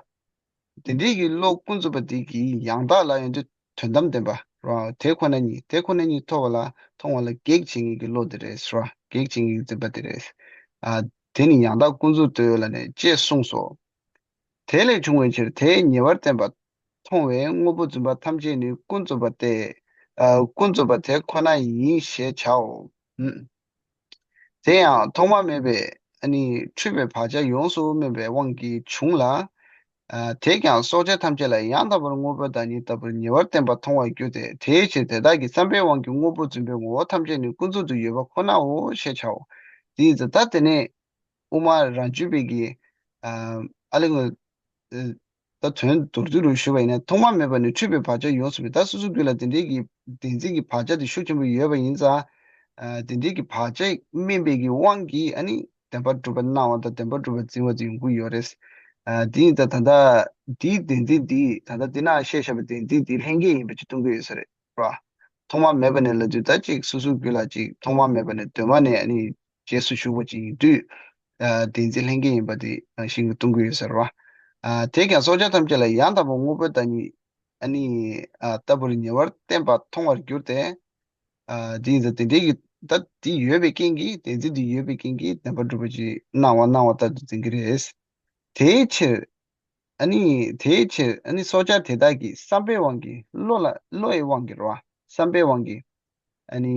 དེ་འདྲའི་གི་བློ་ཀུན་རྫོབ་པ་དེ་གིས་ཡང་དག་ལ་ཡོང་དུས་དོན་དམ་བདེན་པ་རོ། དེ་ཁོ་ན་ཉིད་དེ་ཁོ་ན་ཉིད་མཐོང་བ་ལ་མཐོང་བ་ལ་གེགས་བྱེད་མཁན་གྱི་བློ་དེ་རེད་རོ། གེགས་བྱེད་མཁན་གྱི་འཛིན་པ་དེ་རེད། ཨ་དེ་ནི་ཡང་དག་ཀུན་རྫོབ་འདོད་ལབ་ནས་ཅེས་གསུངས་སོ། དེ་ལས་བྱུང་བའི་ཕྱིར་དེ་ཉེ་བར་བསྟན་པ་མཐོང་བའི་དངོས་པོ་བརྫུན་པ་ཐམས་ཅད་ནི་ཀུན་རྫོབ་པ་སྟེ། ཨ་ཀུན་རྫོབ་པ་དེ་ཁོ་ན་ཡིན་ཞེས་བྱའོ། ཨུམ། དེ་ཡང་ཐོག་མ་མེད་པའི་ཨ་ནི་འཁྲུལ་པའི་བག་ཆགས་ཡོངས་སུ་སྨིན་པའི་དབང་གིས་བྱུང་ལ། ཨ་དེས་ཀྱང་སྲོག་ཆགས་ཐམས་ཅད་ལ་ཡང་དག་པར་དངོས་པོའི་བདག་ཉིད་ལྟ་བུར་ཉེ་བར་བསྟན་པ་མཐོང་བར་འགྱུར་ཏེ། དེའི་ཕྱིར་དེ་དག་གི་བསམ་པའི་དབང་གིས་དངོས་པོ་བརྫུན་པའི་ངོ་བོ་ཐམས་ཅད་ནི་ཀུན་རྫོབ་ཏུ་ཡོད་པ་ཁོ་ནའོ་ཞེས་བྱའོ། དེ་ཡིན་ཙང་ད་དེ་ནས་དབུ་མ་རང་རྒྱུད་པའི་གི་ཨ་ཨ་ལེ་ངོས་ད་དོན་མདོར་བསྡུས་རུ་ཞུས་པ་ཡིན་ན། ཐོག་མ་མེད་པ་ནས་འཁྲུལ་པའི་བག་ཆགས་ཡོངས་སུ་སྨིན། ད་སོ་སོ་རྒྱུད་ལ་དེ་འདྲའི་གི་བདེན་འཛིན་གྱི་བག་ཆགས་དེ་ཤུགས་ཆེན་པོ་ཡོད་པ་ཡིན་ཙང་། ཨ་དེ་འདྲའི་གི་བག་ཆགས་སྨིན་པའི་གི་དབང་གིས་ཨ་ནི་བདེན་པར་གྲུབ་པ་སྣང་བ་དང་བདེན་པར་གྲུབ་པ་འཛིན་པ་དེ་ཡོང་གི་ཡོད་རེད། ཨ་དེ་ཡིན་ཙང་ད་ལྟ་དེའི་བདེན་འཛིན་དེ་ད་ལྟ་དེ་ན་བཤད་བཞག་པའི་བདེན་འཛིན་དེ་ལྷན་སྐྱེས་ཡིན་པ་ཅིག་སྟོན་གྱི་ཡོད་ས་རེད་ར། ཐོག་མ་མེད་པ་ནས་ལབ་དུས་ད་ཅིག་སོ་སོའི་རྒྱུད་ལ་ཅིག་ཐོག་མ་མེད་པ་ནས་གདོད་མ་ནས་ཨ་ནི་རྗེས་སུ་ཞུགས་པ་ཅིག་ཡིན་དུས། ཨ་བདེན་འཛིན་ལྷན་སྐྱེས་ཡིན་པ་དེ་རང་བཞིན་གྱིས་སྟོན་གྱི་ཡོད་ཟེར་བ། ཨ་དེས་ཀྱང་སྲོག་ཆགས་ཐམས་ཅད་ལ་ཡང་དག་པར་དངོས་པོའི་བདག་ཉིད་ཨ་ནི་ཨ་ལྟ་བུར་ཉེ་བར་བསྟན་པ་མཐོང་བར་འགྱུར་ཏེ། ཨ་དེ་ཡིན་ཙང་དེ་འདྲའི་གི་ད་དེ་ཡོད་པའི་རྐྱེན་གྱིས་བདེན་འཛིན་དེ་ཡོད་པའི་རྐྱེན་གྱིས་བདེན་པར་གྲུབ་པ་ཅིག་སྣང་བ་སྣང་བ་ལྟར་དུ་འཛིན་གྱི་རེད། དེའི་ཕྱིར། ཨ་ནི་དེའི་ཕྱིར་ཨ་ནི་སྲོག་ཆགས་དེ་དག་གི་བསམ་པའི་དབང་གིས་བློ་ལ་བློ་ཡི་དབང་གིས་རོ། བསམ་པའི་དབང་གིས་ཨ་ནི་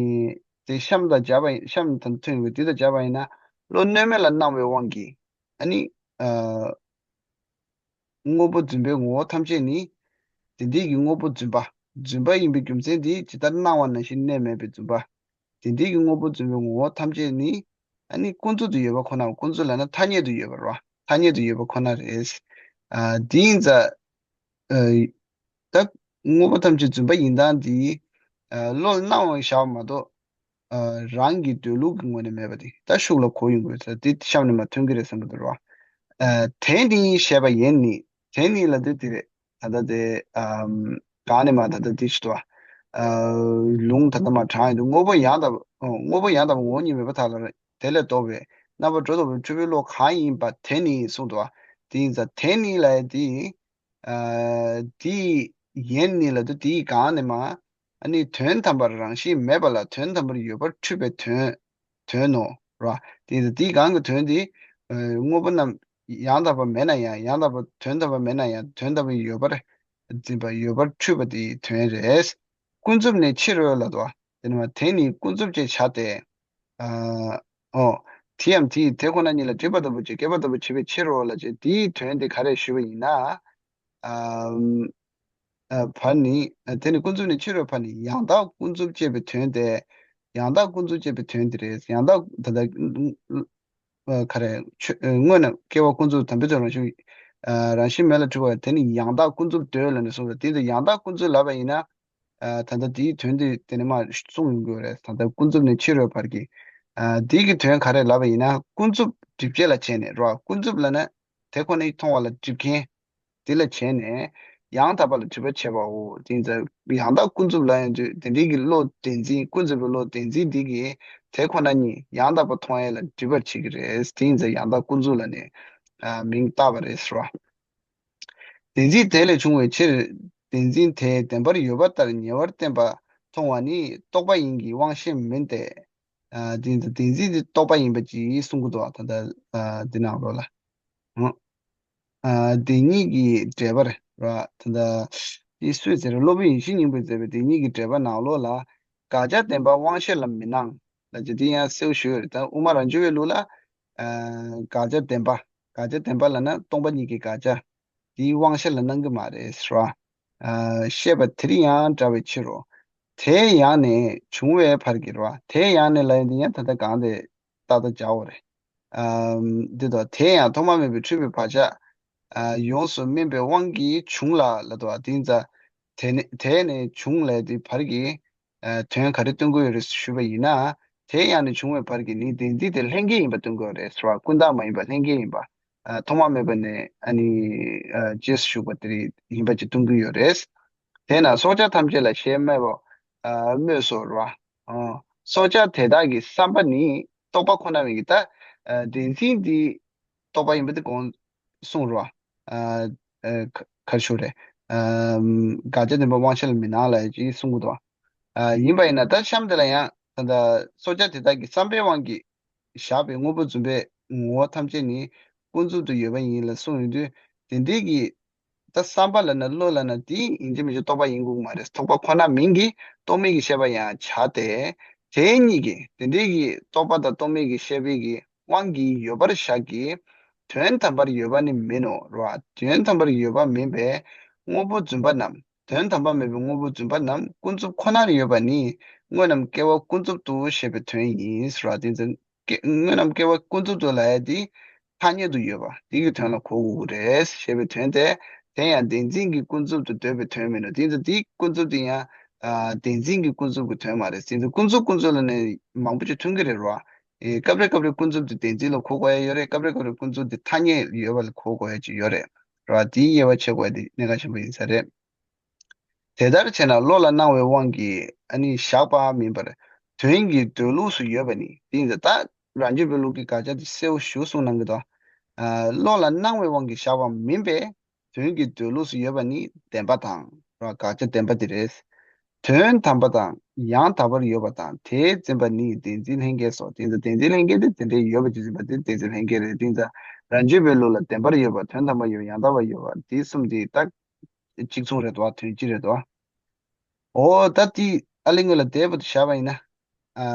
དེ་གཤམ་དང་སྦྱར་བ་ཡིན། གཤམ་དང་མཐུན་པའི་དེ་དང་སྦྱར་བ་ཡིན་ན། བློ་གནོད་མེད་ལ་སྣང་བའི་དབང་གིས་ཨ་ནི་ཨ་དངོས་པོ་བརྫུན་པའི་ངོ་བོ་ཐམས་ཅད་ནི་དེ་འདྲའི་གི་དངོས་པོ་བརྫུན་པ། བརྫུན་པ་ཡིན་པའི་རྒྱུ་མཚན་དེ་ཇི་ལྟར་སྣང་བ་ནང་བཞིན་གནས་མེད་པའི་བརྫུན་པ། དེ་འདྲའི་གི་དངོས་པོ་བརྫུན་པའི་ངོ་བོ་ཐམས་ཅད་ནི་ཨ་ནི་ཀུན་རྫོབ་ཏུ་ཡོད་པ་ཁོ་ན། ཀུན་རྫོབ་ལབ་ན་ཐ་སྙད་དུ་ཡོད་པ་རེད་བ། ཐ་སྙད་དུ་ཡོད་པ་ཁོ་ན་རེད། ཨ་དེ་ཡིན་ཙང་ཨ་ད་དངོས་པོ་ཐམས་ཅད་བརྫུན་པ་ཡིན་སྟངས་འདི་ཨ་བློ་ལ་སྣང་བ་བཞག་པ་མ་གཏོགས་ཨ་རང་གི་འདོད་ལུགས་ཀྱི་ངོས་ནས་མེད་པ་དེ་ད་ཤུགས་ལ་གོ་ཡོང་དགོས་ས་དེ་གཤམ་ནས་མར་ཐོན་གྱི་རེད་བསམ་གྱི་འདུག་ར། ཨ་དེ་ནི་ཞེས་པ་ཡིན་ནི། དེ་ནི་ལབ་དུས་དེ་རེད། ད་ལྟ་དེ་ཨམ་གང་ནས་མར་ད་ལྟ་དེ་ཞིག་ཏུ་ཨ་ལུང་ད་ལྟ་མར་དྲངས་ཡོང་དུས་དངོས་པོ་ཡང་དག་པ་དངོས་པོ་ཡང་དག་པ་ངོ་བོ་ཉིད་མེད་པར་ཐལ་ལ། དེ་ལས་ལྡོག་པའི་རྣམ་པར་གྲོལ་རྟོགས་པའི་འཁྲུལ་པའི་བློ་གང་ཡིན་པ་དེ་ནི་གསུངས་འདུག་བ། དེ་ཡིན་ཙང་དེ་ནི་ལབ་ཡས་དེ་ཨ་དེ་ཡིན་ནི་ལབ་དུས་དེའི་སྒང་ནས་མར་ཨ་ནི་དོན་དམ་པར་རང་བཞིན་མེད་པ་ལ་དོན་དམ་པར་ཡོད་པར་འཁྲུལ་པའི་དོན། དོན་ནོ། ར། དེ་ཡིན་ཙང་དེའི་སྒང་གི་དོན་དེ་ཨ་དངོས་པོ་རྣམས་ཡང་དག་པ་མེད་ན་ཡང་། ཡང་དག་པ་དོན་དམ་པ་མེད་ན་ཡང་དོན་དམ་པ་ཡོད་པར་འཛིན་པ། ཡོད་པར་འཁྲུལ་པ་དེའི་དོན་རེད། ཀུན་རྫོབ་ནི་ཕྱི་རོལ་ལ་དོ། དེ་ནི་མ་དེ་ནི་ཀུན་རྫོབ་ཅེས་བྱ་སྟེ། ཨ་ཨོ། དེ་ཡང་དེ་དེ་ཁོ་ན་ཉིད་ལ་སྒྲིབ་པ་ལྟ་བུ་བྱེད། སྐྱེད་པ་ལྟ་བུ་བྱེད་པའི་ཕྱི་རོལ་ལ་ཅེས་དེའི་དོན་དེ་ག་རེ་ཞུ་བ་ཡིན་ན། ཨ་ཨ་བར་ནི། ཨ་དེ་ནི་ཀུན་རྫོབ་ནི་ཕྱི་རོལ་བར་ནི་ཡང་དག་ཀུན་རྫོབ་ཅེས་པའི་དོན་ཏེ། ཡང་དག་ཀུན་རྫོབ་ཅེས་པའི་དོན་དེ་རེད། ཡང་དག་ད་ལྟ་ཨ་ག་རེ་ཆོས་ཨ་དངོས་རྣམས་སྐྱེ་བ་ཀུན་རྫོབ་དམ་པའི་དོན་རང་བཞིན་ཨ་རང་བཞིན་མེད་ལ་འཁྲུལ་པ་དེ་ནི་ཡང་དག་ཀུན་རྫོབ་འདོད་ལབ་ནས་གསུངས་པ་དེ་ཡིན་ཙང་ཡང་དག་ཀུན་རྫོབ་ལབ་པ་ཡིན་ན། ཨ་ད་ལྟ་དེའི་དོན་དེ་དེ་ནས་མར་གསུངས་ཡོང་གི་ཡོད་རེད། ད་ལྟ་ཀུན་རྫོབ་ནས་ཕྱི་རོལ་བར་གྱི་ཨ་དེ་གི་དོན་ག་རེ་ལབ་པ་ཡིན་ན། ཀུན་རྫོབ་སྒྲིབ་བྱེད་ལ་བྱས་ནས་རོ། ཀུན་རྫོབ་ལབ་ན་དེ་ཁོ་ནའི་མཐོང་བ་ལ་སྒྲིབ་མཁན་དེ་ལ་བྱས་ནས་ཡང་དག་པ་ལ་སྒྲིབ་པ་བྱེད་པའོ། དེ་ཡིན་ཙང་ཡང་དག་ཀུན་རྫོབ་ལབ་ཡོང་དུས་དེ་འདྲའི་གི་བློ་བདེན་འཛིན། ཀུན་རྫོབ་པའི་བློ་བདེན་འཛིན་དེ་གིས་དེ་ཁོ་ན་ཉིད་ཡང་དག་པ་མཐོང་ཡས་ལ་སྒྲིབ་པར་བྱེད་ཀྱི་རེད། དེ་ཡིན་ཙང་ཡང་དག་ཀུན་རྫོབ་ལབ་ནས་ཨ་མིང་བཏགས་པ་རེད་ཟེར་བ། བདེན་འཛིན་དེ་ལས་བྱུང་བའི་ཕྱིར། བདེན་འཛིན་དེ་བདེན་པར་ཡོད་པ་ལྟར་ཉེ་བར་བསྟན་པ་མཐོང་བ་ནི་རྟོག་པ་ཡིན་གྱི་དབང་ཤེས་མིན་ཏེ། ཨ་དེ་ཡིན་ཙང་བདེན་འཛིན་དེ་རྟོག་པ་ཡིན་པ་ཅིག་གསུང་གི་འདུག་བ། ད་ལྟ་ཨ་འདི་ནང་ལོགས་ལ། ཨ་བདེན་གཉིས་ཀྱི་འགྲེལ་པར་ར། ད་ལྟ་འདི་སུས་མཛད་རེད། སློབ་དཔོན་ཡིད་བཞིན་སྙིང་པོས་མཛད་པའི་བདེན་གཉིས་ཀྱི་འགྲེལ་པ་ནང་ལོགས་ལ། དགག་བྱ་བདེན་པ་དབང་ཤེས་ལ་མི་སྣང་ལབ་ཀྱི་འདི་ཡང་གསལ་པོ་ཞུས་ཡོད་རེད། ད་དབུ་མ་རང་རྒྱུད་པའི་ལུགས་ལ་ཨ་དགག་བྱ་བདེན་པ། དགག་བྱ་བདེན་པ་ལབ་ན་སྟོང་པ་ཉིད་ཀྱི་དགག་བྱ། དེའི་དབང་ཤེས་ལ་སྣང་གི་མ་རེད་ཟེར་བ། ཨ་བཤད་པ་དེར་ཡང་འདྲ་བའི་ཕྱིར་རོ། དེ་ཡང་ནས་བྱུང་བའི་བར་གྱི་རོ། དེ་ཡང་ནས་ལབ་ཡོང་དུས་ཡང་ད་ལྟ་གང་དེ་ཏག་ཏག་སྦྱར་བ་རེད། ཨམ་འདི་དང་དེ་ཡང་ཐོག་མ་མེད་པའི་འཁྲུལ་པའི་བག་ཆགས་ཨ་ཡོངས་སུ་སྨིན་པའི་དབང་གིས་བྱུང་ལ་ལབ་འདུག་བ། དེ་ཡིན་ཙང་དེ་ནས་དེ་ནས་བྱུང་ལབ་དེ་བར་གྱི་ཨ་དོན་ག་རེ་སྟོན་གྱི་ཡོད་རེད་ཞུས་པ་ཡིན་ན། དེ་ཡང་ནས་བྱུང་བའི་བར་གྱི་ནི་བདེན་འཛིན་དེ་ལྷན་སྐྱེས་ཡིན་པ་སྟོན་གྱི་ཡོད་རེད་ཟེར་བ། ཀུན་བཏགས་མ་ཡིན་པ་ལྷན་སྐྱེས་ཡིན་པ། ཨ་ཐོག་མ་མེད་པ་ནས་ཨ་ནི་ཨ་རྗེས་སུ་ཞུགས་པ་དེ་རིགས་ཡིན་པ་ཅིག་སྟོན་གྱི་ཡོད་རེད། དེས་ན་སྲོག་ཆགས་ཐམས་ཅད་ལ་ཞེས་སྨྲས་པ་ཨ་སྨོས་སོ་ར། ཨ་སྲོག་ཆགས་དེ་དག་གི་བསམ་པ་ནི་རྟོག་པ་ཁོ་ན་མིན་གྱི། ད་ཨ་བདེན་འཛིན་འདི་རྟོག་པ་ཡིན་པ་དེ་གོང་གསུངས་རོ། ཨ་ཨ་ག་ག་རེ་ཞུ་རེད། ཨ་དགག་བྱ་བདེན་པ་དབང་ཤེས་ལ་མི་སྣང་ལབ་ཅིག་གསུང་གི་འདུག་ཨ་ཡིན་པ་ཡིན་ན་ད་གཤམ་དེ་ལ་ཡང་ད་ལྟ་སྲོག་ཆགས་དེ་དག་གི་བསམ་པའི་དབང་གིས་བཞག་པའི་དངོས་པོ་བརྫུན་པའི་ངོ་བོ་ཐམས་ཅད་ནི་ཀུན་རྫོབ་ཏུ་ཡོད་པ་ཡིན་ལ་གསུངས་ཡོང་དུས། དེ་འདྲའི་གི་ད་བསམ་པ་ལབ་ན་བློ་ལབ་ན་དེ་ཡིན་གཅིག་མིན་གཅིག་རྟོག་པ་ཡིན་དགོས་ཀྱི་མ་རེད། རྟོག་པ་ཁོ་ན་མིན་གྱི་རྟོག་མེད་ཀྱི་ཤེས་པ་ཡང་བྱ་སྟེ། དེ་གཉིས་ཀྱི་དེ་འདྲའི་གི་རྟོག་པ་དང་རྟོག་མེད་ཀྱི་ཤེས་པའི་གི་དབང་གིས་ཡོད་པར་བཞག་གི་དོན་དམ་པར་ཡོད་པ་ནི་མིན་ནོ་ར། དོན་དམ་པར་ཡོད་པ་མིན་པས་དངོས་པོ་བརྫུན་པ་རྣམས། དོན་དམ་པ་མེད་པའི་དངོས་པོ་བརྫུན་པ་རྣམས་ཀུན་རྫོབ་ཁོ་ནར་ཡོད་པ་ནི་དངོས་རྣམས་སྐྱེ་བ་ཀུན་རྫོབ་ཏུ་ཞེས་པའི་དོན་ཡིན་ཟེར་བ་དེ་ཚོ། སྐྱེ་དངོས་རྣམས་སྐྱེ་བ་ཀུན་རྫོབ་ཏུ་ལབ་ཡ་དེ་ཐ་སྙད་དུ་ཡོད་པ་དེ་གི་དོན་ལ་གོ་དགོས་ཀྱི་རེད་ཞེས་པའི་དོན་ཏེ། དེ་ཡང་བདེན་འཛིན་གྱི་ཀུན་རྫོབ་ཏུ་འདོད་པའི་དོན་མིན་ནོ། དེ་ཚོ་དེའི་ཀུན་རྫོབ་དེ་ཡང་ཨ་བདེན་འཛིན་གྱི་ཀུན་རྫོབ་ཀྱི་དོན་མ་རེད། དེ་ཚོ་ཀུན་རྫོབ་ཀུན་རྫོབ་ལབ་ནས་མང་པོ་ཅིག་མཐོང་གི་རེད་རོ། ཨེ་སྐབས་རེ་སྐབས་རེ་ཀུན་རྫོབ་དེ་བདེན་འཛིན་ལ་གོ་དགོས་ཡ་ཡོད་རེད། སྐབས་རེ་སྐབས་རེ་ཀུན་རྫོབ་དེ་ཐ་སྙད་ཡོད་པ་ལ་གོ་དགོས་ཡ་ཅིག་ཡོད་རེད་རོ། དེའི་དབྱེ་བ་ཕྱེ་དགོས་ཡ་དེ་གནད་འགག་ཆེན་པོ་ཡིན་ས་རེད། དེ་ལྟར་བྱས་ན་བློ་ལ་སྣང་བའི་དབང་གིས་ཨ་ནི་བཞག་པ་མིན་པར་དོན་གྱི་འདོད་ལུགས་སུ་ཡོད་པ་ནི། དེ་ཡིན་ཙང་ད་རང་རྒྱུད་པའི་ལུགས་ཀྱི་དགག་བྱ་དེ་གསལ་པོ་ཞེ་པོ་གསུངས་གནང་གི་འདུག་ཨ་བློ་ལ་སྣང་བའི་དབང་གིས་བཞག་པ་མིན་པས་དོན་གྱི་འདོད་ལུགས་སུ་ཡོད་པ་ནི་བདེན་པ་དང་ར་དགག་བྱ་བདེན་པ་དེ་རེད། དོན་དམ་པ་དང་ཡང་དག་པར་ཡོད་པ་དང་དེས་འཛིན་པ་ནི་བདེན་འཛིན་ལྷན་སྐྱེས་སོ། དེ་ཡིན་ཙང་བདེན་འཛིན་ལྷན་སྐྱེས་དེ་དེ་འདྲའི་ཡོད་པ་ཅིག་འཛིན་པ་དེ་བདེན་འཛིན་ལྷན་སྐྱེས་རེད། དེ་ཡིན་ཙང་རང་རྒྱུད་པའི་ལུགས་ལ་བདེན་པར་ཡོད་པ་དོན་དམ་པར་ཡོད་པ་ཡང་དག་པར་ཡོད་པ་དེ་གསུམ་དེ་ད་གཅིག་མཚུངས་རེད་དོ། དོན་གཅིག་རེད་དོ། འོ་ད་དེ་ཨ་ལེ་ངོས་ལ་དེའི་བར་དུ་བཞག་པ་ཡིན་ན། ཨ་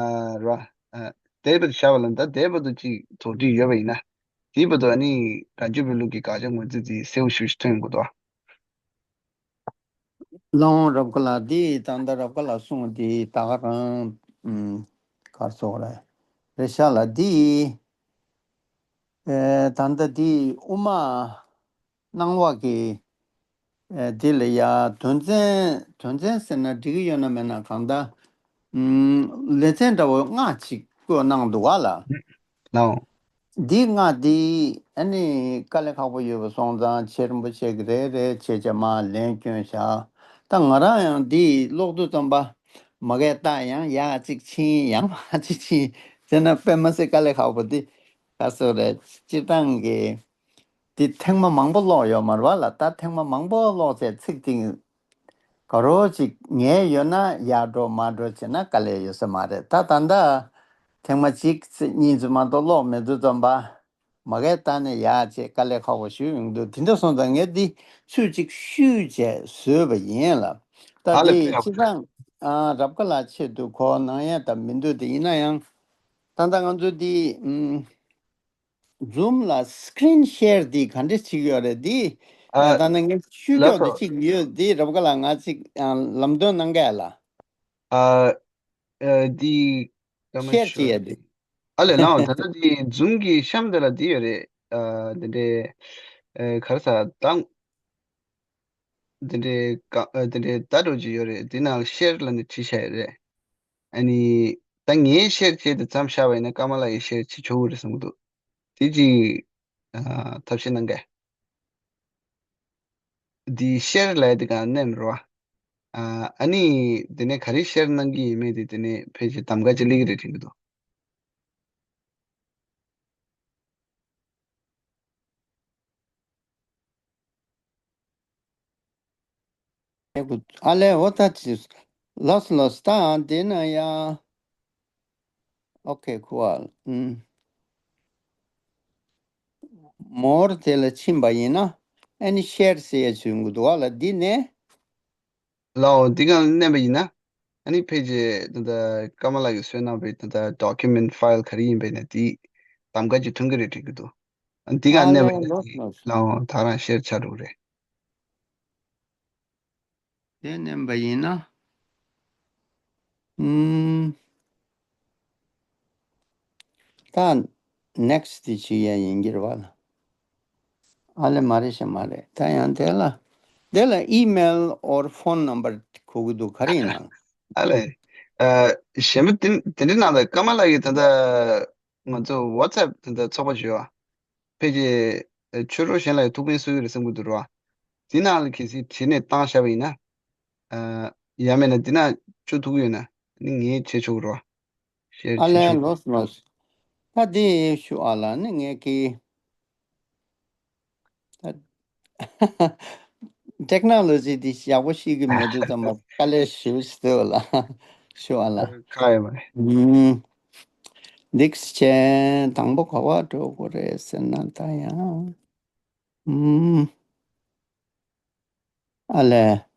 ར། ཨ་དེའི་བར་དུ་བཞག་པ་ལ་ད་དེའི་བར་དུ་གཅིག་དོགས་འདྲི་ཡོད་པ་ཡིན་ན། དེའི་བར་དུ་ཨ་ནི་རང་རྒྱུད་པའི་ལུགས་ཀྱི་དགག་བྱ་ངོས་འཛིན་དེ་གསལ་པོ་ཞེ་པོ་ཞིག་ཐོན་ཡོང་གི་འདུག་ལའང་རབ་དགའ་ལགས་འདི་ད་ལྟ་རབ་དགའ་ལགས་གསུངས་འདི་ད་ག་རང་ཨུམ་ག་རེ་ཟེར་དགོས་རེད། རེད་ཤག་ལ་འདི་ཨེ་ད་ལྟ་འདི་དབུ་མ་སྣང་བ་གི་ཨེ་འདི་ལ་ཡ་དོན་ཚན་དོན་ཚན་ཟེར་ན་འགྲིག་གི་ཡོད་ན་མེད་ན་གང་ལྟར་ཨུམ་ལེ་ཚན་འདྲ་བོ་ལྔ་ཅིག་བཀོད་གནང་འདུག་ག་ལ། ལའང་། འདི་ལྔ་འདི་ཨ་ནི་དཀའ་ལས་ཁག་པོ་ཡོད་པ་སོང་ཙང་ཆེ་རིན་པོ་ཆེ་གི་རེ་རེ་བྱས་བྱས་མར་ལན་བསྐྱོན་བཞག་ད་ང་རང་ཡང་འདི་ཀློག་དུས་ཙམ་པ་མ་གས་ད་ཡང་ཡར་གཅིག་ཕྱིན་ཡང་མར་གཅིག་ཕྱིན་བྱས་ན་དཔེ་མ་སྲིད་དཀའ་ལས་ཁག་པོ་འདི་ག་ཟེར་རེད། སྤྱིར་བཏང་གི་འདི་ཐེངས་མ་མང་པོ་ཀློག་ཡོད་མ་རེད་བ་ལ། ད་ཐེངས་མ་མང་པོ་ཀློག་བྱས་ཚིག་འདི་ག་རོ་ཅིག་ངལ་ཡོད་ན་ཡར་འགྲོ་མར་འགྲོ་བྱས་ན་དཀའ་ལས་ཡོད་ས་མ་རེད། ད་ད་ལྟ་ཐེངས་མ་གཅིག་ཙམ་གཉིས་ཙམ་མ་གཏོགས་ཀློག་མེད་དུས་ཙམ་པ་མ་གས་ད་ནས་ཡར་བྱས་དཀའ་ལས་ཁག་པོ་ཞིག་ཡོང་འདུག་དེ་འདྲ་སོང་ཙང་ངས་འདི་ཚུལ་གཅིག་བཤུས་བྱས་བཟོས་པ་ཡིན་ལ། ད་ཨ་ལས་འདི་ཕེབས་སྤྱིར་བཏང་ཨ་རབ་དགའ་ལགས་ཆེད་དུ་གོ་གནང་ཡ་ད་མི་འདུག་དེ་ཡིན་ན་ཡང་ད་ལྟ་ང་ཚོ་འདི་ཨུམ། Zoom་ལ་screen share་འདི་ག་འདྲ་བྱེད་ཀྱི་ཡོད་རེད། འདི་ཨ་ད་ནང་ངས་ཤུགས་ལགས་སོ། ཀྱོག་འདི་གཅིག་ཡོད། འདི་རབ་དགའ་ལགས་ང་གཅིག་ཨ་ལམ་སྟོན་གནང་ག་ལ། ཨ་ཨ་འདི་ཀ་མ་share་ཤོར་བྱེད་ཡ་འདི། ཨ་ལས་ལའང་ད་ལྟ་འདི་Zoom་གི་གཤམ་དེ་ལ་འདི་ཡོད་རེད། ཨ་འདི་འདྲའི་ཨ་ག་རེ་ཟ་དང་། འདི་འདྲའི་ཀ་ཨ་འདི་འདྲའི་བརྡ་འདྲ་ཅིག་ཡོད་རེད། འདི་ནང་share་ལབ་ནས་བྲིས་བཞག་ཡོད་རེད། ཨ་ནི་ད་ངས་share་བྱས་ཏེ་མཚམས་བཞག་པ་ཡིན་ན་ཀརྨ་ལགས་ཀྱིས་share་བྱེད་ཆོག་གི་རེད་བསམ་གྱི་འདུག་དེ་ཅིག་ཨ་ཐབས་ཤེས་གནང་གས། འདི་share་ལབ་ཡ་དེ་གང་མནན་རོ། ཨ་ཨ་ནི་དེ་ནས་ག་རེ་share་གནང་གི་ཡིན་མིན་དེ་དེ་ནས་ཕལ་ཆེར་གདམ་ག་ཅིག་སླེབས་ཀྱི་རེད་དྲན་གྱི་འདུག་ཨ་ལས་འོ་ད་ཅི། ལོས་ལོས་ད་འདི་ན་ཡ། ཨོ་ཁེ་ཁུ་ཨ། ཨུམ། མོར་དེ་ལ་ཕྱིན་པ་ཡིན་ན། ཨ་ནི་ཤེར་ཟེར་ཡ་ཆུ་འགུ་འདུག་ཨ་ལ་འདི་ནས། ལའོ་འདི་གང་མནན་པ་ཡིན་ན། ཨ་ནི་ཕལ་ཆེར་ད་ལྟ་ཀརྨ་ལགས་ཀྱིས་བཟོས་གནང་པའི་ད་ལྟ་document file ག་རེ་ཡིན་པའི་ནས་དེའི་གདམ་ག་ཅིག་ཐོན་གི་རེད་དྲན་གི་འདུག་ཨ་འདི་གང་ཨ་མནན་པ་ལས་ཡིན་ན་ལོས་དེ་ལོས། ལའོ་ད་རང་ཤེར་ཆགས་འགྲོ་གི་རེད། དེ་མནན་པ་ཡིན་ན། ཨུམ། ད་next དེ་བྱེད་ཡ་ཡིན་གྱི་རེད་བ་ལ། ཨ་ལེ་མ་རེད་ཤ་མ་རེད། ད་ཡང་དེ་ལ། དེ་ལ་email or phone number གོ་གི་འདུག་ག་རེ་ཡིན་ན། ཨ་ལེ། ཨ། གཞན་པ་དེ་དེ་འདྲའི་ནང་ལ་ཀརྨ་ལགས་ཀྱིས་ད་ལྟ་ང་ཚོ་WhatsApp དེ་འདྲ་ཚོགས་པ་བརྗོད་པ། ཕལ་ཆེར་ཆོས་གྲོགས་གཞན་ལ་ཡང་ཐུགས་ཕན་གསོས་ཀྱི་རེད་བསམ་གྱི་འདུག་རོ། དེ་ནང་ལ་གལ་སྲིད་བྲིས་ནས་བཏང་བཞག་པ་ཡིན་ན། ཨ། ཡང་མིན་ན་འདི་ན་བཅུག་ཐུབ་ཀྱི་ཡོད་ན་ནི་ངས་བྱེད་ཆོག་གི་རོ། ཤེར་ཨ་བྱེད་ལས་ཆོག་གི་ལོས་ལོས། ད་འདི་ཞུ་ཨ་ལ་ནི་ངས་ཀྱི། ད་ཊེག་ནོ་ལོ་ཇི་འདི་ཡག་པོ་ཤེས་ཀྱི་མེད་དུས་ཙམ་པ་དཀའ་ལས་ཞེ་པོ་ཞིག་འདུག་ལ། ཞུ་ཨ་ལ། ཁ་ཡོད་མ་རེད། ཨུམ། འདིགས་ཆེན་དང་པོ་ག་བ་འགྲོ་དགོས་རེད་ཟེར་ན་ད་ཡང་། ཨུམ། ཨ་ལས།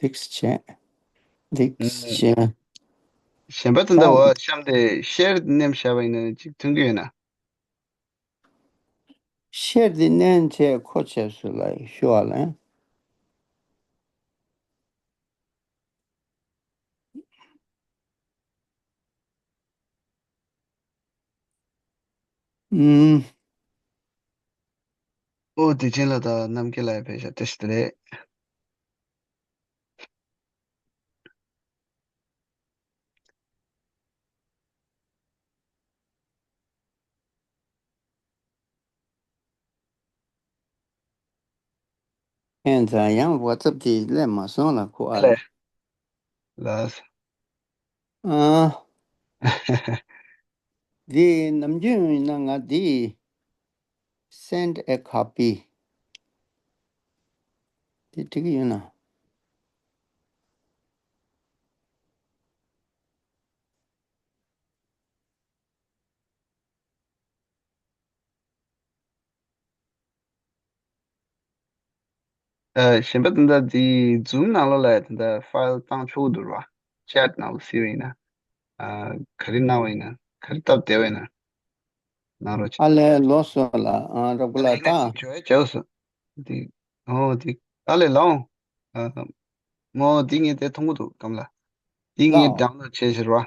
འདིགས་ཆེན། འདིགས་ཆེན། གཞན་པ་དེ་འདྲ་བ་གཤམ་དེ་ཤེར་མནན་བཞག་པ་ཡིན་ན་ཅིག་ཐོན་གི་ཡོད་ན། ཤེར་དེ་མནན་བྱས་ཁོ་བྱས་སུ་ལ་ཞུ་བ་ལ། ཨུམ། ཨོ་བདེ་ཆེན་ལགས་དང་རྣམ་རྒྱལ་ལགས་ཕེབས་ཤག་བཀྲ་ཤིས་བདེ་ལེགས། ཨེ་ཙང་ཡང་WhatsApp དེ་སླེབས་མ་སོང་ལ་ཁོ་ཨ་ལ། ལགས། ཨ། འདི་ནམ་རྒྱུན་ཡིན་ན་ང་འདི་send a copy དེ་འགྲིག་གི་ཡོད་ན། ཨ། གཞན་པ་དེ་འདྲ་འདི་Zoom ནང་ལོགས་ལ་དེ་འདྲ་ཕའིལ་བཏང་ཆོག་གི་འདུག་ར། ཅེཊ་ནང་ལ་གཟིགས་པ་ཡིན་ན། ཨ། ག་རེ་གནང་བ་ཡིན་ན། ག་རེ་སྟབས་བདེ་བ་ཡིན་ན། གནང་རོགས་བྱེད། ཨ་ལས་ལོ་སོ་ལ། ཨ། རབ་གོ་ལ་ད། ཨ་ལས་ཅོ་ཅོ་སོ། འདི། ཨོ་འདི། ཨ་ལས་ལའོ། ཨ། མོ་འདི་ངས་དེ་མཐོང་གི་འདུག་གམ་ལ། འདི་ངས་ལའོ། ཌའོན་ལོཌ་བྱས་ཕྱིར་བ།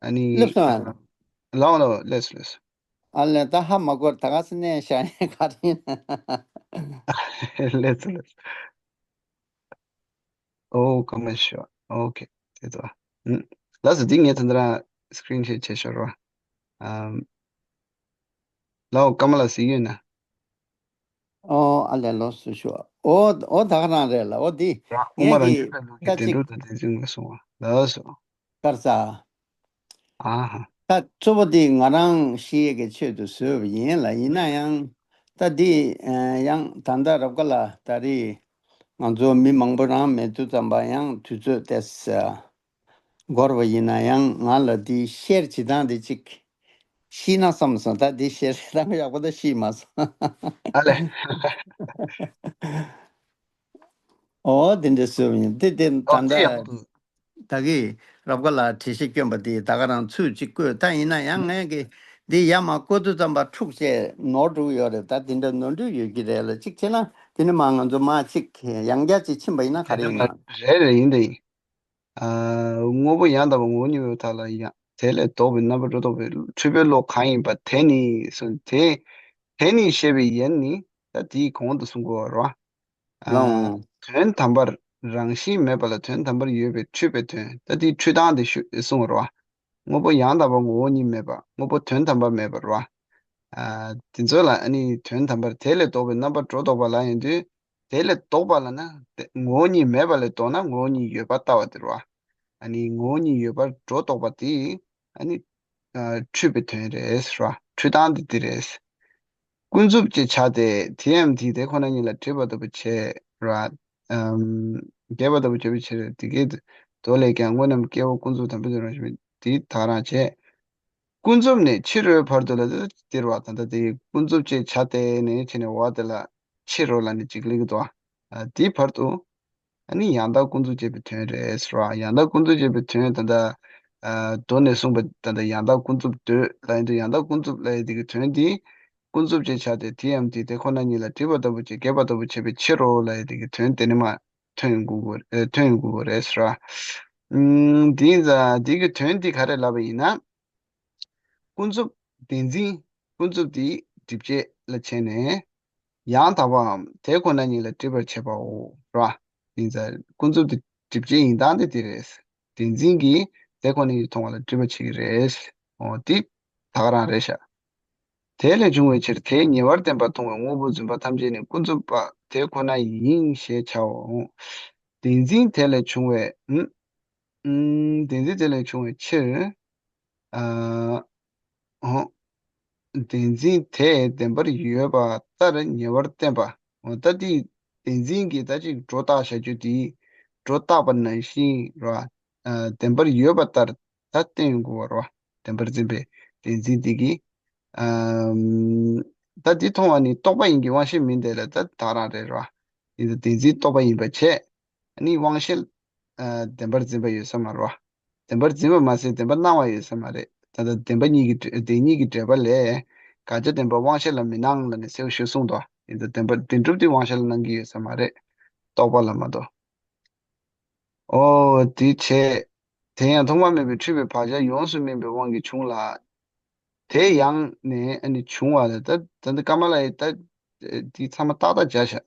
ཨ་ནི། སླེབས་སོང་ཨ། ཨ། ལའོ་ལའོ་ལེས་ལེས། ཨ་ལས་ད་ཧ་མ་གོ་ད་ག་སེ་ནས་ཤ་ཡ་ག་རེ་ཡིན། ལེས་ལེས། ཨོ་ཀ་མ་ཤོ། ཨོ་ཁེ། དེ་ཚོ། ཨུམ། ལགས་སོ་འདི་ངས་ད་ལྟ་རང་སི་ཀི་རིན་ཤོཊ་བྱས་ཤོར་བ། ཨམ། ལའོ་ཀ་མ་ལ་གཟིགས་ཡོད་ན། ཨོ་ཨ་ལས་ལོ་སུ་ཤོ། ཨོ་ཨོ་ད་ག་རང་རེད་ལ་ཨོ་འདི། རང་དབུ་མ་ངས་རང་གི་ཆོས་ལ་ལུག་གི་ད་བདེ་ཅིག་འགྲོ་དང་བདེ་འཛིན་ལ་སོང་བ་ལགས་སོ། དཀར་ས། ཨ་ཧ། ད་གཙོ་བོ་འདི་ང་རང་ཤེས་ཡས་ཀྱི་ཆེད་དུ་བཟོས་པ་ཡིན་ལ་ཡིན་ན་ཡང་། ད་འདི་ཡང་ད་ལྟ་རབ་དཀའ་ལ་ད་རེས་ང་ཚོ་མི་མང་པོ་རང་མེད་དུས་ཙམ་པ་ཡང་དུས་ཚོད་ཏེ་ས་འགོར་བ་ཡིན་ན་ཡང་ང་ལ་འདི་ཤེར་བྱེད་སྟངས་འདི་གཅིག་ཤེས་ན་བསམ་སོང་། ད་འདི་ཤེར་བྱེད་སྟངས་ཡག་པོ་ད་ཤེས་མ་སོང་། ཨ་ལས། ཨོ་དེ་འདྲ་བཟོས་པ་ཡིན། དེ་དེ་ད་ཨོ་དེ་ཡག་པོ་ལྟ་འདུག་ད་གི་རབ་དཀའ་ལ་འགྲེལ་བཤད་བསྐྱོན་པ་དེ་ད་ག་རང་ཚུར་གཅིག་བཀོད། ད་ཡིན་ན་ཡང་ངས་གི་འདི་ཡར་མར་བཀོད་དུས་ཙམ་པ་འཁྲུག་བྱས་ནོར་འགྲོ་གི་ཡོད་རེད། ད་དེ་འདྲ་ནོར་འཁྲུལ་ཡོད་ཀྱི་རེད་ལ། གཅིག་བྱས་ན་དེ་ནི་མ་ང་ཚོ་མ་གཅིག་ཡང་བསྐྱར་གཅིག་ཕྱིན་པ་ཡིན་ན་ག་རེ་དེ་ཡིན་ན། མ་རེད་རེད་ཡིན་དེ་ཡིན། ཨ། དངོས་པོ་ཡང་དག་པ་ངོ་བོ་ཉིད་མེད་པར་ཐལ་ལ་ཡང་དེ་ལས་ལྡོག་པའི་རྣམ་པར་སྒྲོ་འདོགས་པའི་འཁྲུལ་པའི་བློ་གང་ཡིན་པ་དེ་ནི་གསུངས་ཏེ། དེ་ནི་ཞེས་པའི་ཡན་ནི་ད་དེའི་གོང་དུ་གསུང་དགོས་པ་རེད་བ། ཨ། ལའོ། དོན་དམ་པར་རང་བཞིན་མེད་པ་ལ་དོན་དམ་པར་ཡོད་པའི་འཁྲུལ་པའི་དོན་ད་དེའི་འཁྲུལ་སྟངས་དེ་ཞུ་གསུངས་པ་རེད་བ། དངོས་པོ་ཡང་དག་པ་ངོ་བོ་ཉིད་མེད་པ། དངོས་པོ་དོན་དམ་པར་མེད་པ་རེད་བ། ཨ། དེ་ཚོ་ལ་ཨ་ནི་དོན་དམ་པར་དེ་ལས་ལྡོག་པའི་རྣམ་པར་སྒྲོ་འདོགས་པ་ལ་ཡིན་དུས། དེ་ལས་ལྡོག་པ་ལ་ན་དེ་ངོ་བོ་ཉིད་མེད་པ་ལས་ལྡོག་ན་ངོ་བོ་ཉིད་ཡོད་པར་ལྟ་བ་དེ་རེད་བ། ཨ་ནི་ངོ་བོ་ཉིད་ཡོད་པར་སྒྲོ་འདོགས་པ་དེ་ཨ་ནི། ཨ། འཁྲུལ་པའི་དོན་རེད་ཟེར་བ། འཁྲུལ་སྟངས་དེ་འདི་རེད། ཀུན་རྫོབ་ཅེས་བྱ་སྟེ། དེའམ་དེས་དེ་ཁོ་ན་ཉིད་ལ་སྒྲིབ་པ་ལྟ་བུ་བྱེད་ར། ཨམ། རྒྱས་པ་ལྟ་བུ་བྱེད་པའི་ཕྱིར། དེ་སྐད་དུ། མདོ་ལས་ཀྱང་དངོས་རྣམས་སྐྱེ་བོ་ཀུན་རྫོབ་དང་པོའི་ཚུལ་རང་བཞིན་མེད་དེ་དག་རང་བྱེད། ཀུན་རྫོབ་ནས་ཕྱི་རོལ་བར་དུ་ལ། དེ་ལྟར་བ་ད་ལྟ་དེ་ཀུན་རྫོབ་ཅེས་བྱ་སྟེ་ནས་བྱས་ནས་འོ་དེ་ལ་ཕྱི་རོལ་ལ་ནི་ཅིག་ལེགས་དོ། ཨ། དེའི་བར་དུ། ཨ་ནི་ཡང་དག་ཀུན་རྫོབ་ཅེས་པའི་དོན་རེད་ཟེར་བ། ཡང་དག་ཀུན་རྫོབ་ཅེས་པའི་དོན་ད་ལྟ། ཨ། མདོ་ནས་གསུངས་པ་ད་ལྟ་ཡང་དག་ཀུན་རྫོབ་འདོད་ལ་ཡིན་དུས། ཡང་དག་ཀུན་རྫོབ་ལ་ཡི་དེ་གི་དོན་དེ། ཀུན་རྫོབ་ཅེས་བྱ་སྟེ། དེའམ་དེས་དེ་ཁོ་ན་ཉིད་ལ་སྒྲིབ་པ་ལྟ་བུ་བྱེད། རྒྱས་པ་ལྟ་བུ་བྱེད་པའི་ཕྱིར་རོ་ལ་ཡི་དེ་གི་དོན་དེ་ནི་མ་ཐོན་ཡོང་དགོས་དགོས། ཨེ། ཐོན་ཡོང་དགོས་དགོས་རེད་ཟེར་བ། ཨུམ། དེ་ཡིན་ཙང་དེ་གི་དོན་དེ་ག་རེ་ལབ་པ་ཡིན་ན། ཀུན་རྫོབ་བདེན་འཛིན། ཀུན་རྫོབ་དེ་སྒྲིབ་བྱེད་ལ་བྱས་ནས། ཡང་དག་པའམ་དེ་ཁོ་ན་ཉིད་ལ་སྒྲིབ་པར་བྱེད་པའོ། ར། ཡིན་ཙང་ཀུན་རྫོབ་དེ་སྒྲིབ་བྱེད་ཡིན་སྟངས་དེ་དེ་རེད། བདེན་འཛིན་གྱིས་དེ་ཁོ་ན་ཉིད་མཐོང་བ་ལ་སྒྲིབ་པར་བྱེད་ཀྱི་རེད། འོ་དེ་ད་ག་རང་རེད་ཤག་དེ་ལས་བྱུང་བའི་ཕྱིར་དེའི་ཉེ་བར་བསྟན་པ་མཐོང་བའི་དངོས་པོ་བརྫུན་པ་ཐམས་ཅད་ནི་ཀུན་རྫོབ་པ་དེ་ཁོ་ན་ཡིན་ཞེས་བྱའོ། བདེན་འཛིན་དེ་ལས་བྱུང་བའི། ཨུམ། ཨུམ། བདེན་འཛིན་དེ་ལས་བྱུང་བའི་ཕྱིར། ཨ། འོ། བདེན་འཛིན་དེས་བདེན་པར་ཡོད་པ་ལྟར་ཉེ་བར་བསྟན་པ། འོ་ད་དེ་བདེན་འཛིན་གྱིས་ད་ཅིག་སྒྲོ་བཏགས་བྱ་རྒྱུ་དེ། སྒྲོ་བཏགས་པ་ནང་བཞིན་ར། ཨ། བདེན་པར་ཡོད་པ་ལྟར་ད་བསྟན་ཡོང་དགོས་པ་ར། བདེན་པར་འཛིན་པའི་བདེན་འཛིན་དེ་གིས། ཨམ། ད་འདི་མཐོང་བ་ནི་རྟོག་པ་ཡིན་གྱི་དབང་ཤེས་མིན་ཏེ་ལ་ད་ད་རང་རེད་ར། འདི་ད་བདེན་འཛིན་རྟོག་པ་ཡིན་པ་བྱས། ཨ་ནི་དབང་ཤེས། ཨ། བདེན་པར་འཛིན་པ་ཡོད་ས་མ་རེད་བ། བདེན་པར་འཛིན་པ་མ་ཟད་བདེན་པར་སྣང་བ་ཡོད་ས་མ་རེད། ད་ལྟ་བདེན་པ་གཉིས་ཀྱི་འབྲེལ། བདེན་གཉིས་ཀྱི་འབྲེལ་བ་ལས། དགག་བྱ་བདེན་པ་དབང་ཤེས་ལ་མི་སྣང་ལབ་ནས་གསལ་པོ་ཞེས་གསུངས་འདུག་ཡིན་ད་བདེན་པ་བདེན་གྲུབ་དེ་དབང་ཤེས་ལ་སྣང་གི་ཡོད་ས་མ་རེད། རྟོག་པ་ལ་མ་གཏོགས། ཨོ་དེ་བྱས། དེ་ཡང་ཐོག་མ་མེད་པའི་འཁྲུལ་པའི་བག་ཆགས་ཡོངས་སུ་སྨིན་པའི་དབང་གིས་བྱུང་ལ། དེ་ཡང་ནས་ཨ་ནི་བྱུང་བ་ལ་ད་ད་འདི་ཀ་མ་ལ་ཡི་ད། འདི་ཚང་མ་ཏག་ཏག་བྱ་བཞག་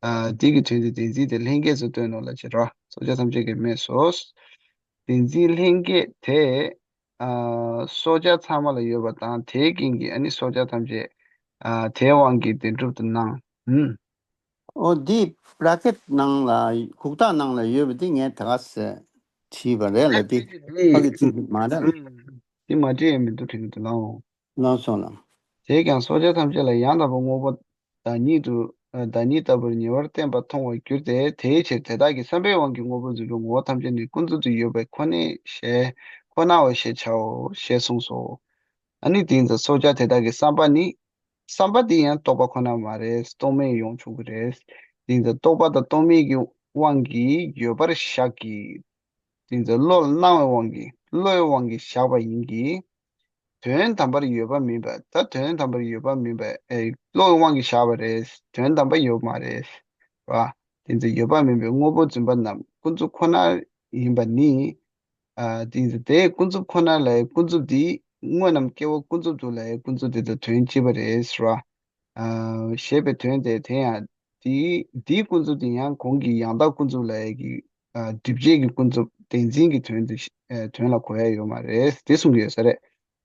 ཨ། འདི་གི་དོན་དེ་བདེན་འཛིན་དེ་ལྷན་སྐྱེས་སུ་སྟོན་ནོ་ལ་བྱེད་རོ། སྲོག་ཆགས་ཐམས་ཅད་ཀྱི་སྨྲས་སོ། བདེན་འཛིན་ལྷན་སྐྱེས་དེ། ཨ། སྲོག་ཆགས་ཚང་མ་ལ་ཡོད་པ་དང་དེའི་རྐྱེན་གྱིས་ཨ་ནི་སྲོག་ཆགས་ཐམས་ཅད། ཨ། དེའི་དབང་གིས་བདེན་གྲུབ་ཏུ་སྣང་། ཨུམ། ཨོ་འདི་བྷ་ར་ཀེཊ་ནང་ལ་གུག་རྟགས་ནང་ལ་ཡོད་པ་འདི་ངས་ད་ག་ཟེ་བྲིས་པ་རེད་ལ། འདི་ཕ་གི་ཚིག་མ་རེད་ལ། ཨུམ། འདི་མ་བྲིས་ཡང་མི་འདུག་དྲན་གྱི་འདུག་ལགས། ལགས་སོ་ལགས། དེས་ཀྱང་སྲོག་ཆགས་ཐམས་ཅད་ལ་ཡང་དག་པའི་དངོས་པོ་བདག་ཉིད་དུ། བདག་ཉིད་ལྟ་བུར་ཉེ་བར་བསྟན་པ་མཐོང་བར་འགྱུར་ཏེ། དེའི་ཕྱིར་དེ་དག་གི་བསམ་པའི་དབང་གིས་དངོས་པོ་བརྫུན་པའི་ངོ་བོ་ཐམས་ཅད་ནི་ཀུན་རྫོབ་ཏུ་ཡོད་པ་ཁོ་ནའོ་ཞེས། ཁོ་ནའོ་ཞེས་བྱའོ་ཞེས་གསུངས་སོ། ཨ་ནི་དེ་ཡིན་ཙང་སྲོག་ཆགས་དེ་དག་གི་བསམ་པ་ནི། བསམ་པ་དེ་ཡང་རྟོག་པ་ཁོ་ན་མ་རེད། རྟོག་མེད་ཡོང་ཆོག་གི་རེད། དེ་ཡིན་ཙང་རྟོག་པ་དང་རྟོག་མེད་ཀྱི་དབང་གིས་ཡོད་པར་བཞག་གི། དེ་ཡིན་ཙང་བློ་ལ་སྣང་བའི་དབང་གིས། བློའི་དབང་གིས་བཞག་པ་ཡིན་གྱི། དོན་དམ་པར་ཡོད་པ་མིན་པ། ད་དོན་དམ་པར་ཡོད་པ་མིན་པ། ཨེ། བློའི་དབང་གིས་བཞག་པ་རེད། དོན་དམ་པར་ཡོད་མ་རེད། བ། དེ་ཚེ་ཡོད་པ་མིན་པའི་དངོས་པོ་བརྫུན་པ་རྣམས་ཀུན་རྫོབ་ཁོ་ན་ཡིན་པ་ནི། ཨ། དེ་ཚེ་དེ་ཀུན་རྫོབ་ཁོ་ན་ལ་ཀུན་རྫོབ་དེ། དངོས་རྣམས་སྐྱེ་བོ་ཀུན་རྫོབ་ཏུ་ལ་ཀུན་རྫོབ་དེ་དང་དོན་གཅིག་པ་རེད་ཟེར་བ། ཨ། ཞེས་པའི་དོན་ཏེ། དེ་ཡང་དེའི་དེའི་ཀུན་རྫོབ་དེ་ཡང་གོང་གི་ཡང་དག་ཀུན་རྫོབ་ལ་ཡ་གི། ཨ། སྒྲིབ་བྱེད་ཀྱི་ཀུན་རྫོབ་བདེན་འཛིན་གྱི་དོན་དུ། ཨ། དོན་ལ་གོ་ཡ་ཡོད་མ་རེད། དེ་གསུང་གི་ཡོད་ས་རེད།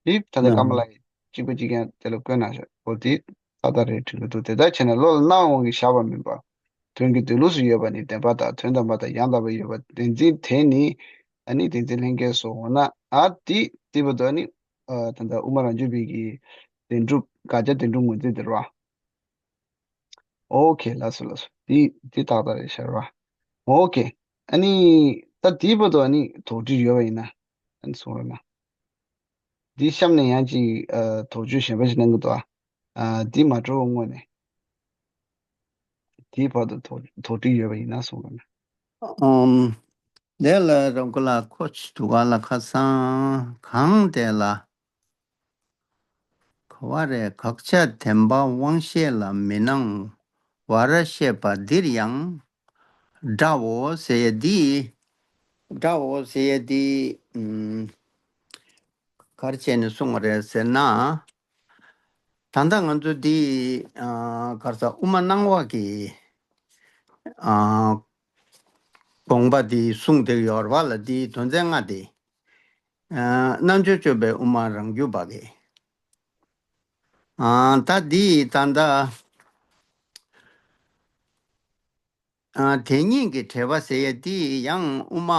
དེ་ད་ལྟ་ཀ་མ་ལ་ཡི་གཅིག་པ་གཅིག་རྐྱང་དེ་ལ་བཀོད་གནང་ཤག་འོ་དེ་ཏག་ཏག་རེད་དྲན་གྱི་འདུག་དེ་ལྟར་བྱས་ན་བློ་ལ་སྣང་བའི་དབང་གིས་བཞག་པ་མིན་པ། དོན་གྱི་སྡོད་ལུགས་སུ་ཡོད་པ་ནི་བདེན་པ་དང་། དོན་དམ་པ་དང་ཡང་དག་པར་ཡོད་པ་བདེན་འཛིན་དེ་ནི། ཨ་ནི་བདེན་འཛིན་ལྷན་སྐྱེས་སུ་འོ་ན། ཨ་དེ་དེ་བར་དུ་ཨ་ནི། ཨ། ད་ལྟ་དབུ་མ་རང་རྒྱུད་པའི་གི་བདེན་གྲུབ། དགག་བྱ་བདེན་གྲུབ་ངོས་འཛིན་དེ་རེད་བ། ཨོ་ཁེ། ལགས་སོ་ལགས་སོ། དེ་དེ་ཏག་ཏག་རེད་ཤག་རེད་བ། ཨོ་ཁེ། ཨ་ནི་ད་དེ་བར་དུ་ཨ་ནི་དོགས་འདྲི་ཡོད་པ་ཡིན་ན་ཨ་ནི་གསུང་རོགས་གནང་། འདི་གཤམ་ནས་ཡང་ཅིག་ཨ། དོགས་གཅོད་གཞན་པ་ཞིག་གནང་གི་འདུག་ཨ། ཨ། འདི་མ་གྲོལ་བའི་སྔོན་ནས། དེའི་བར་དུ་དོགས་དོགས་འདྲི་ཡོད་པ་ཡིན་ན་གསུང་རོགས་གནང་། ཨམ། དེ་ལ་རང་ཁོ་ལ་ཁོ་ཆི་འདུག་ག་ལ། ཁ་སང་གང་དེ་ལ། ག་བ་རེད། དགག་བྱ་བདེན་པ་དབང་ཤེས་ལ་མི་སྣང་བར་བཤད་པ་འདིར་ཡང་འདྲའོ་ཟེར་ཡ་འདི། འདྲའོ་ཟེར་ཡ་འདི། ཨམ། ག་རེ་བྱས་ནས་གསུངས་པ་རེད་ཟེར་ན། ད་ལྟ་ང་ཚོ་འདི། ཨ། ག་རེ་ཟ། དབུ་མ་སྣང་བ་གི། ཨ། དགོངས་པ་འདི་གསུངས་བསྡད་ཡོད་རེད་བ་ལ། འདིའི་དོན་ཚན་ལྔ་དེ། ཨ། རྣལ་འབྱོར་སྤྱོད་པའི་དབུ་མ་རང་རྒྱུད་པ་གི། ཨ། ད་འདི་ད་ལྟ། ཨ། དེ་གཉིས་ཀྱི་འབྲེལ་བ་ཟེར་ཡ་འདི་ཡང་དབུ་མ།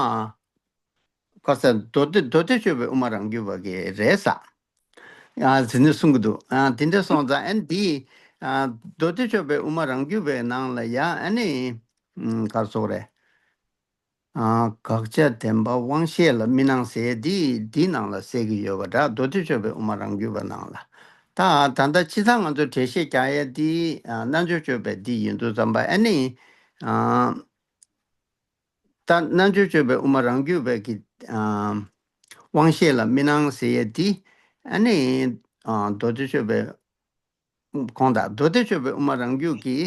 ག་རེ་ཟ། མདོ་སྡེ། མདོ་སྡེ་སྤྱོད་པའི་དབུ་མ་རང་རྒྱུད་པ་གི་རེད་ས། ཨ་དེ་ནས་གསུང་གི་འདུག་ཨ་དེ་འདྲ་སོང་ཙང་ཨ་ནི་དེ་ཨ་མདོ་སྡེ་མཆོག་པའི་དབུ་མ་རང་རྒྱུད་པའི་ནང་ལ་ཡང་ཨ་ནི་ཨམ་ག་རེ་ཟེར་དགོས་རེད། ཨ་དགག་བྱ་བདེན་པ་དབང་ཤེས་ལ་མི་སྣང་ཟེར་ཡས་འདི་འདིའི་ནང་ལ་གསལ་གྱི་ཡོད་པ་འདྲ། མདོ་སྡེ་མཆོག་པའི་དབུ་མ་རང་རྒྱུད་པ་ནང་ལ། ད་ད་ལྟ་སྤྱིར་བཏང་ང་ཚོ་འགྲེལ་བཤད་རྒྱག་ཡས་འདི་ཨ་རྣལ་འབྱོར་སྤྱོད་པའི་འདི་ཡིན་དུས་ཙམ་པ་ཨ་ནི་ཨ་ད་རྣལ་འབྱོར་སྤྱོད་པའི་དབུ་མ་རང་རྒྱུད་པའི་གི་ཨ་དབང་ཤེས་ལ་མི་སྣང་ཟེར་ཡས་འདི་ཨ་ནི་ཨ་མདོ་སྡེ་མཆོག་པའི་ཁོང་དང་མདོ་སྡེ་མཆོག་པའི་དབུ་མ་རང་རྒྱུད་ཀྱི་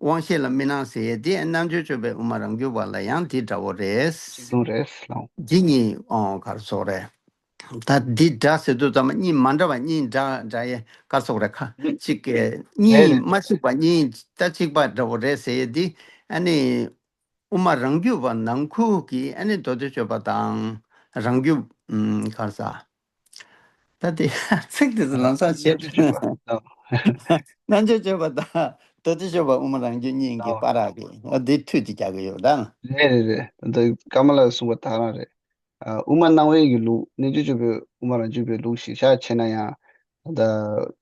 དབང་ཤེས་ལ་མི་སྣང་ཟེར་ཡས་དེ་རྣལ་འབྱོར་སྤྱོད་པའི་དབུ་མ་རང་རྒྱུད་པ་ལ་ཡང་དེ་འདྲ་བོ་རེད། གཅིག་མཚུངས་རེད་ལགས། འདི་གཉིས་ཨོ་ག་རེ་ཟེར་དགོས་རེད། ད་འདི་འདྲ་ཟེར་དུས་ཙམ་པ་གཉིས་མ་འདྲ་བ་གཉིས་འདྲ་འདྲ་ཡས་ག་རེ་ཟེར་དགོས་རེད། ཁ་གཅིག་གི་གཉིས་རེད་རེད་མ་གཅིག་པ་གཉིས་ད་གཅིག་པ་འདྲ་བོ་རེད་ཟེར་ཡས་འདི་ཨ་ནི། དབུ་མ་རང་རྒྱུད་པ་ནང་ཁུལ་གྱི་ཨ་ནི་མདོ་སྡེ་མཆོག་པ་དང་རང་རྒྱུད་ཨམ་ག་རེ་ཟེར། ད་དེ་ཚིག་དེ་ཚོ་ལམ་སང་བྱེད། རྣལ་འབྱོར་སྤྱོད་པ་དང་། རྣལ་འབྱོར་སྤྱོད་པ་དང་མདོ་སྡེ་མཆོག་པ་དབུ་མ་རང་རྒྱུད་གཉིས་ཀྱི་ཨོ། བར་གྱི་ཨ་དེ་མཐུད་དེ་རྒྱག་གི་ཡོད་ད། རེད་རེད་རེད། ད་ཀ་མ་ལ་གསུངས་པ་དེ་རང་རེད། ཨ་དབུ་མ་སྣང་བའི་གི་ལུགས། རྣལ་འབྱོར་སྤྱོད་པའི་དབུ་མ་རང་རྒྱུད་པའི་ལུགས་ཤིག་བཞག་བྱས་ན་ཡང་། ད་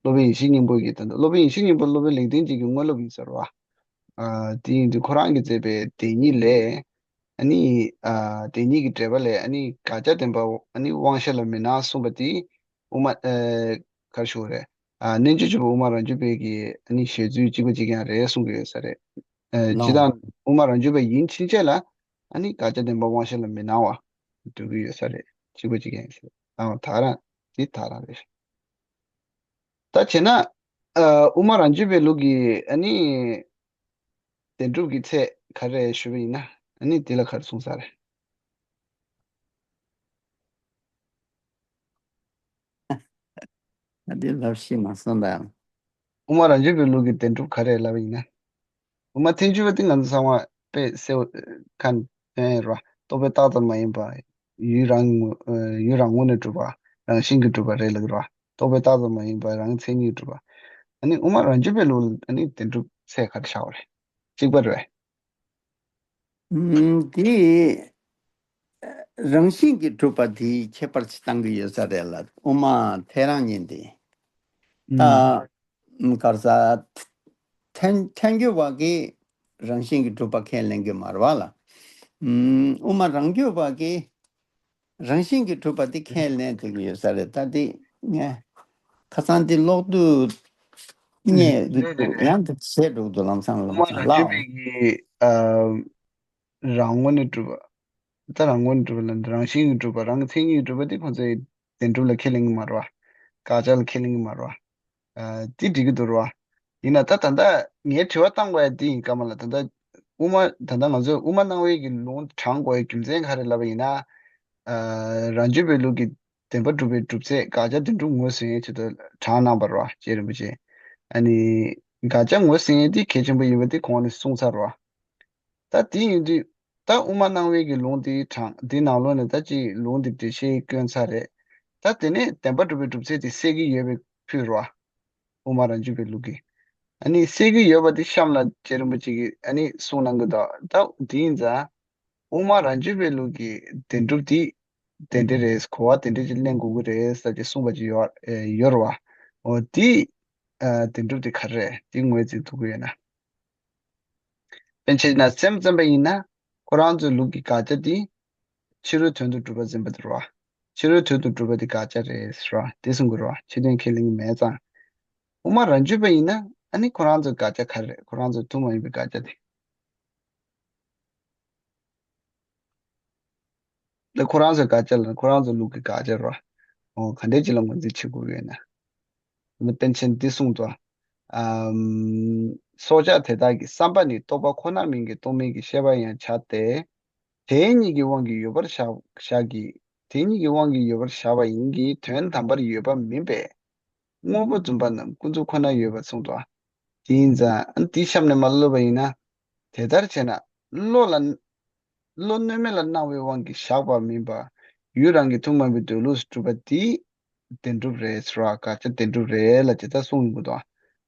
སློབ་དཔོན་ཡེ་ཤེས་སྙིང་པོ་གི་ད་སློབ་དཔོན་ཡེ་ཤེས་སྙིང་པོ་སློབ་དཔོན་ལེགས་ལྡན་འབྱེད་ཀྱི་དངོས་སློབ་ཡིན་ཟེར་བ། ཨ་དེ་ཡིན་དུས་ཁོ་རང་གིས་མཛད་པའི་བདེན་གཉིས་ལས། ཨ་ནི་ཨ་བདེན་གཉིས་ཀྱི་འགྲེལ་པ་ལས་ཨ་ནི་དགག་བྱ་བདེན་པ་ཨ་ནི་དབང་ཤེས་ལ་མི་སྣང་གསུངས་པ་དེ་དབུ་མ་ཨ་ག་རེ་ཞུ་དགོས་རེད། ཨ་རྣལ་འབྱོར་སྤྱོད་པ་དབུ་མ་རང་རྒྱུད་པའི་གི་ཨ་ནི་བཞེད་ཚུལ་གཅིག་པ་གཅིག་རྐྱང་རེད་གསུང་གི་ཡོད་ས་རེད། ཨ་ནོ། སྤྱིར་བཏང་དབུ་མ་རང་རྒྱུད་པ་ཡིན་ཕྱིན་ཆད་ལ་ཨ་ནི་དགག་བྱ་བདེན་པ་དབང་ཤེས་ལ་མི་སྣང་བ་འདོད་ཀྱི་ཡོད་ས་རེད། གཅིག་པ་གཅིག་རྐྱང་ཡིན་ས་རེད། ཨ་ད་རང་དེ་ད་རང་རེད། ད་བྱས་ན། ཨ་དབུ་མ་རང་རྒྱུད་པའི་ལུགས་ཀྱི་ཨ་ནི་བདེན་གྲུབ་ཀྱི་ཚད་ག་རེ་རེད་ཞུས་པ་ཡིན་ན་ཨ་ནི་དེ་ལ་ག་རེ་གསུངས་ས་རེད། ཨ་དེ་ལབ་ཤེས་མ་སོང་ད། དབུ་མ་རང་རྒྱུད་པའི་ལུགས་ཀྱི་བདེན་གྲུབ་ག་རེ་ལབ་པ་ཡིན་ན། དབུ་མ་ཐལ་འགྱུར་བ་དེ་ང་ཚོ་ཚང་མ་དཔེ་གསལ་པོ་ཁ་ནས་རེད་བ། རྟོག་པས་བཏགས་ཙམ་མ་ཡིན་པ། ཡུལ་རང་ངོ་ཡུལ་རང་ངོས་ནས་གྲུབ་པ། རང་བཞིན་གྱིས་གྲུབ་པ་རེད་ལབ་ཀྱི་རེད་བ། རྟོག་པས་བཏགས་ཙམ་མ་ཡིན་པ་རང་མཚན་ཉིད་གྲུབ་པ། ཨ་ནི་དབུ་མ་རང་རྒྱུད་པའི་ལུགས་ལ་ཨ་ནི་བདེན་གྲུབ་ཚད་ག་རེ་བཞག་པ་རེད། གཅིག་པ་རེད། ཨུམ་དེ་རང་བཞིན་གྱིས་གྲུབ་པ་དེ་ཁྱད་པར་ཅིག་བཏང་གི་ཡོད་ས་རེད་ལ་དབུ་མ་ཐལ་རང་ཉིད་དེ། ད་ཨུམ་ག་རེ་ཟ། ཐལ་ཐལ་འགྱུར་བ་གིས་རང་བཞིན་གྱིས་གྲུབ་པ་ཁས་ལེན་གྱི་མ་རེད་བ་ལ། ཨུམ་དབུ་མ་རང་རྒྱུད་པ་གིས་རང་བཞིན་གྱིས་གྲུབ་པ་དེ་ཁས་ལེན་ཐུབ་ཀྱི་ཡོད་ས་རེད། ད་དེ་ངས་ཁ་སང་དེ་ཀློག་དུས་རྙེད་རེད་རེད་རེད། ཡང་དེ་བྱས་འགྲོ་གི་འདུག་ལམ་སང་ལམ་དབུ་མ་སང་རང་རྒྱུད་ལའོ། པའི་གི་ཨ་རང་ངོས་ནས་གྲུབ་པ། ད་རང་ངོས་ནས་གྲུབ་པ་ལ་རང་བཞིན་གྱིས་གྲུབ་པ་རང་གི་མཚན་ཉིད་ཀྱིས་གྲུབ་པ་དེ་ཁོ་ཚོའི་བདེན་གྲུབ་ལ་ཁས་ལེན་གྱི་མ་རེད་བ། དགག་བྱ་ལ་ཁས་ལེན་གྱི་མ་རེད་བ། ཨ་དེ་འགྲིག་གི་འདུག་རེད་བ། ཡིན་ན་ད་ད་ལྟ་ངའི་དྲི་བ་བཏང་དགོས་ཡ་དེ་ཡིན་ཀ་མ་ལ། ད་ལྟ་དབུ་མ་ད་ལྟ་ང་ཚོས་དབུ་མ་སྣང་བའི་གི་ལུང་དྲངས་དགོས་ཡ་རྒྱུ་མཚན་ག་རེ་ལབ་པ་ཡིན་ན། ཨ་རང་རྒྱུད་པའི་ལུགས་ཀྱི་བདེན་པར་གྲུབ་པའི་གྲུབ་ཚད་དགག་བྱ་བདེན་གྲུབ་ངོས་ཟིན་ཡའི་ཆེད་དུ་དྲངས་གནང་བ་རེད་བ། རྗེ་རིན་པོ་ཆེ། ཨ་ནི་དགག་བྱ་ངོས་ཟིན་ཡ་དེ་གལ་ཆེན་པོ་ཡིན་པ་དེ་གོང་ནས་གསུངས་ཚར་བ། ད་དེ་ཡིན་དུས་ད་དབུ་མ་སྣང་བའི་གི་ལུང་དེ་དྲངས་དེ་ནང་ལོགས་ནས་ད་ཅིག་ལུང་དེ་འགྲེལ་བཤད་བསྐྱོན་ཚར་རེད། ད་དེ་ནས་བདེན་པར་གྲུབ་པའི་གྲུབ་ཚད་དེ་གསལ་གྱི་ཡོད་པའི་ཕུལ་བ། དབུ་མ་རང་རྒྱུད་པའི་ལུགས་ཀྱི། ཨ་ནི་གསལ་གྱི་ཡོད་པ་དེ་གཤམ་ལ་རྗེ་རིན་པོ་ཆེ་གིས་ཨ་ནི་གསུངས་གནང་གི་འདུག་ད་དེ་ཡིན་ཙང་། དབུ་མ་རང་རྒྱུད་པའི་ལུགས་ཀྱི་བདེན་གྲུབ་དེ་དེ་འདྲ་རེད། གོ་བ་དེ་འདྲ་ཅིག་ལེན་དགོས་ཀྱི་རེད་ཟེར་གྱི་གསུངས་པ་ཅིག་ཡོད་ཨེ་ཡོད་རེད་བ། འོ་དེ་ཨ་བདེན་གྲུབ་དེ་ག་རེ་རེད། དེ་ངོས་འཛིན་ཐུབ་ཀྱི་ཡོད་ན། དཔེར་ན་ཆ་བཞག་ན་སེམས་ཙམ་པ་ཡིན་ན་ཁོ་རང་ཚོའི་ལུགས་ཀྱི་དགག་བྱ་དེ་ཕྱི་རོལ་དོན་དུ་གྲུབ་པ་འཛིན་པ་དེ་རེད་བ། ཕྱི་རོལ་དོན་དུ་གྲུབ་པ་དེ་དགག་བྱ་རེད་ཟེར་བ་དེ་གསུང་གི་རེད་བ། ཕྱི་དོན་ཁས་ལེན་གྱི་མེད་ཙང་། དབུ་མ་རང་རྒྱུད་པ་ཡིན་ན་ཨ་ནི་ཁོ་རང་ཚོའི་དགག་བྱ་ག་རེ་རེད། ཁོ་རང་ཚོའི་ཐུན་མོང་མ་ཡིན་པའི་དགག་བྱ་དེ། ད་ཁོ་རང་ཚོའི་དགག་བྱ་ལ་ཁོ་རང་ཚོའི་ལུགས་ཀྱི་དགག་བྱ་རེད་བ། འོ་ག་འདྲས་ཅིག་ལ་ངོས་འཛིན་བྱེད་དགོས་ཀྱི་ཡོད་ན། ད་པཎ་ཆེན་འདི་གསུངས་འདུག་ཨམ། སྲོག་ཆགས་དེ་དག་གི་བསམ་པ་ནི་རྟོག་པ་ཁོ་ནར་མིང་གི་རྟོག་མིན་གྱི་ཤེས་པ་ཡང་བྱ་སྟེ། དེ་གཉིས་ཀྱི་དབང་གིས་ཡོད་པར་བཞག་བཞག་གི། དེ་གཉིས་ཀྱི་དབང་གིས་ཡོད་པར་བཞག་པ་ཡིན་གྱི་དོན་དམ་པར་ཡོད་པ་མིན་པས། དངོས་པོ་བརྫུན་པ་རྣམས་ཀུན་རྫོབ་ཁོ་ནར་ཡོད་པར་གསུངས་འདུག་དེ་ཡིན་ཙང་འདི་གཤམ་ནས་མར་སློབ་པ་ཡིན་ན། དེ་ལྟར་བྱས་ན་བློ་ལ། བློ་གནོད་མེད་ལ་སྣང་བའི་དབང་གིས་བཞག་པ་མིན་པ། ཡུལ་རང་གི་ཐུན་མོང་མིན་པའི་འདོད་ལུགས་སུ་གྲུབ་པ་དེ་བདེན་གྲུབ་རེད་ཟེར་བ། དགག་བྱ་བདེན་གྲུབ་རེད་ལབ་ཅེས་ད་གསུངས་ཡོང་གི་འདུག་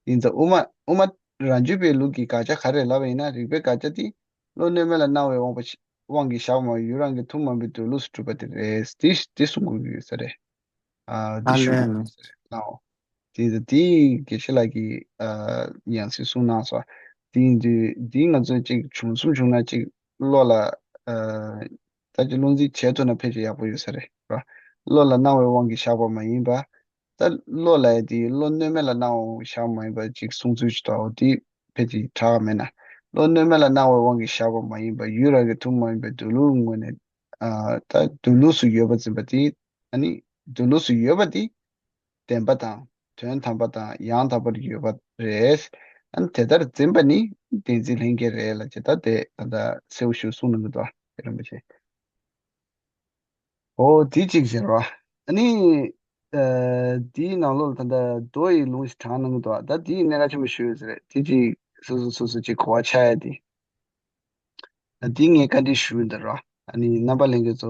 ཡིན་ཙང་དབུ་མ་དབུ་མ་རང་རྒྱུད་པའི་ལུགས་ཀྱི་དགག་བྱ་ག་རེ་ལབ་པ་ཡིན་ན་རིགས་པའི་དགག་བྱ་དེ་བློ་གནོད་མེད་ལ་སྣང་བའི་དབང་པོ་དབང་གིས་བཞག་པ་མ་ཡུལ་རང་གི་ཐུན་མོང་མིན་པའི་འདོད་ལུགས་སུ་གྲུབ་པ་དེ་རེད། དེ་དེ་གསུང་དགོས་ཀྱི་ཡོད་ས་རེད། ཨ་འདི་ཞུ་དགོས་ཟེར་ལའོ། དེ་དེ་དགེ་བཤེས་ལགས་ཀྱིས་ཨ་ཡང་སེ་གསུངས་གནང་སོང་། དེ་ཡིན་དུས་འདི་ང་ཚོས་ཅིག་བྱུང་གསུམ་བྱུང་ན་ཅིག་བློ་ལ་ཨ་ད་ཅིག་བློ་འཛིན་བྱེད་ཐུབ་ན་ཕལ་ཆེར་ཡག་པོ་ཡོད་ས་རེད་ར། བློ་ལ་སྣང་བའི་དབང་གིས་བཞག་པ་མ་ཡིན་པ། ད་བློ་ལ་ཡ་དེ་བློ་གནོད་མེད་ལ་སྣང་བ་བཞག་མ་ཡིན་པ་ཅིག་གསུང་ཚུལ་ཅིག་འདུག་ཨོ་དེ་ཕལ་ཆེར་དྲག་མེད་ན། བློ་གནོད་མེད་ལ་སྣང་བའི་དབང་གིས་བཞག་པ་མ་ཡིན་པ་ཡུལ་རང་གི་ཐུགས་མ་ཡིན་པའི་འདོད་ལུགས་ངོས་ནས་ཨ་ད་འདོད་ལུགས་སུ་ཡོད་པ་འཛིན་པ་དེ་ཨ་ནི་འདོད་ལུགས་སུ་ཡོད་པ་དེ་བདེན་པ་དང་དོན་དམ་པ་དང་ཡང་དག་པར་ཡོད་པ་རེད། ཨ་ནི་དེ་ལྟར་འཛིན་པ་ནི་བདེན་འཛིན་ལྷན་སྐྱེས་རེད་ལབ་ཅེས་ད་དེ་ད་ལྟ་གསལ་པོ་ཞིག་གསུངས་གནང་གི་འདུག་ཨ་རིན་པོ་ཆེ། ཨོ་དེ་གཅིག་ཟེར་བ། ཨ་ནི། ཨ་དེའི་ནང་ལོགས་ལ་ད་ལྟ་རྡོ་ཡི་ལུང་ཞིག་དྲངས་གནང་གི་འདུག་ད་དེའི་གནད་འགག་ཆེན་པོ་ཞིག་ཡོད་ས་རེད། དེ་གཅིག་སོ་སོ་སོ་སོ་གཅིག་གོ་བ་ཆགས་ཡ་དེ། ད་དེ་ངས་བཀའ་འདྲི་ཞུ་ཡི་འདུག་ར། ཨ་ནི་རྣམ་པ་ལྷན་རྒྱས་ཚོ་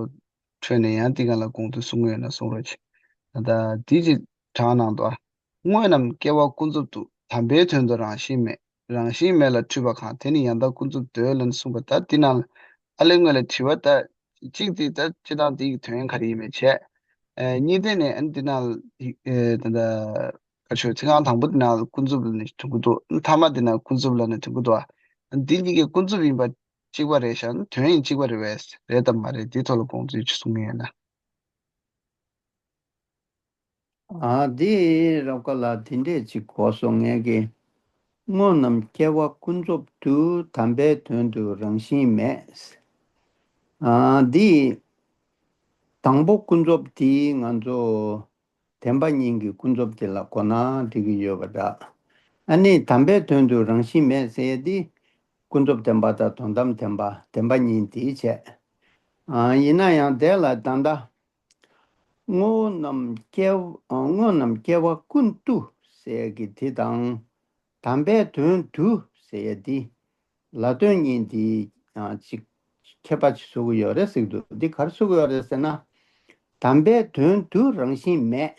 ཁྲོད་ནས་ཡང་དེ་ག་ལ་དགོངས་ཚུལ་གསུང་གི་ཡོད་ན་གསུང་རོགས་གྱིས། ད་ལྟ་དེ་གཅིག་དྲངས་གནང་འདུག་དངོས་རྣམས་སྐྱེ་བ་ཀུན་རྫོབ་ཏུ། དམ་པའི་དོན་དུ་རང་བཞིན་མེད། རང་བཞིན་མེད་ལ་འཁྲུལ་པ་གང་། དེ་ནི་ཡང་དག་ཀུན་རྫོབ་འདོད་ལ་ནི་གསུངས་པ། ད་འདི་ནང་ལ་ཨ་ལེ་དངོས་ལ་དྲི་བ་ད་གཅིག་དེ་ད་སྤྱི་བཏང་དེའི་དོན་ག་རེ་ཡིན་མིན་བྱས། ཨ་གཉིས་དེ་ནས་ཨ་འདི་ནང་ལ་ཨེ་ད་ལྟ་ག་ཆོས་ཚིག་རྐང་དང་པོ་འདི་ནང་ལ་ཀུན་རྫོབ་ལ་ནི་དྲི་གི་འདུག་མཐའ་མ་འདི་ནང་ཀུན་རྫོབ་ལ་ནི་དྲི་གི་འདུག་ཨ་འདི་གཉིས་ཀའི་ཀུན་རྫོབ་ཡིན་པ་གཅིག་པ་རེད་ཤག་དོན་ཡང་གཅིག་པ་རེད་པས། རེད་དམ་མ་རེད། འདི་ཐོག་ལ་དགོངས་ཚུལ་ཅིག་གསུང་གི་ཡོད་ན། ཨ་འདི་རབ་དཀར་ལགས་དེ་འདྲས་ཅིག་གོ་སོང་ངས་ཀྱི། དངོས་རྣམས་སྐྱེ་བ་ཀུན་རྫོབ་ཏུ། དམ་པའི་དོན་དུ་རང་བཞིན་མེད། ཨ་འདི་དང་པོ་ཀུན་རྫོབ་དེ་ང་ཚོ་བདེན་པ་གཉིས་ཀྱི་ཀུན་རྫོབ་དེ་ལ་གོ་ན་འགྲིག་གི་ཡོད་པ་འདྲ། ཨ་ནི་དམ་པའི་དོན་དུ་རང་བཞིན་མེད་ཟེར་ཡས་དེ་ཀུན་རྫོབ་བདེན་པ་དང་དོན་དམ་བདེན་པ་བདེན་པ་གཉིས་དེ་བྱས། ཨ་ཡིན་ན་ཡང་དེ་ལ་ད་ལྟ། དངོས་རྣམས་སྐྱེ་བ་དངོས་རྣམས་སྐྱེ་བ་ཀུན་ཏུ་ཟེར་གྱི་དེ་དང་། དམ་པའི་དོན་དུ་ཟེར་ཡ་དེ་ལ་དོན་གཉིས་དེ་ཅིག་ཁྱད་པར་ཅིག་བཟོ་གི་ཡོད་རེད་ཟེར་གྱི་འདུག་འདི་ག་རེ་བཟོ་གི་ཡོད་རེད་ཟེར་ན། དམ་པའི་དོན་དུ་རང་བཞིན་མེད་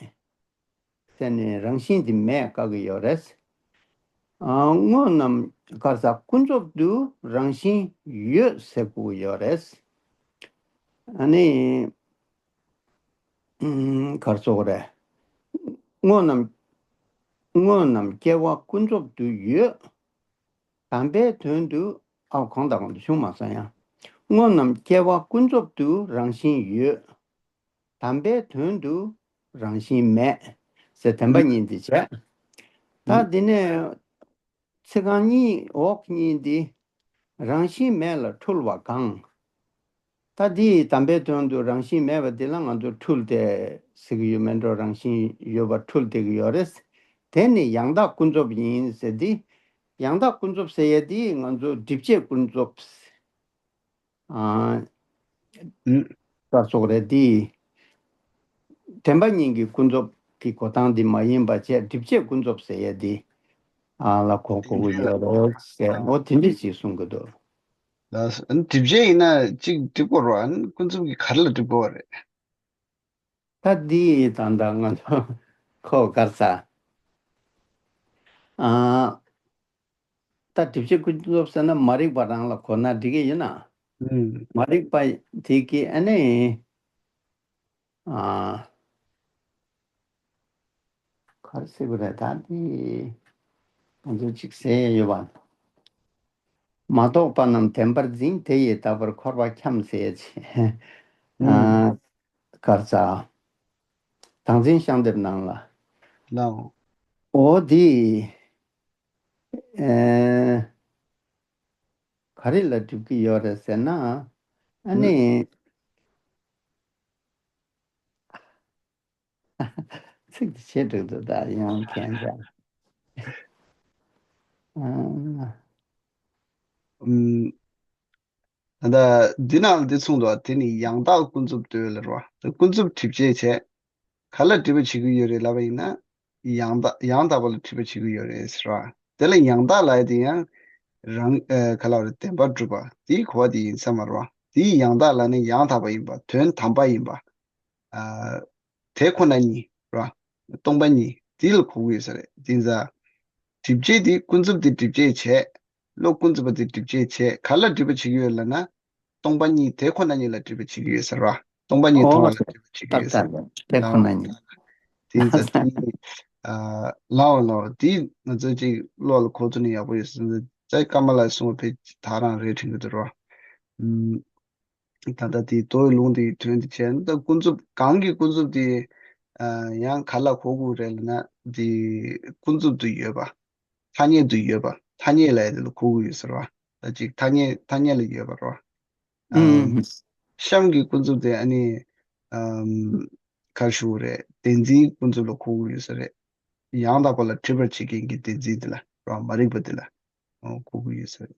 ཟེར་ནས་རང་བཞིན་དེ་མེད་བཀག་གི་ཡོད་རེད། ཨ་དངོས་རྣམས་ག་རེ་ཟ་ཀུན་རྫོབ་ཏུ་རང་བཞིན་ཡོད་ཟེར་དགོས་ཀྱི་ཡོད་རེད། ཨ་ནི། ཨུམ། ག་རེ་ཟེར་དགོས་རེད། དངོས་རྣམས། དངོས་རྣམས་སྐྱེ་བ་ཀུན་རྫོབ་ཏུ་ཡོད། དམ་པའི་དོན་དུ། ཨ་གང་དང་གང་དུ་བྱུང་མ་སོང་ཡང་། དངོས་རྣམས་སྐྱེ་བ་ཀུན་རྫོབ་ཏུ་རང་བཞིན་ཡོད། དམ་པའི་དོན་དུ་རང་བཞིན་མེད། ཟེར་བདེན་པ་གཉིས་འདི་བྱས། ད་འདི་ནས་ཚིག་རྐང་གཉིས་འོག་གཉིས་འདི་རང་བཞིན་མེད་ལ་འཁྲུལ་བ་གང་། ད་འདི་དམ་པའི་དོན་དུ་རང་བཞིན་མེད་པ་འདི་ལ་ང་ཚོ་འཁྲུལ་ཏེ་ཟེར་གྱི་ཡོད་མེད་འགྲོ། རང་བཞིན་ཡོད་པར་འཁྲུལ་བསྡད་ཀྱི་ཡོད་རེད། དེ་ནི་ཡང་དག་ཀུན་རྫོབ་ཡིན་ཟེར། འདི་ཡང་དག་ཀུན་རྫོབ་ཟེར་ཡས་འདི་ང་ཚོ་སྒྲིབ་བྱེད་ཀུན་རྫོབ། ཨ། ཨུ། ག་རེ་ཟེར་དགོས་རེད་འདི། བདེན་པ་གཉིས་ཀྱི་ཀུན་རྫོབ་ཀྱི་གོ་སྟངས་འདི་མ་ཡིན་པ་བྱས་སྒྲིབ་བྱེད་ཀུན་རྫོབ་ཟེར་ཡས་འདི། ཨ་ལ་གོ་དགོས་ཀྱི་ཡོད་རེད་ཟེར། འོ་དེ་འདྲ་ཞིག་གསུང་གི་འདུག་ལགས་སོ། ཨ་ནི་སྒྲིབ་བྱེད་ཡིན་ན་གཅིག་སྒྲིབ་དགོས་རེད། ཨ་ནི་ཀུན་རྫོབ་ཀྱི་ག་རེ་ལ་སྒྲིབ་དགོས་པ་རེད། ད་འདི་ད་ལྟ་ང་ཚོ་ཁོ་ག་རེ་ཟ། ཨ། ད་སྒྲིབ་བྱེད་ཀུན་རྫོབ་ཟེར་ན་མ་རིག་པ་རང་ལ་གོ་ན་འགྲིག་གི་ཡོད་ན། ཨུམ། མ་རིག་པ་དེ་གི་ཨ་ནི། ཨ། ག་རེ་ཟེར་དགོས་རེད་ད་འདི། ང་ཚོ་གཅིག་ཟེར་ཡས་ཡོད་པ། མ་རྟོགས་པ་རྣམས་བདེན་པར་འཛིན། དེ་ཡིས་རྟག་པར་འཁོར་བར་འཁྱམས་ཟེར་ཡས་ཅིག་ཨ། ཨུམ། ག་རེ་ཟ། བདག་འཛིན་ཤག་འདེབས་ནང་ལ། ལའོ། འོ་འདི། ཨེ། ག་རེ་ལ་སྒྲིབ་ཀྱི་ཡོད་རེད་ཟེར་ན། ཨ་ནི། ཚིག་དེ་ཆེ་དྲགས་འདུག་ད་ཡང་ཁྱེད་ཅག་ཨ། ཨུམ། ད་ལྟ་འདི་ནང་ལ་འདི་གསུངས་འདུག་དེ་ནི་ཡང་དག་ཀུན་རྫོབ་འདོད་ལ་རེད་བ། ད་ཀུན་རྫོབ་སྒྲིབ་བྱེད་བྱས། ག་ལ་སྒྲིབ་པ་བྱེད་ཀྱི་ཡོད་རེད་ལབ་པ་ཡིན་ན། ཡང་དག་ཡང་དག་པ་ལ་སྒྲིབ་པ་བྱེད་ཀྱི་ཡོད་རེད་ཟེར་བ། དེ་ལ་ཡང་དག་ལབ་ཡ་དེ་ཡང་། རང་ཨ་ག་ལ་བ་རེད། བདེན་པར་གྲུབ་པ་དེའི་གོ་བ་དེ་ཡིན་ས་མ་རེད་བ། དེའི་ཡང་དག་ལ་ནི་ཡང་དག་པ་ཡིན་པ། དོན་དམ་པ་ཡིན་པ། ཨ། དེ་ཁོ་ན་ཉིད་ར། སྟོང་པ་ཉིད་དེ་ལ་གོ་གི་ཡོད་ས་རེད། དེ་ཙང་། སྒྲིབ་བྱེད་དེ་ཀུན་རྫོབ་དེ་སྒྲིབ་བྱེད་བྱས། བློ་ཀུན་རྫོབ་པ་དེ་སྒྲིབ་བྱེད་བྱས། ག་ལ་སྒྲིབ་པ་བྱེད་ཀྱི་ཡོད་ལབ་ན། སྟོང་པ་ཉིད་དེ་ཁོ་ན་ཉིད་ལ་སྒྲིབ་པ་བྱེད་ཀྱི་ཡོད་ས་རེད་བ། སྟོང་པ་ཉིད་མཐོང་བ་ལ་སྒྲིབ་པ་བྱེད་ཀྱི་ཡོད་ས་རེད་བ། དེ་ཁོ་ན་ཉིད། དེ་ཡིན་ཙང་དེ་ཨ་ལའོ་ལའོ་དེ་ང་ཚོ་ཅིག་བློ་ལ་འཁོར་ཐུབ་ན་ཡག་པོ་ཡོད་ཟེར་ན་ཙེ་ཀརྨ་ལགས་གསུངས་པ་དེ་ད་རང་རེད་དྲན་གྱི་འདུག་རོ། ཨམ། ད་ལྟ་དེ་རྡོ་ཡི་ལུང་དེའི་དོན་དེ་བྱས་ན་ད་ཀུན་རྫོབ་གང་གི་ཀུན་རྫོབ་དེ་ཨ་ཡང་ག་ལ་གོ་དགོས་རེད་ལབ་ན་དེ་ཀུན་རྫོབ་ཏུ་ཡོད་པ། ཐ་སྙད་དུ་ཡོད་པ། ཐ་སྙད་ལབ་ཡ་དེ་ལ་གོ་དགོས་ཡོད་ཟེར་བ། ད་ཅིག་ཐ་སྙད་ཐ་སྙད་ལ་ཡོད་པ་རོ། ཨམ། གཤམ་གྱི་ཀུན་རྫོབ་དེ་ཨ་ནི་ཨམ། ག་རེ་ཞུ་དགོས་རེད། བདེན་འཛིན་ཀུན་རྫོབ་ལ་གོ་དགོས་ཡོད་ས་རེད། ཡང་དག་པ་ལ་སྒྲིབ་པར་བྱེད་མཁན་གྱི་བདེན་འཛིན་དེ་ལ་རོ། མ་རིག་པ་དེ་ལ་ཨོ་གོ་དགོས་ཡོད་ས་རེད།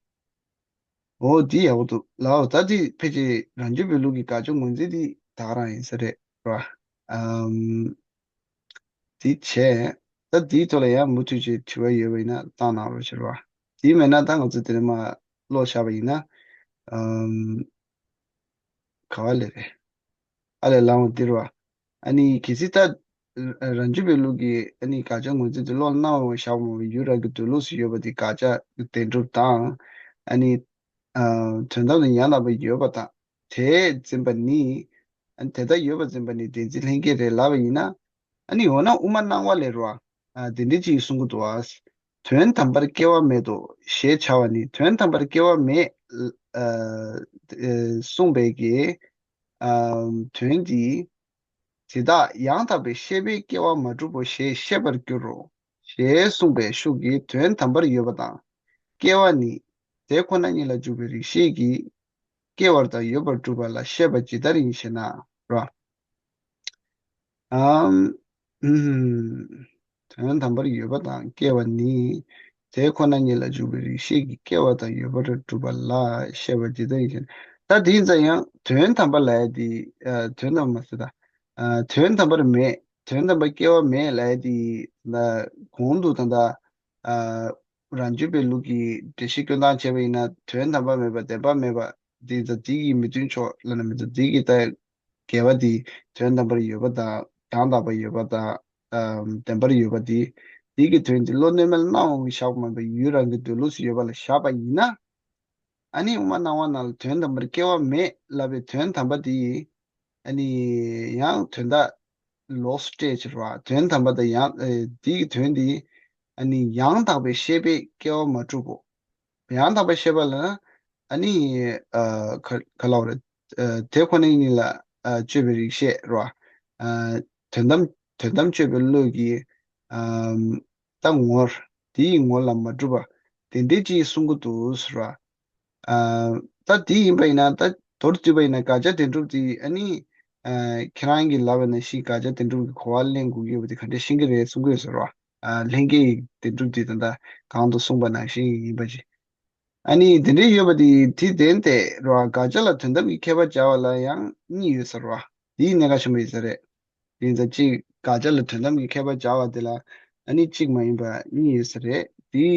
ཨོ་འདི་ཡག་པོ་འདུག་ལའོ། ད་འདི་ཕལ་ཆེར་རང་རྒྱུད་པའི་ལུགས་ཀྱི་དགག་བྱ་ངོས་འཛིན་འདི་ད་ག་རང་ཡིན་ས་རེད་རོ། ཨམ། འདི་བྱས། ད་འདིའི་ཐོག་ལ་ཡང་མུ་མཐུད་ཅིག་དྲི་བ་ཡོད་པ་ཡིན་ན་བཏང་གནང་རོགས་ཞུ་རོགས། འདི་མེད་ན་ད་ང་ཚོ་དེ་ནས་མར་ཀློག་བཞག་པ་ཡིན་ན། ཨམ། ག་བ་ལས་རེད། ཨ་ལས་ལའོ་འདི་རོ། ཨ་ནི་གལ་སྲིད་ད་རང་རྒྱུད་པའི་ལུགས་ཀྱི་ཨ་ནི་དགག་བྱ་ངོས་འཛིན་དེ་ཀློག་གནང་བ་བཞག་པ་མ་ཡུལ་རང་གི་འདོད་ལུགས་སུ་ཡོད་པ་དེ་དགག་བྱ་བདེན་གྲུབ་དང་། ཨ་ནི་དོན་དམ་དུ་ཡང་དག་པ་ཡོད་པ་དང་། དེས་འཛིན་པ་ནི། ཨ་ནི་དེ་ལྟར་ཡོད་པར་འཛིན་པ་ནི་བདེན་འཛིན་ལྷན་སྐྱེས་རེད་ལབ་པ་ཡིན་ན། ཨ་ནི་འོ་ན་དབུ་མ་སྣང་བ་ལས་རོ། ཨ་དེ་འདྲ་ཅིག་གསུང་གི་འདུག་ཨ། དོན་དམ་པར་སྐྱེ་བ་མེད་དོ་ཞེས་བྱ་བ་ནི་དོན་དམ་པར་སྐྱེ་བ་མེད། ཨ་ཨ་གསུངས་པའི་གི་ཨ་དོན་འདི། དེ་དག་ཡང་དག་པའི་ཤེས་པས་སྐྱེ་བ་མ་གྲུབ་བོ་ཞེས་ཤེས་པར་འགྱུར་རོ། ཞེས་གསུངས་པའི་ཤུགས་ཀྱིས་དོན་དམ་པར་ཡོད་པ་དང་། སྐྱེ་བ་ནི་དེ་ཁོ་ན་ཉིད་ལ་འཇུག་པའི་རིགས་ཤེས་ཀྱིས་སྐྱེ་བར་དང་ཡོད་པར་སྒྲུབ་པ་ལ་བཤད་པ་ཇི་ལྟར་ཡིན་ཞེ་ན་རོ། ཨམ། ཨུམ། དོན་དམ་པར་ཡོད་པ་དང་སྐྱེ་བ་ནི། དེ་ཁོ་ན་ཉིད་ལ་འཇུག་པའི་རིགས་ཤེས་ཀྱིས་སྐྱེ་བ་དང་ཡོད་པར་སྒྲུབ་པ་ལ་བཤད་པ་ཇི་ལྟར་ཡིན་ཞེ་ན། ད་དེ་ཡིན་ཙང་ཡང་དོན་དམ་པ་ལ་ཡ་དེ་ཨ་དོན་དམ་མ་ཟེར་ད། ཨ་དོན་དམ་པར་མེད། དོན་དམ་པར་སྐྱེ་བ་མེད་ལབ་ཡ་དེ་ན་གོང་དུ་ད་ལྟ་ཨ་རང་རྒྱུད་པའི་ལུགས་ཀྱི་འགྲེལ་བཤད་སྐྱོན་སྟངས་བྱས་པ་ཡིན་ན་དོན་དམ་པར་མེད་པ་བདེན་པར་མེད་པ། འདི་ད་འདི་གི་མི་མཐུན་ཕྱོགས་ལབ་ན་མི་འདུག་འདི་གི་ད་འགལ་བ་འདི་དོན་དམ་པར་ཡོད་པ་དང་ཡང་དག་པར་ཡོད་པ་དང་ཨམ་བདེན་པར་ཡོད་པ་འདི། འདི་གི་དོན་འདི་བློ་གནས་མལ་སྣང་བ་གི་བཞག་པ་མིན་པ་ཡུལ་རང་གི་འདོད་ལུགས་སུ་ཡོད་པ་ལ་བཞག་པ་ཡིན་ན། ཨ་ནི་དབུ་མ་སྣང་བ་ནང་ལ་དོན་དམ་པར་སྐྱེ་བ་མེད་ལབ་པའི་དོན་དམ་པ་འདི། ཨ་ནི་ཡང་དོན་དག་ལོགས་སུ་སྤྲད་ཕྱིར་བ། དོན་དམ་པ་དང་ཡང་ཨེ་འདི་གི་དོན་འདི་ཨ་ནི་ཡང་དག་པའི་ཤེས་པས་སྐྱེ་བ་མ་གྲུབ་བོ། ཡང་དག་པའི་ཤེས་པ་ལ་ཨ་ནི་ཨ་ག་ག་ལབ་རེད། ཨ་དེ་ཁོ་ནའི་ཉིད་ལ་ཨ་དཔྱོད་པའི་རིགས་ཤེས་རོ། ཨ་དོན་དམ་དོན་དམ་དཔྱོད་པའི་བློ་གི་ཨ་ད་ངོར་དེ་ཡི་ངོ་ལ་མ་གྲུབ་པ་དེ་འདྲའི་ཅིག་གསུང་གི་འདུག་ཟེར་བ། ཨ་ད་དེ་ཡིན་པ་ཡིན་ན་ད་མདོར་བསྡུས་པ་ཡིན་ན་དགག་བྱ་བདེན་གྲུབ་དེ་ཨ་ནི་ཨ་ཁྱེད་རང་གིས་ལབ་པ་ནང་བཞིན་དགག་བྱ་བདེན་གྲུབ་ཀྱི་གོ་བ་ལེན་དགོས་ཀྱི་ཡོད་པ་དེ་ག་འདྲ་ཤེས་ཀྱི་རེད་གསུང་གི་ཡོད་ཟེར་བ། ཨ་ལྷན་སྐྱེས་ཀྱི་བདེན་གྲུབ་དེ་ད་ལྟ་གོང་དུ་གསུངས་པ་ནང་བཞིན་ཡིན་པ་ཅིག་ཨ་ནི་དེ་འདྲའི་ཡོད་པ་དེ་དེ་བདེན་ཏེ་རོ། དགག་བྱ་ལ་དོན་དམ་གྱི་ཁྱད་པར་སྦྱར་བ་ལ་ཡང་གཉིས་ཡོད་ཟེར་བ། དེའི་གནད་འགག་ཆེན་པོ་ཡིན་ས་རེད། དེ་ཡིན་ཙང་གཅིག་དགག་བྱ་ལ་དོན་དམ་གྱི་ཁྱད་པར་སྦྱར་བ་དེ་ལ་ཨ་ནི་གཅིག་མ་ཡིན་པ་གཉིས་ཡོད་ས་རེད། དེའི་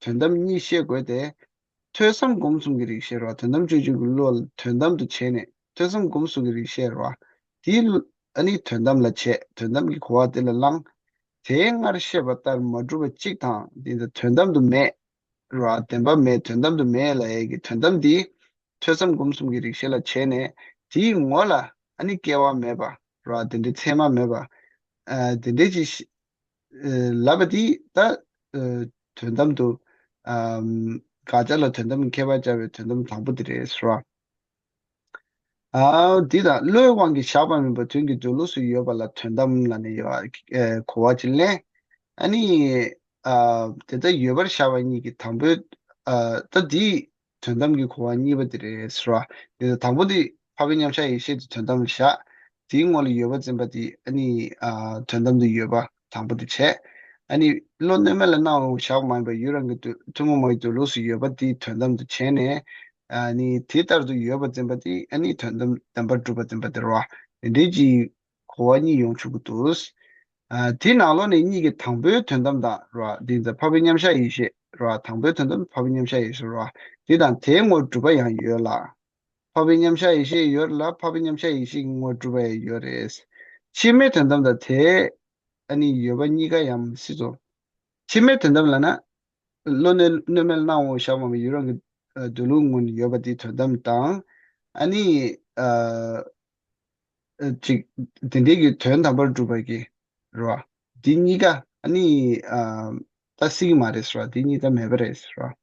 དོན་དམ་གཉིས་བཤད་དགོས་ཏེ། ཐོས་བསམ་སྒོམ་གསུམ་གྱི་རིགས་ཤེས་རོ། དོན་དམ་དཔྱོད་བྱེད་ཀྱི་བློ་ལ་དོན་དམ་དུ་བྱས་ནས་ཐོས་བསམ་སྒོམ་གསུམ་གྱི་རིགས་ཤེས་རོ། དེའི་ཨ་ནི་དོན་དམ་ལ་བྱས། དོན་དམ་གྱི་གོ་བ་དེ་ལ་བླངས། དེའི་སྔར་བཤད་པ་ལྟར་མ་གྲུབ་པ་གཅིག་དང་དེ་ལྟར་དོན་དམ་དུ་མེད་རོ། བདེན་པ་མེད། དོན་དམ་དུ་མེད་ལབ་ཡས་ཀྱི་དོན་དམ་འདི་ཐོས་བསམ་སྒོམ་གསུམ་གྱི་རིགས་ཤེས་ལ་བྱས་ནས་དེའི་ངོ་ལ་ཨ་ནི་སྐྱེ་བ་མེད་པ་རོ། དེ་འདྲའི་མཚན་མ་མེད་པ། ཨ་དེ་འདྲའི་ཅིག་ཤི་ཨ་ལབ་པ་འདི་ད་ཨ་དོན་དམ་དུ་ཨམ་དགག་བྱ་ལ་དོན་དམ་ཁྱད་པར་སྦྱར་བའི་དོན་དམ་དང་པོ་དེ་རེད་ཟེར་བ། ཨ་འདི་དང་བློའི་དབང་གིས་བཞག་པ་མིན་པ་དོན་གྱི་འདོད་ལུགས་སུ་ཡོད་པ་ལ་དོན་དམ་ལབ་ནས་ཡོད་པ་ཨེ་གོ་བ་ཅིག་ལེན། ཨ་ནི་ཨ་དེ་ལྟར་ཡོད་པར་བཞག་པ་གཉིས་ཀྱི་དང་པོའི་ཨ་ད་འདི་དོན་དམ་གྱི་གོ་བ་གཉིས་པ་དེ་རེད་ཟེར་བ། དེ་དང་པོ་དེ་འཕགས་པའི་མཉམ་གཞག་ཡེ་ཤེས་དེ་དོན་དམ་ལ་བཞག་དེའི་ངོ་ལ་ཡོད་པ་འཛིན་པ་དེ་ཨ་ནི་ཨ་དོན་དམ་དུ་ཡོད་པ་དང་པོ་དེ་བྱས། ཨ་ནི་བློ་གནས་མལ་ལ་སྣང་བ་བཞག་པ་མ་ཡིན་པ་ཡུལ་རང་གི་འདོད་ཐུན་མོང་མ་ཡིན་འདོད་ལུགས་སུ་ཡོད་པ་དེ་དོན་དམ་དུ་བྱས་ནས། ཨ་ནི་དེ་ལྟར་དུ་ཡོད་པ་འཛིན་པ་དེ་ཨ་ནི་དོན་དམ་བདེན་པར་གྲུབ་པ་འཛིན་པ་དེ་རེད་བ། དེ་འདྲའི་གི་གོ་བ་གཉིས་ཡོང་ཆོག་གི་འདུག་ཨ་དེ་ནང་ལོགས་ནས་གཉིས་ཀྱི་དང་པོའི་དོན་དམ་དང་རེད་བ། འདི་ཚོ་འཕགས་པའི་མཉམ་གཞག་ཡེ་ཤེས་རེད་བ། དང་པོའི་དོན་དམ་འཕགས་པའི་མཉམ་གཞག་ཡེ་ཤེས་རེད་བ། དེ་དང་དེའི་ངོར་གྲུབ་པ་ཡང་ཡོད་ལ། འཕགས་པའི་མཉམ་གཞག་ཡེ་ཤེས་ཡོད་ལ་འཕགས་པའི་མཉམ་གཞག་ཡེ་ཤེས་ཀྱི་ངོར་གྲུབ་པ་ཡང་ཡོད་རེད། ཕྱི་མའི་དོན་དམ་དང་དེ་ཨ་ནི་ཡོད་པ་གཉིས་ཀ་ཡང་མི་སྲིད་དོ། ཕྱི་མའི་དོན་དམ་ལབ་ན། བློ་གནས་གནས་མལ་སྣང་བ་བཞག་མ་མི་ཡུལ་རང་གི་ཨ་འདོད་ལུགས་ངོས་ནས་ཡོད་པ་དེ་དོན་དམ་དང་། ཨ་ནི་ཨ་ཨ་ཅིག་དེ་འདྲའི་གི་དོན་དམ་པར་གྲུབ་པ་གི་ རེད་བ། འདི་གཉིས་ཀ་ཨ་ནི་ཨ་ད་སྲིད་ཀྱི་མ་རེད་ཟེར་བ། འདི་གཉིས་ད་མེད་པ་རེད་ཟེར་བ།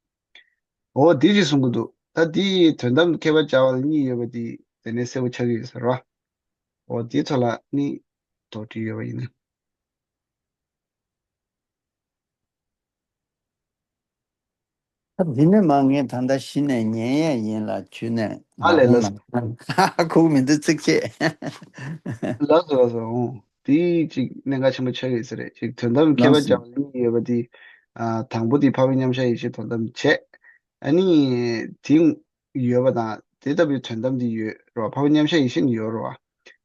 འོ་འདི་ཅིག་གསུང་གི་འདུག་ད་འདི་དོན་དམ་ཁྱད་པར་སྦྱར་བ་ལ་གཉིས་ཡོད་པ་འདི་དེ་ནས་གསལ་པོ་ཆགས་ཀྱི་ཡོད་ཟེར་བ། འོ་འདི་ཐོག་ལ་ནི་དོགས་འདྲི་ཡོད་པ་ཡིན་ན། ད་འདི་ནས་མ་ངས་ད་ལྟ་གཞི་ནས་ཉན་ཡས་ཡིན་ལ་ཆུ་ནས་ཨ་ལས་ལགས་སོ། ཁུག་མི་འདུག་ཚིག་ཆེ། ལགས་སོ་ལགས་སོ། འོང་། དེ་ཅིག་གནད་འགག་ཆེན་པོ་ཆགས་ཡོད་ས་རེད། ཅིག་དོན་དམ་ཁྱད་པར་སྦྱར་བ་གཉིས་ཡོད་པ་དེ། ཨ་དང་པོ་དེ་འཕགས་པའི་མཉམ་གཞག་ཡེ་ཤེས་དོན་དམ་བྱས། ཨ་ནི་དེ་ཡོད་པ་དང་དེ་ལྟ་བུའི་དོན་དམ་དེ་ཡོད་རེད་བ། འཕགས་པའི་མཉམ་གཞག་ཡེ་ཤེས་ནི་ཡོད་རེད་བ།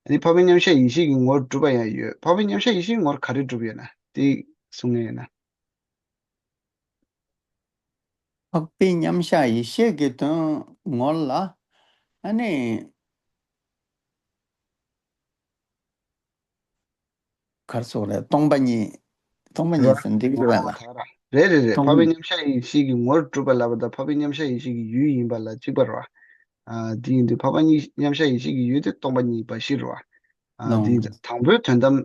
ཨ་ནི་འཕགས་པའི་མཉམ་གཞག་ཡེ་ཤེས་ཀྱི་ངོར་གྲུབ་པ་ཡང་ཡོད། འཕགས་པའི་མཉམ་གཞག་ཡེ་ཤེས་ངོར་ག་རེ་གྲུབ་ཡོད་ན་དེ་གསུང་ངེས་ཡོད་ན། འཕགས་པའི་མཉམ་གཞག་ཡེ་ཤེས་ཀྱི་དོན་ངོར་ལ་ཨ་ནི་གར་སོགས་རེད། སྟོང་པ་ཉིད། སྟོང་པ་ཉིད་ཟེར་འདི་རེད་བ་ལ། རེད་རེད་རེད། འཕགས་པའི་མཉམ་གཞག་ཡེ་ཤེས་ཀྱི་ངོར་གྲུབ་པ་ལབ་པ་དང་འཕགས་པའི་མཉམ་གཞག་ཡེ་ཤེས་ཀྱི་ཡུལ་ཡིན་པ་ལ་གཅིག་པ་རེད་བ། ཨ་དེ་ཡིན་དུས་འཕགས་པ་མཉམ་གཞག་ཡེ་ཤེས་ཀྱི་ཡུལ་དེ་སྟོང་པ་ཉིད་འབའ་ཞིག་རེད་བ། ཨ་དེ་ཡིན་དུས་དང་པོའི་དོན་དམ་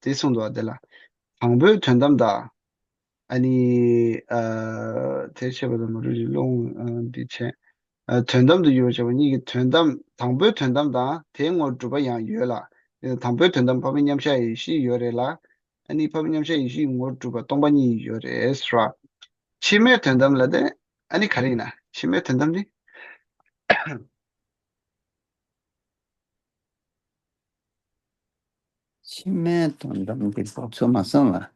དེ་གསུངས་འདུག་བ། དེ་ལ་དང་པོའི་དོན་དམ་དང་། ཨ་ནི་ཨ་དེ་བྱས་པ་དང་མ་གྲུབ་ཀྱི་ཀློང་ཨ་འདི་བྱས། ཨ་དོན་དམ་དུ་ཡོད་པར་བྱ་བ་གཉིས་ཀྱི་དོན་དམ། དང་པོའི་དོན་དམ་དང་དེའི་ངོར་གྲུབ་པ་ཡང་ཡོད་ལ། དེ་དང་པོའི་དོན་དམ་འཕགས་པའི་མཉམ་གཞག་ཡེ་ཤེས་ཡོད་རེད་ལ། ཨ་ནི་འཕགས་པའི་མཉམ་གཞག་ཡེ་ཤེས་ངོར་གྲུབ་པ་སྟོང་པ་ཉིད་ཡོད་རེད་ཟེར་བ། ཕྱི་མའི་དོན་དམ་ལ་དེ་ཨ་ནི་ག་རེ་ཡིན་ན། ཕྱི་མའི་དོན་དམ་ནི། ཕྱི་མའི་དོན་དམ་གྱི་རྟོགས་ཚུལ་མ་གསུངས་ལ།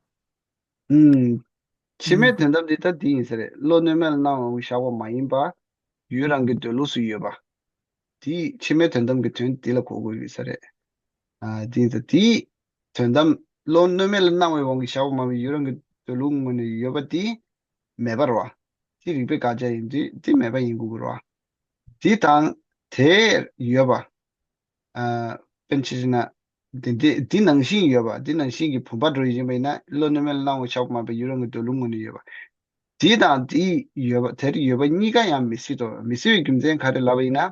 ཨུམ། ཕྱི་མའི་དོན་དམ་འདི་ལྟ་འདི་ཡིན་ས་རེད། བློ་གནོད་མེད་ལ་སྣང་བའི་དབང་གིས་བཞག་པ་མ་ཡིན་པ། ཡུལ་རང་གི་འདོད་ལུགས་སུ་ཡོད་པ། དེ་ཕྱི་མའི་དོན་དམ་གྱི་དོན་འདི་ལ་གོ་དགོས་ཡོད་ས་རེད། ཨ་འདི་ཡིན་ས། དེའི་དོན་དམ་བློ་གནོད་མེད་ལ་སྣང་བའི་དབང་གིས་བཞག་པ་མ་ཡིན་པ་ཡུལ་རང་གི་འདོད་ལུགས་ངོས་ནས་ཡོད་པ་དེ་མེད་པ་རེད་བ། དེ་རིགས་པས་དགག་བྱ་ཡིན་དུས་དེ་མེད་པ་ཡིན་དགོས་ཀྱི་རེད་བ། དེ་དང་དེར་ཡོད་པ། ཨ་དཔེར་ན་ཆ་བཞག་ན། དེ་དེ་དེ་ནང་བཞིན་ཡོད་པ། དེ་ནང་བཞིན་གྱི་བུམ་པ་འདྲ་ཡིན་པ་ཡིན་ན་བློ་གནོད་མེད་ལ་སྣང་བ་ཆགས་པ་མ་པའི་ཡུལ་རང་གི་འདོད་ལུགས་ངོས་ནས་ཡོད་པ། དེ་དང་དེ་ཡོད་པ། དེར་ཡོད་པ་གཉིས་ཀ་ཡང་མི་སྲིད་དོ། མི་སྲིད་པའི་རྒྱུ་མཚན་ག་རེ་ལབ་པ་ཡིན་ན།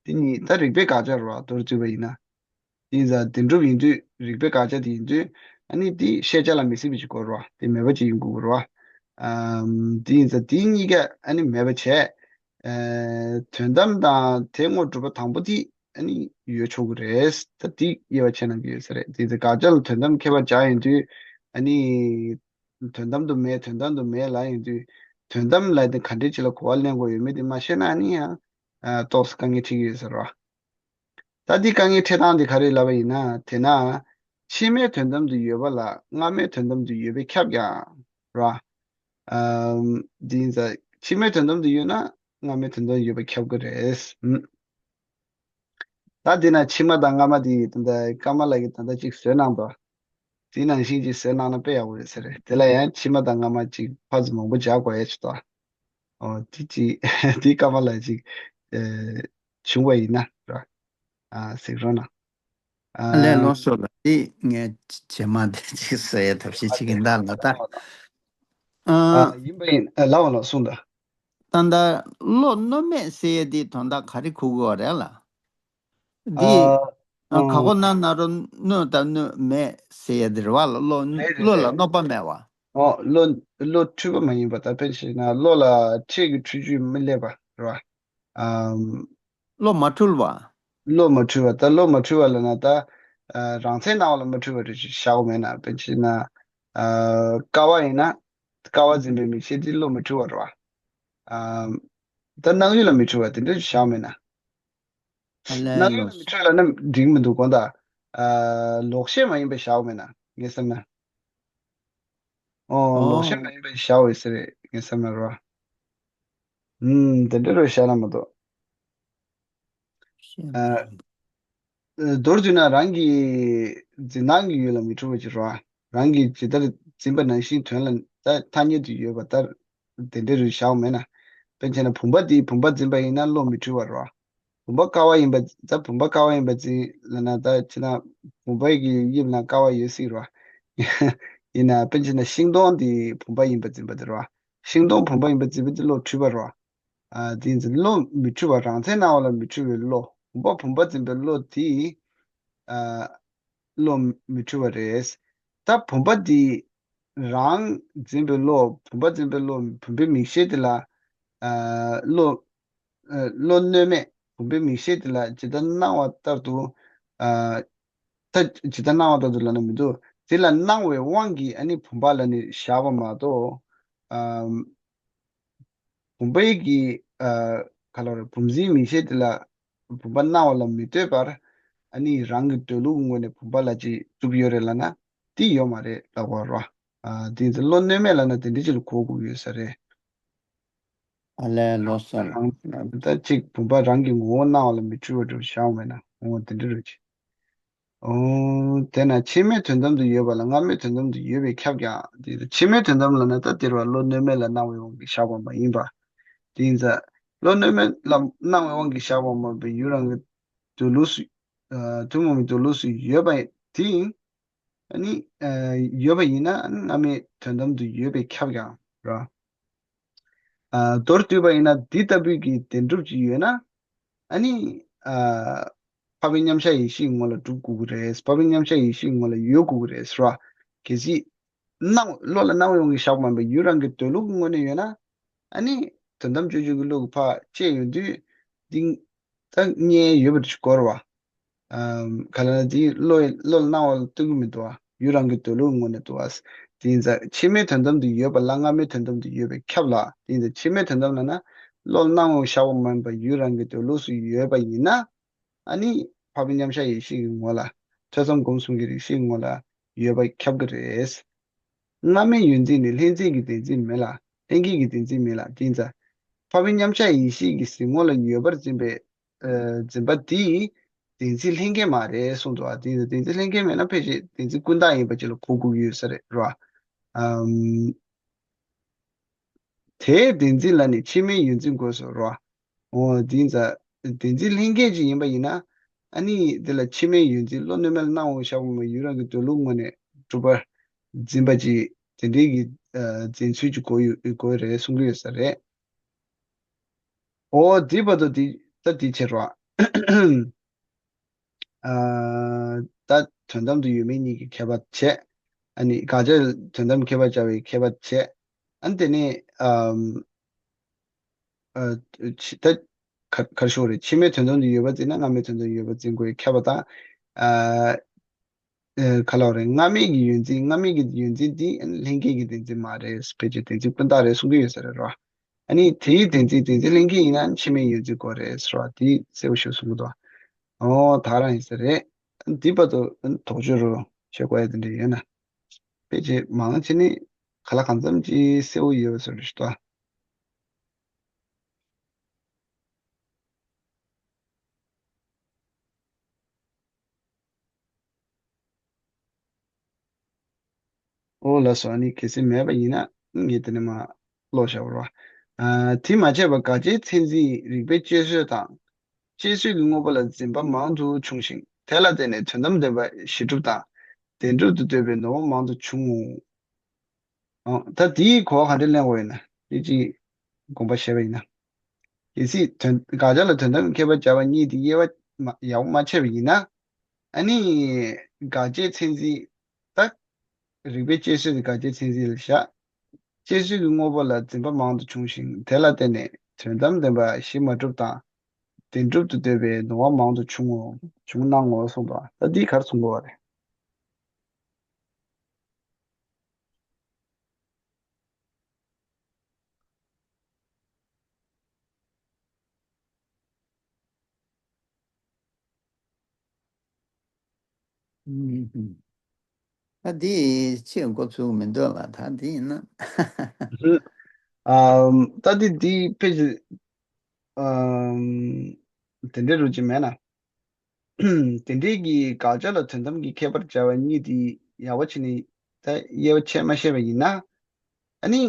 དེ་གཉིས་ད་རིགས་པས་དགག་བྱ་རེད་བ། མདོར་བསྡུས་པ་ཡིན་ན། ཡིན་ཙང་བདེན་གྲུབ་ཡིན་དུས་རིགས་པས་དགག་བྱ་དེ་ཡིན་དུས། ཨ་ནི་དེ་ཤེས་བྱ་ལ་མི་སྲིད་པ་ཅིག་དགོས་རེད་བ། དེ་མེད་པ་ཅིག་ཡིན་དགོས་རེད་བ། ཨམ། དེ་ཡིན་ཙང་དེ་གཉིས་ཀ་ཨ་ནི་མེད་པ་བྱས། ཨེ། དོན་དམ་དང་དེ་ངོར་གྲུབ་པ་དང་པོ་དེ་ཨ་ནི་ཡོད་ཆོག་གི་རེད། ད་དེ་དབྱེ་བ་ཕྱེ་གནང་གི་ཡོད་ས་རེད། དེ་ཚེ་དགག་བྱ་ལ་དོན་དམ་ཁྱད་པར་སྦྱར་ཡོང་དུས་ཨ་ནི་དོན་དམ་དུ་མེད། དོན་དམ་དུ་མེད་ལབ་ཡོང་དུས་དོན་དམ་ལབ་དེ་ག་འདྲས་ཅིག་ལ་གོ་བ་ལེན་དགོས་ཡོད་མེད་དེ་མ་ཤེས་ན་ཨ་ནི་ཡང་ཨ་ཏོག་ཙམ་དཀའ་ངལ་འཕྲད་ཀྱི་ཡོད་ས་རེད་བ། ད་འདི་དཀའ་ངལ་འཕྲད་སྟངས་འདི་ག་རེ་ལབ་པ་ཡིན་ན། དེས་ན་ཕྱི་མའི་དོན་དམ་དུ་ཡོད་པ་ལ་སྔ་མའི་དོན་དམ་དུ་ཡོད་པས་ཁྱབ་ཀྱང་ར། ཨམ། འདི་ཡིན་ཙང་ཕྱི་མའི་དོན་དམ་དུ་ཡོད་ན་སྔ་མའི་དོན་དམ་ཡོད་པས་ཁྱབ་ཀྱི་རེད། ཨུམ། ད་འདི་ན་ཕྱི་མ་དང་སྔ་མ་དེ་ད་ལྟ་ཀརྨ་ལགས་ཀྱིས་ད་ལྟ་ཅིག་བཟོས་གནང་འདུག་དེ་ནང་བཞིན་ཅིག་བཟོས་གནང་ན་དཔེ་ཡག་པོ་རེད་ཟེར་རེད། དེ་ལ་ཡང་ཕྱི་མ་དང་སྔ་མ་ཅིག་ཕར་ཚུར་མང་པོ་སྦྱར་དགོས་ཡ་ཅིག་འདུག་ཨོ་དེ་ཅིག་དེ་ཀརྨ་ལགས་ཅིག་ཨེ་བྱུང་བ་ཡིན་ན་ར། ཨ་གཟིགས་རོགས་གནང་། ཨ་ལས་ལོ་སོ་ལ་དེ་ངས་རྗེས་མ་དེ་ཅིག་ཟེར་ཡ་ཐབས་ཤེས་བྱེད་ཀྱིན་གདའ་ལ་ད། ཨ་ཡིན་པ་ཡིན། ཨ་ལགས་པ་ལགས་གསུངས་དང་། ད་ལྟ་བློ་གནོད་མེད་ཟེར་ཡ་དེ་དོན་དག་ག་རེ་གོ་དགོས་པ་རེད་ལ། འདི་ཨ་ཨ་ག་གོ་ན་ན་རོ་གནོད་དང་གནོད་མེད་ཟེར་ཡ་དེ་རེད་བ་ལ། བློ་རེད་རེད་བློ་ལ་རེད། གནོད་པ་མེད་བ། ཨོ་བློ་བློ་འཁྲུལ་པ་མ་ཡིན་པ། ད་དཔེ་བྱས་ན་བློ་ལ་འཕྲལ་གྱི་འཁྲུལ་རྒྱུ་མི་སླེབས་པ་རེད་བ། ཨམ། བློ་མ་འཁྲུལ་བ། བློ་མ་འཁྲུལ་བ། ད་བློ་མ་འཁྲུལ་བ་ལབ་ན་ད་ཨ་རང་མཚན་སྣང་བ་ལ་མ་འཁྲུལ་བ་རེད་ཅེས་བཞག་དགོས་མེད་ན། དཔེ་བྱས་ན་ཨ་ཀ་བ་ཡིན་ན་ཀ་བ་འཛིན་པའི་མིག་ཤེས་དེ་བློ་མ་འཁྲུལ་བ་རེད་བ། ཨམ། ད་སྣང་ཡུལ་ལ་མི་འཁྲུལ་བ་དེ་འདྲ་ཅིག་བཞག་མེད་ན། ཨ་ལས་སྣང་ཡུལ་ལ་ལོ། མི་འཁྲུལ་ལབ་ན་འགྲིག་མི་འདུག་གོ། ད་ཨ་ལོག་ཤེས་མ་ཡིན་པ་བཞག་དགོས་མེད་ན་ངས་བསམ་ན། ཨོ་ལོག་ཤེས་ཨོ། མ་ཡིན་པ་བཞག་འོས་ཟེར་རེད་ངས་བསམ་ན་རོ། ཨུམ་དེ་འདྲ་རུ་བཞག་ན་མ་གཏོགས། ཤེས་ཨ་མ་ཡིན། མདོར་བསྡུས་ན་རང་གི་འཛིན་སྟངས་ཀྱི་ཡུལ་ལ་མི་འཁྲུལ་བ་ཅིག་རོ། རང་གིས་ཇི་ལྟར་འཛིན་པ་ནང་བཞིན་དོན་ལ་ད་ཐ་སྙད་དུ་ཡོད་པ་ལྟར་དེ་འདྲ་རུ་བཞག་མེད་ན། དཔེར་བྱས་ན་བུམ་པ་འདིས་བུམ་པ་འཛིན་པ་ཡིན་ན་བློ་མི་འཁྲུལ་བ་རོ། བུམ་པ་ཀ་བ་ཡིན་པ། ད་བུམ་པ་ཀ་བ་ཡིན་པ་འཛིན་ལབ་ན་ད་ཕྱི་ནང་བུམ་པའི་གི་དབྱིབས་ནང་ཀ་བ་ཡོད་སྲིད་རོ། ཡིན་ན་དཔེར་བྱས་ན་ཤིང་སྡོང་འདི་བུམ་པ་ཡིན་པ་འཛིན་པ་དེ་རོ། ཤིང་སྡོང་བུམ་པ་ཡིན་པ་འཛིན་པ་དེ་བློ་འཁྲུལ་པ་རོ། ཨ་དེ་ཡིན་ཙང་བློ་མི་འཁྲུལ་བ། རང་མཚན་སྣང་བ་ལ་མི་འཁྲུལ་བའི་བློ། བུམ་པ་བུམ་པ་འཛིན་པའི་བློ་དེ་ཨ་བློ་མི་འཁྲུལ་བ་རེད། ད་བུམ་པ་འདི་རང་འཛིན་པའི་བློ། བུམ་པ་འཛིན་པའི་བློ། བུམ་པའི་མིག་ཤེས་དེ་ལ་ཨ་བློ་ཨ་བློ་གནོད་མེད། བུམ་པའི་མིག་ཤེས་དེ་ལ་ཇི་ལྟར་སྣང་བ་ལྟར་དུ། ཨ་ད་ཇི་ལྟར་སྣང་བ་ལྟར་དུ་ལབ་ན་མི་འདུག་དེ་ལ་སྣང་བའི་དབང་གིས་ཨ་ནི་བུམ་པ་ལ་ནི་བཞག་པ་མ་གཏོགས། ཨ་བུམ་པའི་གི་ཨ་ག་ལ་རེ་བུམ་འཛིན་མིག་ཤེས་དེ་ལ་བུམ་པ་སྣང་བ་ལ་མི་ལྟོས་པར། ཨ་ནི་རང་གི་འདོད་ལུགས་ངོས་ནས་བུམ་པ་ལ་ཅིག་གྲུབ་ཡོད་རེད་ལབ་ན། དེ་ཡོད་མ་རེད་ལབ་པ་རེད་བ། ཨ་དེ་ཚོ་བློ་གནོད་མེད་ལབ་ན་དེ་འདྲ་ཅིག་ལ་གོ་དགོས་ཀྱི་ཡོད་ས་རེད། ཨ་ལས་ལོ་སར། རང་ད་ཅིག་བུམ་པ་རང་གི་ངོ་བོ་སྣང་བ་ལ་མི་འཁྲུལ་བ་འདྲ་བཞག་མེད་ན་འོ་དེ་འདྲ་རེད་ཅིག་འོ། དེས་ན་ཕྱི་མའི་དོན་དམ་དུ་ཡོད་པ་ལ་སྔ་མའི་དོན་དམ་དུ་ཡོད་པས་ཁྱབ་ཀྱང་། དེ་ཕྱི་མའི་དོན་དམ་ལབ་ན་ད་དེར་བ་བློ་གནོད་མེད་ལ་སྣང་བའི་དབང་གིས་བཞག་པ་མ་ཡིན་པ། དེ་ཡིན་ཙང་བློ་གནོད་མེད་ལ་སྣང་བའི་དབང་གིས་བཞག་པ་མ་ཡིན་པའི་ཡུལ་རང་གི་འདོད་ལུགས་སུ། ཨ་ཐུན་མོང་མའི་འདོད་ལུགས་སུ་ཡོད་པ་དེ་ཡིན། ཨ་ནི་ཨ་ཡོད་པ་ཡིན་ན་ཨ་ནི་སྔ་མའི་དོན་དམ་དུ་ཡོད་པས་ཁྱབ་ཀྱང་ར། ཨ་མདོར་བསྡུས་པ་ཡིན་ན་འདི་ལྟ་བུའི་གི་བདེན་གྲུབ་ཅིག་ཡོད་ན། ཨ་ནི་ཨ་འཕགས་པའི་མཉམ་གཞག་ཡེ་ཤེས་ཀྱི་ངོ་ལ་གྲུབ་དགོས་ཀྱི་རེད། འཕགས་པའི་མཉམ་གཞག་ཡེ་ཤེས་ཀྱི་ངོ་ལ་ཡོད་དགོས་ཀྱི་རེད་ཟེར་བ། གལ་སྲིད་སྣང་བློ་ལ་སྣང་བའི་དབང་གིས་བཞག་པ་མིན་པ་ཡུལ་རང་གི་འདོད་ལུགས་ཀྱི་ངོས་ནས་ཡོད་ན། ཨ་ནི་དོན་དམ་དཔྱོད་བྱེད་ཀྱི་བློ་གི་ཕར་བཅད་ཡོང་དུས་འདི་ད་རྙེད་ཡོད་པ་ཞིག་གོ་རེད་བ། ཨམ། ག་ལ་ན་དེའི་བློ་ཡི་བློ་ལ་སྣང་བ་ལ་ལྟོས་ཀྱི་མི་འདུག་བ། ཡུལ་རང་གི་འདོད་ལུགས་ངོས་ནས་འདུག་བ། དེ་ཡིན་ཙང་ཕྱི་མའི་དོན་དམ་དུ་ཡོད་པ་ལ་སྔ་མའི་དོན་དམ་དུ་ཡོད་པས་ཁྱབ་ལ། དེ་ཡིན་ཙང་ཕྱི་མའི་དོན་དམ་ལབ་ན་བློ་ལ་སྣང་བ་བཞག་པ་མིན་པ་ཡུལ་རང་གི་འདོད་ལུགས་སུ་ཡོད་པ་ཡིན་ན། ཨ་ནི་འཕགས་པའི་མཉམ་གཞག་ཡེ་ཤེས་ཀྱི་ངོ་ལ། ཐོས་བསམ་སྒོམ་གསུམ་གྱི་རིགས་ཤེས་ཀྱི་ངོ་ལ་ཡོད་པ་ཁྱབ་ཀྱི་རེད། སྔ་མའི་ཡོད་འཛིན་ནི་ལྷན་སྐྱེས་ཀྱི་བདེན་འཛིན་མིན་ལ། ལྷན་སྐྱེས་ཀྱི་བདེན་འཛིན་མིན་ལ། དེ་ཡིན་ཙང་འཕགས་པའི་མཉམ་གཞག་ཡེ་ཤེས་ཀྱི་གཟིགས་ངོ་ལ་ཡོད་པར་འཛིན་པའི། ཨ་འཛིན་པ་དེ་བདེན་འཛིན་ལྷན་སྐྱེས་མ་རེད་གསུངས་འདུག་བ། དེ་ཡིན་ཙང་བདེན་འཛིན་ལྷན་སྐྱེས་མེད་ན་ཕལ་ཆེར་བདེན་འཛིན་ཀུན་བཏགས་ཡིན་པ་ཅིག་ལ་གོ་དགོས་ཀྱི་ཡོད་ས་རེད་ར། ཨམ། དེའི་བདེན་འཛིན་ལ་ནི་ཕྱི་མའི་ཡོད་འཛིན་དགོས་སོ་ར། འོ་དེ་ཡིན་ཙང་བདེན་འཛིན་ལྷན་སྐྱེས་ཅིག་ཡིན་པ་ཡིན་ན། ཨ་ནི་དེ་ལ་ཕྱི་མའི་ཡོད་འཛིན་བློ་གནོད་མེད་ལ་སྣང་བ་བཞག་པ་མ་ཡུལ་རང་གི་འདོད་ལུགས་ངོས་ནས་གྲུབ་པར་འཛིན་པ་ཅིག་དེ་འདྲའི་གི་ཨ་འཛིན་ཚུལ་གྱི་གོ་ཡོད་གོ་ཡོད་རེད་གསུང་གི་ཡོད་ས་རེད། འོ་དེ་བར་དུ་དེ་ད་དེ་བྱེད་རོགས། ཨ་ད་དོན་དམ་དུ་ཡོད་མེད་གཉིས་ཀྱི་ཁྱད་པར་བྱས། ཨ་ནི་དགག་བྱ་དོན་དམ་ཁྱད་པར་སྦྱར་བའི་ཁྱད་པར་བྱས། ཨ་ནི་དེ་ནས་ཨམ། ཨ་ཕྱི་ད་ག་ག་རེ་ཞུ་དགོས་རེད། ཕྱི་མའི་དོན་དམ་དུ་ཡོད་པ་བརྩིས་ན་སྔ་མའི་དོན་དམ་ཡོད་པ་བརྩི་དགོས་པའི་ཁྱད་པར་དང་། ཨ་ཨ་ག་ལབ་རེད། སྔ་མའི་གི་ཡོད་འཛིན་སྔ་མའི་གི་ཡོད་འཛིན་འདི་ལྷན་སྐྱེས་ཀྱི་བདེན་འཛིན་མ་རེད། ཕལ་ཆེར་བདེན་འཛིན་ཀུན་བཏགས་རེད་གསུང་གི་ཡོད་ས་རེད་རོ། ཨ་ནི་དེའི་བདེན་འཛིན་བདེན་འཛིན་ལྷན་སྐྱེས་ཡིན་ན་ཕྱི་མའི་ཡོད་འཛིན་དགོས་རེད་ཟེར་བ་དེ་གསལ་པོ་ཞིག་གསུང་གི་འདུག་ཨོ་ད་རང་ཡིན་ས་རེད། འདི་བར་དུ་དོགས་གཅོད་རུ་བྱེད་དགོས་ཡ་དེ་འདྲ་ཡོད་ན། ཕལ་ཆེར་མང་ཆེ་ནི་ག་ལ་གང་འཚམ་ཅིག་གསལ་པོ་ཡོད་པ་བཟོ་འདྲ་ཞིག་འདུག་ཨོ་ལགས་སོ། ཨ་ནི་གལ་སྲིད་མེད་པ་ཡིན་ན་ངས་དེ་ནས་མར་ཀློག་བཞག་པ་རེད་བ། ཨ་དེ་མ་བྱས་པར་དགག་བྱའི་མཚན་འཛིན་རིགས་པས་དཔྱད་བཟོད་དང་། དཔྱད་བཟོད་ཀྱི་དངོས་པོ་ལ་འཛིན་པ་མང་དུ་འབྱུང་ཞིང་དེ་ལ་བརྟེན་ནས་དོན་དམ་བདེན་པ་གཞི་གྲུབ་དང་། བདེན་གྲུབ་ཏུ་འདོད་པའི་ནོར་བ་མང་དུ་འབྱུང་ངོ་། ཨང་། ད་དེའི་གོ་བ་ག་འདྲ་ལེན་དགོས་ཡིན་ན། དེ་གཅིག་དགོངས་པ་བཞེས་པ་ཡིན་ན། གལ་སྲིད་དོན་དགག་བྱ་ལ་དོན་དམ་ཁྱད་པར་སྦྱར་བ་གཉིས་དེ་དབྱེ་བ་མ་ཡག་པོ་མ་ཕྱེ་བ་ཡིན་ན། ཨ་ནི་དགག་བྱའི་མཚན་འཛིན། ད་རིགས་པས་དཔྱད་བཟོད་དེ་དགག་བྱའི་མཚན་འཛིན་ལ་བཞག་དཔྱད་བཟོད་ཀྱི་དངོས་པོ་ལ་འཛིན་པ་མང་དུ་འབྱུང་ཞིང་དེ་ལ་བརྟེན་ནས་དོན་དམ་བདེན་པ་གཞི་མ་གྲུབ་དང་། བདེན་གྲུབ་ཏུ་འདོད་པའི་ནོར་བ་མང་དུ་འབྱུང་ངོ་། འབྱུང་སྣང་ངོ་གསུངས་པ། ད་འདི་ག་རེ་གསུང་དགོས་པ་རེད། ཨ་འདི་ཕྱིར་འགོ་ཚུགས་མི་འདུག་ལ། ད་འདི་ཡིན་ན། ཨམ། ད་འདི་འདི་ཕལ་ཆེར་ཨམ། དེ་འདྲའི་རུ་ཅིག་མེད་ན། དེ་འདྲའི་གི་དགག་བྱ་ལ་དོན་དམ་གྱི་ཁྱད་པར་སྦྱར་བ་གཉིས་དེ་ཡག་པོ་བྱས་ནས་ད་དབྱེ་བ་ཕྱེ་མ་ཤེས་པ་ཡིན་ན། ཨ་ནི་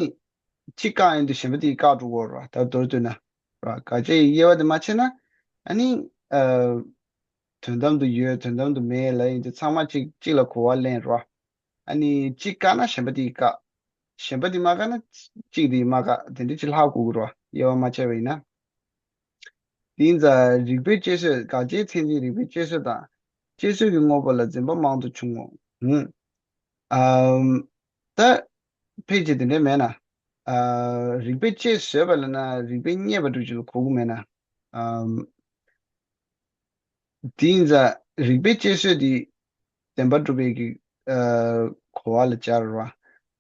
གཅིག་བཀག་ཡོང་དུས་གཞན་པ་དེ་བཀག་འགྲོ་གི་རེད་བ། ད་མདོར་བསྡུས་ན་ར། དགག་བྱའི་དབྱེ་བ་དེ་མ་ཕྱེ་ན། ཨ་ནི་ཨ། དོན་དམ་དུ་ཡོད་དོན་དམ་དུ་མེད་ལབ་ཡོང་དུས་ཚང་མ་གཅིག་གཅིག་ལ་གོ་བ་ལེན་ར། ཨ་ནི་གཅིག་བཀག་ན་གཞན་པ་དེ་བཀག་གཞན་པ་དེ་མ་བཀག་ན་གཅིག་དེ་མ་བཀག་དེ་འདྲ་ཅིག་ལྷག་དགོས་ཀྱི་རེད་བ། དབྱེ་བ་མ་ཕྱེ་བ་ཡིན་ན། དེ་ཡིན་ཙང་རིགས་པས་དཔྱད་བཟོད། དགག་བྱའི་མཚན་འཛིན་རིགས་པས་དཔྱད་བཟོད་དང་། དཔྱད་བཟོད་ཀྱི་དངོས་པོ་ལ་འཛིན་པ་མང་དུ་འབྱུང་ངོ་། ཧུམ། ཨམ། ད་ཕལ་ཆེར་དེ་འདྲའི་མེད་ན། ཨ། རིགས་པས་དཔྱད་བཟོད་པ་ལབ་ན་རིགས་པས་རྙེད་པ་སྒྲུབ་བྱེད་ལ་གོ་གི་མེད་ན། ཨམ། དེ་ཡིན་ཙང་རིགས་པས་དཔྱད་བཟོད་དེ་བདེན་པ་སྒྲུབ་པའི་གི། ཨ། གོ་བ་ལ་སྦྱར་བ།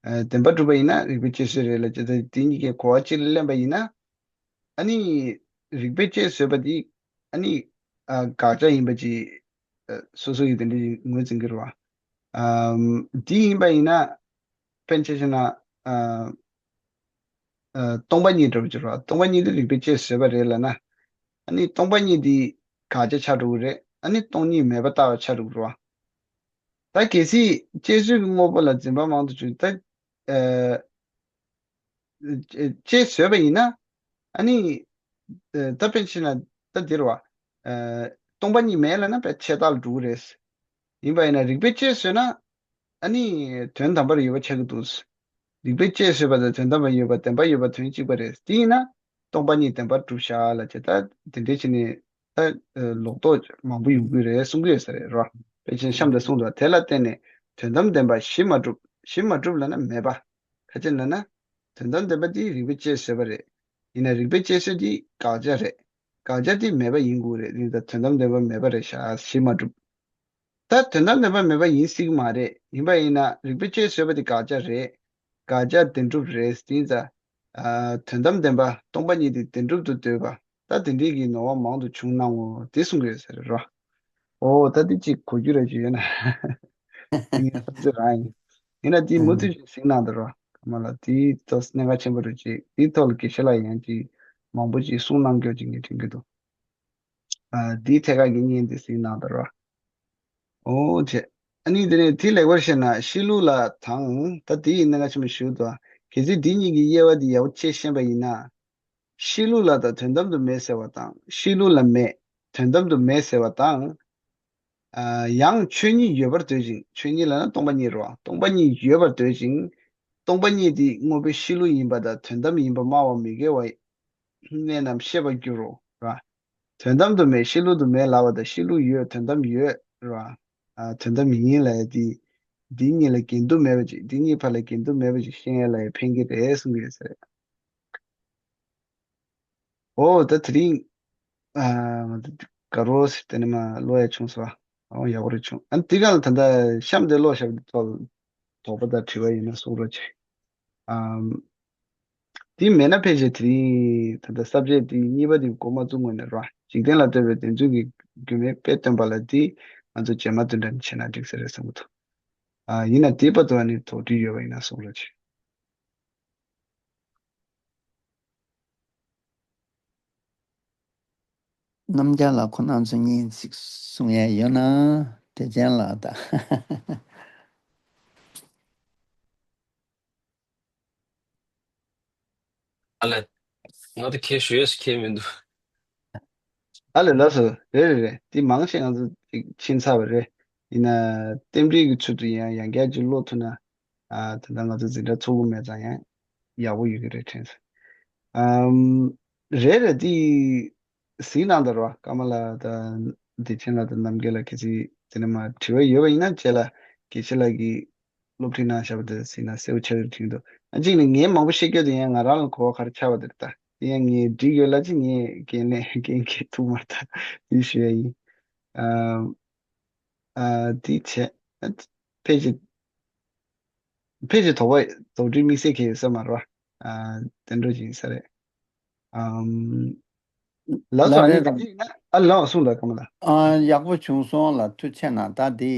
ཨ། བདེན་པ་སྒྲུབ་པ་ཡིན་ན་རིགས་པས་དཔྱད་བཟོད་རེད་ལབ་བྱས། ད་དེ་གཉིས་ཀའི་གོ་བ་གཅིག་ལ་ལེན་པ་ཡིན་ན། ཨ་ནི་རིགས་པས་དཔྱད་བཟོད་པ་དེ་ཨ་ནི། ཨ། དགག་བྱ་ཡིན་པ་ཅིག། ཨ། སོ་སོ་ཡིས་དེ་འདྲ་ཞིག་ངོས་འཛིན་གྱི་རེད་བ། ཨམ། དེ་ཡིན་པ་ཡིན་ན། དཔེར་ན་ཆ་བཞག་ན། ཨ། ཨ། སྟོང་པ་ཉིད་འདྲ་པོ་ཅིག་རེད་བ། སྟོང་པ་ཉིད་དེ་རིགས་པས་དཔྱད་བཟོད་པ་རེད་ལབ་ན། ཨ་ནི་སྟོང་པ་ཉིད་དེ་དགག་བྱ་ཆགས་འགྲོ་གི་རེད། ཨ་ནི་སྟོང་ཉིད་མེད་པར་ལྟ་བ་ཆགས་འགྲོ་གི་རེད་བ། ད་གལ་སྲིད་དཔྱད་བཟོད་ཀྱི་དངོས་པོ་ལ་འཛིན་པ་མང་དུ་བྱུང་ད། ཨ། དཔྱད་བཟོད་པ་ཡིན་ན། ཨ་ནི། ཨ། ད་དཔེར་ན་ཆ་བཞག་ན་ད་འདིར་བ། ཨ། སྟོང་པ་ཉིད་མེད་ལབ་ན་དཔེ་ཆད་ལྟག་ལ་འགྲོ་གི་རེད། ཡིན་པ་ཡིན་ན་རིགས་པས་དཔྱད་བཟོད་ན། ཨ་ནི་དོན་དམ་པར་ཡོད་པ་ཆགས་ཀྱི་འདུག། རིགས་པས་དཔྱད་བཟོད་པ་དང་དོན་དམ་པར་ཡོད་པ་བདེན་པར་ཡོད་པ་དོན་གཅིག་པ་རེད། དེ་ཡིན་ན་སྟོང་པ་ཉིད་བདེན་པར་གྲུབ་བཞག་ལབ་བྱས། ད་དེ་འདྲའི་བྱས་ནས་ད་ལོག་རྟོག་མང་པོ་ཡོང་གི་རེད་གསུང་གི་ཡོད་ས་རེད་རོ། དཔེ་ཅན་གཤམ་དུ་གསུངས་འདུག། དེ་ལ་བརྟེན་ནས་དོན་དམ་བདེན་པ་གཞི་མ་གྲུབ། གཞི་མ་གྲུབ་ལབ་ན་མེད་པ། ག་ཅི་ལབ་ན། དོན་དམ་བདེན་པ་དེ་རིགས་པས་དཔྱད་བཟོད་པ་རེད། ཡིན་ན་རིགས་པས་དཔྱད་བཟོད་དེ་དགག་བྱ་རེད། དགག་བྱ་དེ་མེད་པ་ཡིན་དགོས་རེད། ཡིན་ད་དོན་དམ་བདེན་པ་མེད་པ་རེད་ཤག། གཞི་མ་གྲུབ། ད་དོན་དམ་བདེན་པ་མེད་པ་ཡིན་སྲིད་ཀྱི་མ་རེད། ཡིན་པ་ཡིན་ན་རིགས་པས་དཔྱད་བཟོད་པ་དེ་དགག་བྱ་རེད། དགག་བྱ་བདེན་གྲུབ་རེད། དེ་ཡིན་ཙང་། ཨ། དོན་དམ་བདེན་པ་སྟོང་པ་ཉིད་དེ་བདེན་གྲུབ་ཏུ་འདོད་པ། ད་དེ་འདྲའི་གི་ནོར་བ་མང་དུ་བྱུང་སྣང་ངོ་། དེ་གསུང་གི་ཡོད་ས་རེད་རོ། ཨོ་ད་དེ་གཅིག་གོ་རྒྱུ་ར་ཅིག་ཡོད་ན། དེ་ངའི་བསམ་ཚུལ་རང་ཡིན། ཡིན་ན་དེ་མུ་མཐུད་ཅིག་གཟིགས་གནང་དང་རོ། ཀརྨ་ལགས། དེའི་ཐོག་གནད་འགག་ཆེན་པོ་རེད་ཅིག། དེའི་ཐོག་ལ་དགེ་བཤེས་ལགས་ཡང་ཅིག་མང་པོ་ཅིག་གསུང་གནང་སྐྱོར་ཅིག་ངས་དྲན་གྱི་འདུག། ཨ། དེའི་ཐད་ཀར་གྱི་བརྙན་དེ་གཟིགས་གནང་དང་རོ། ཨོ་ཆེ། ཨ་ནི་དེ་ནས་དེ་ལེགས་པར་བཤད་ན་གཤིས་ལུགས་ལ་དང་། ད་དེ་ཡི་གནད་འགག་ཆེན་པོ་ཞིག་འདུག། གལ་སྲིད་འདི་གཉིས་ཀྱི་དབྱེ་བ་འདི་ཡག་པོ་ཕྱེ་ཤེས་པ་ཡིན་ན། གཤིས་ལུགས་ལ་དང་དོན་དམ་དུ་མེད་ཟེར་བ་དང་། གཤིས་ལུགས་ལ་མེད། དོན་དམ་དུ་མེད་ཟེར་བ་དང་། ཨ། ཡང་ཆོས་ཉིད་ཡོད་པར་འདོད་ཅིང་། ཆོས་ཉིད་ལབ་ན་སྟོང་པ་ཉིད་རེད་བ། སྟོང་པ་ཉིད་ཡོད་པར་འདོད་ཅིང་། སྟོང་པ་ཉིད་དེ་དངོས་པོའི་གཤིས་ལུགས་ཡིན་པ་དང་དོན་དམ་ཡིན་པ་སྨྲ་བ་མི་དགེ་བ་གནས་རྣམས་ཤེས་པར་འགྱུར་རོ། ར། དོན་དམ་དུ་མེད། གཤིས་ལུགས་དུ་མེད་ལབ་པ་དང་། གཤིས་ལུགས་ཡོད། དོན་དམ་ཡོད། ར། ཨ། དོན་དམ་ཡིན་ལབ་ཡ་དེ། འདི་གཉིས་ལ་འགལ་འདུ་མེད་པ་ཅིག། འདི་གཉིས་བར་ལ་འགལ་འདུ་མེད་པ་ཅིག་ཤེས་ཡ་ལ་ཡང་ཕན་གྱི་རེད་གསུང་གི་ཡོད་ས་རེད། ཨོ་ད་དེ་རིང་། ཨ། ང་ཚོ་དགའ་རོགས་ཟེར་དེ་ནས་མ་ཀློག་ཡ་བྱུང་སོང་། ཨོ་ཡག་པོ་རེད་བྱུང་། ཨ། དེ་ག་ལ་ད་ལྟ་གཤམ་དེ་ཀློག་བཞག་པའི་ཐོག་དོགས་པ་དང་དྲི་བ་ཡོད་ན་གསུང་རོགས་བྱེད། ཨམ། དེ་མེད་ན་ཕལ་ཆེར་དེ་རིང་ད་ལྟ་ས་བཅད་དེ་གཉིས་པ་དེ་འགོ་མ་བཙུགས་སྔོན་ནས་ར། འཇིག་རྟེན་ལ་ལྟོས་པའི་བདེན་རྫུན་གྱི་རྒྱུ་མེད་དཔེ་སྟོན་པ་ལ་དེ་ང་ཚོ་རྗེས་མ་བདུན་ཕྲག་ནས་བྱས་ན་འགྲིག་ས་རེད་བསམ་གྱི་འདུག། ཨ། ཡིན་ན་དེའི་བར་དུ་ཨ་ནི་དོགས་འདྲི་ཡོད་པ་ཡིན་ན་གསུང་རོགས་བྱེད། རྣམ་རྒྱལ་ལགས་ཁོ་རྣམ་ཚོ་གཉིས་ཅིག་གསུང་ཡས་ཡོད་ན། བདེ་ཆེན་ལགས་དང་། ཨ་ལས། ང་ཚོ་ཁྱེད་ཞུ་ཡས་སུ་ཁྱེད་མི་འདུག། ཨ་ལས་ལགས་སོ། རེད་རེད་རེད། འདི་མང་ཆེ་ང་ཚོ་ཅིག་ཕྱིན་ཚར་བ་རེད། ཡིན་ན་རྟེན་འབྲེལ་གྱི་ཚུལ་དུ་ཡང་ཡང་བསྐྱར་ཅིག་ཀློག་ཐུབ་ན། ཨ། ད་ལྟ་ང་ཚོ་འཛིན་གྲྭ་ཚོགས་ཀྱི་མེད་ཙང་ཡང་ཡག་པོ་ཡོད་ཀྱི་རེད་དྲན་སོང་། ཨམ། རེད་རེད། འདི་གཟིགས་གནང་དང་རོ། ཀརྨ་ལགས་དང་བདེ་ཆེན་ལགས་དང་རྣམ་རྒྱལ་ལགས། གལ་སྲིད་དེ་ནས་མ་དྲི་བ་ཡོད་པ་ཡིན་ན་རྗེས་ལ་དགེ་བཤེས་ལགས་ཀྱིས་སློབ་ཁྲིད་གནང་བཞག་པ་དེ་གཟིགས་ན་གསལ་པོ་ཆགས་ཀྱི་རེད་དྲན་གྱི་འདུག། ཨ། གཅིག་ནས་ངས་མང་པོ་བཤད་རྒྱུ་དེ་ཡང་ང་རང་ལ་གོ་བ་ག་རེ་ཆགས་པ་དེ་རེད་ད། དེ་ཡང་ངས་འགྲིག་ཡོད་ལ་ཅི་ངས་འགན་ལེན་འགན་འཁྱེར་ཐུབ་མ་རེད་ད། དེ་ཞུ་ཡ་ཡིན། ཨ། ཨ། དེ་བྱས། ཨ། ཕལ་ཆེར། ཕལ་ཆེར་དོགས་པ་དོགས་འདྲི་དམིགས་བསལ་གང་ཡོད་ས་མ་རེད་པ། ཨ། དེ་འདྲ་ཅིག་ཡིན་ས་རེད། ཨམ། ལགས་སོ། ལགས་ཨ་ནི་རེད། ད་ཅིག་ཡིན་ན། ཨ། ལགས་གསུངས་དང་། ཀརྨ་ལགས། ཨ། ཡག་པོ་བྱུང་སོང་ལགས། ཐུགས་རྗེ་གནང་། ད་དེ་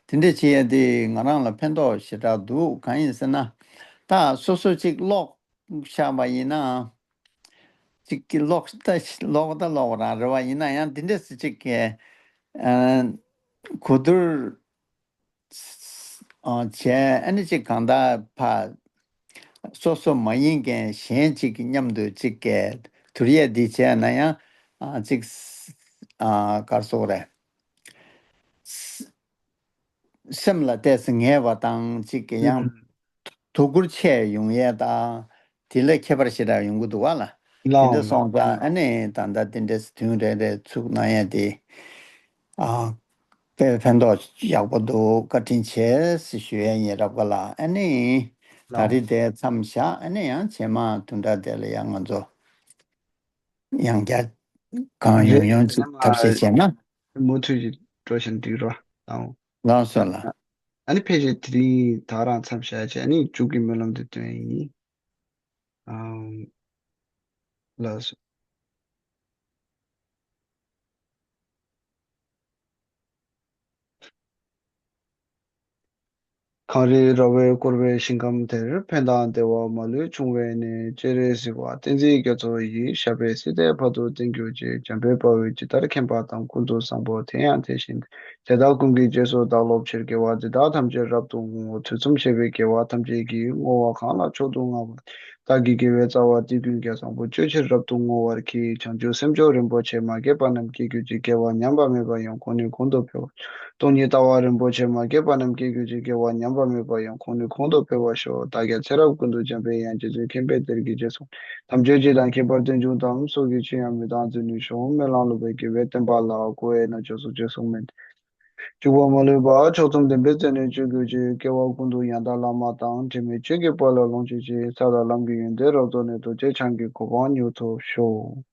དེ་འདྲ་བྱེད་ཡ་དེ་ང་རང་ལ་ཕན་ཐོགས་ཞེ་དྲག་འདུག། གང་ཡིན་ཟེར་ན། ད་སོ་སོ་ཅིག་ཀློག་བཞག་པ་ཡིན་ན། ཅིག་གི་ཀློག་ད་ཀློག་ད་ཀློག་པ་རང་རེད་པ། ཡིན་ན་ཡང་དེ་འདྲ་སེ་ཅིག་གི། ཨ། གོ་བསྡུར། ཨ། བྱས། ཨ་ནི་ཅིག་གང་ལྟར་ཕ། སོ་སོ་མ་ཡིན་མཁན་གཞན་ཅིག་གི་མཉམ་དུ་ཅིག་གི་དུར་ཡས་འདི་བྱས་ན་ཡང་། ཨ། ཅིག། ཨ། ག་རེ་ཟེར་དགོས་རེད། སེམས་ལ་ཏོག་ཙམ་ངེས་པ་དང་ཅིག་གི་ཡང་། ཨུམ། དོ་ཁུར་ཆེ་ཡོང་ཡས་དང་། དེ་ལས་ཁྱད་པར་ཞེ་དྲག་ཡོང་གི་འདུག་པ་ལགས། དེ་ལའང་འདྲ་སོང་ཙང་ཨ་ནི་ད་ལྟ་དེ་འདྲས་དུས་རེ་རེ་ཚུགས་གནང་ཡས་དེ། ཨ། དཔེ་ཕན་ཐོགས་ཡག་པོ་འདུག་བཀའ་དྲིན་ཆེ་ཟེར་ཞུ་ཡས་ཡིན་རབ་དགའ་ལགས། ཨ་ནི་ད་ལའོ། རེས་དེ་མཚམས་བཞག་ཨ་ནི་ཡང་རྗེས་མ་དུམ་གྲ་དེ་ལ་ཡང་ང་ཚོ་ཡང་བསྐྱར་གང་རེད། ཡོང་ཡོང་ཅིག་ཐབས་ཤེས་བྱས་ན། མུ་མཐུད་ཀྱིས་འགྲོ་བཞིན་འགྲིག་རོགས་གནང་། ལགས་སོ་ལགས། ཨ་ནི་ཕལ་ཆེར་དེ་རིང་ད་རང་མཚམས་བཞག་བྱས་ཨ་ནི་མཇུག་གི་སྨོན་ལམ་དེ་སྟོན་ཡིན། ཨམ། ལགས་སོ། གངས་རིའི་ར་བས་བསྐོར་བའི་ཞིང་ཁམས་དེར། ཕན་དང་བདེ་བ་མ་ལུས་འབྱུང་བའི་གནས། སྤྱན་རས་གཟིགས་དབང་བསྟན་འཛིན་རྒྱ་མཚོ་ཡི། ཞབས་པད་སྲིད་མཐའི་བར་དུ་བརྟན་གྱུར་ཅིག་འཇམ་དཔལ་དཔའ་བོས་ཇི་ལྟར་མཁྱེན་པ་དང་། ཀུན་ཏུ་བཟང་པོ་དེ་ཡང་དེ་བཞིན་ཏེ། དེ་དག་ཀུན་གྱི་རྗེས་སུ་བདག་སློབ་ཕྱིར། དགེ་བ་འདི་དག་ཐམས་ཅད་རབ་ཏུ་བསྔོ། དུས་གསུམ་གཤེགས་པའི་རྒྱལ་བ་ཐམས་ཅད་ཀྱིས། བསྔོ་བ་གང་ལ་མཆོག་ཏུ་བསྔགས་པ། བདག་གི་དགེ་བའི་རྩ་བ་འདི་ཀུན་ཀྱང་། བཟང་པོ་སྤྱོད་ཕྱིར་རབ་ཏུ་བསྔོ་བར་བགྱི། བྱང་ཆུབ་སེམས་མཆོག་རིན་པོ་ཆེ། མ་སྐྱེས་པ་རྣམས་སྐྱེ་གྱུར་ཅིག་དགེ་བ་ཉམས་པ་མེད་པ་ཡང་། གོང་ནས་གོང་དུ་འཕེལ་བར་ཤོག་སྟོང་ཉིད་ལྟ་བ་རིན་པོ་ཆེ། མ་སྐྱེས་པ་རྣམས་སྐྱེ་གྱུར་ཅིག་དགེ་བ་ཉམས་པ་མེད་པ་ཡང་། གོང་ནས་གོང་དུ་འཕེལ་བར་ཤོག་བདག་ཀྱང་ཚེ་རབས་ཀུན་ཏུ་འཇམ་པའི་དབྱངས་ཀྱི་མཛོད། མཁྱེན་པའི་དར་གྱི་རྗེས་སུ། ཐམས་ཅད་ཀྱི་དང་ཁྱད་པར་དོན་འབྱུང་ཐམས་ཅད་ཀྱི་ཆོས་ཡང་མི་གཏང་འཛིན་ནུས་ཤོག་སྨོན་ལམ་ལོག་པའི་དགེ་བས་བསྟན་པ་ལ། གོ་བས་ན་ཆོས་སུ་བྱོན་སོང་མེད། འཇུག་པ་མ་ལུས་པ། ཕྱོགས་མཚམས་བདེན་པའི་རྩེ་ནས་སྤྱོད་གྱུར་ཅིག་དགེ་བ་ཀུན་ཏུ་ཡང་དག་བླ་མ་དང་། དྲི་མེད་ཆོས་ཀྱི་དཔལ་ལ་ལོངས་སྤྱོད་ཅིག་ས་དང་ལམ་གྱི་ཡོན་ཏན་རབ་རྫོགས་ནས། རྡོ་རྗེ་འཆང་གི་གོ་འཕང་མྱུར་ཐོབ་ཤོག་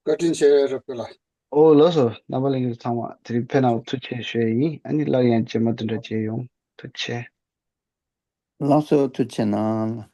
བཀའ་དྲིན་ཆེ་རབ་དགའ་ལགས། ཨོ་ལགས་སོ། རྣམ་པ་ལྷན་རྒྱས་ཚང་མ་དེ་རིང་ཕེབས་གནང་བ་ཐུགས་རྗེ་ཆེ་ཞུ་ཡས་ཡིན། ཨ་ནི་སླར་ཡང་རྗེས་མ་དེ་འདྲ་མཇལ་ཡོང་། ཐུགས་རྗེ་ཆེ། ལགས་སོ། ཐུགས་རྗེ་གནང་།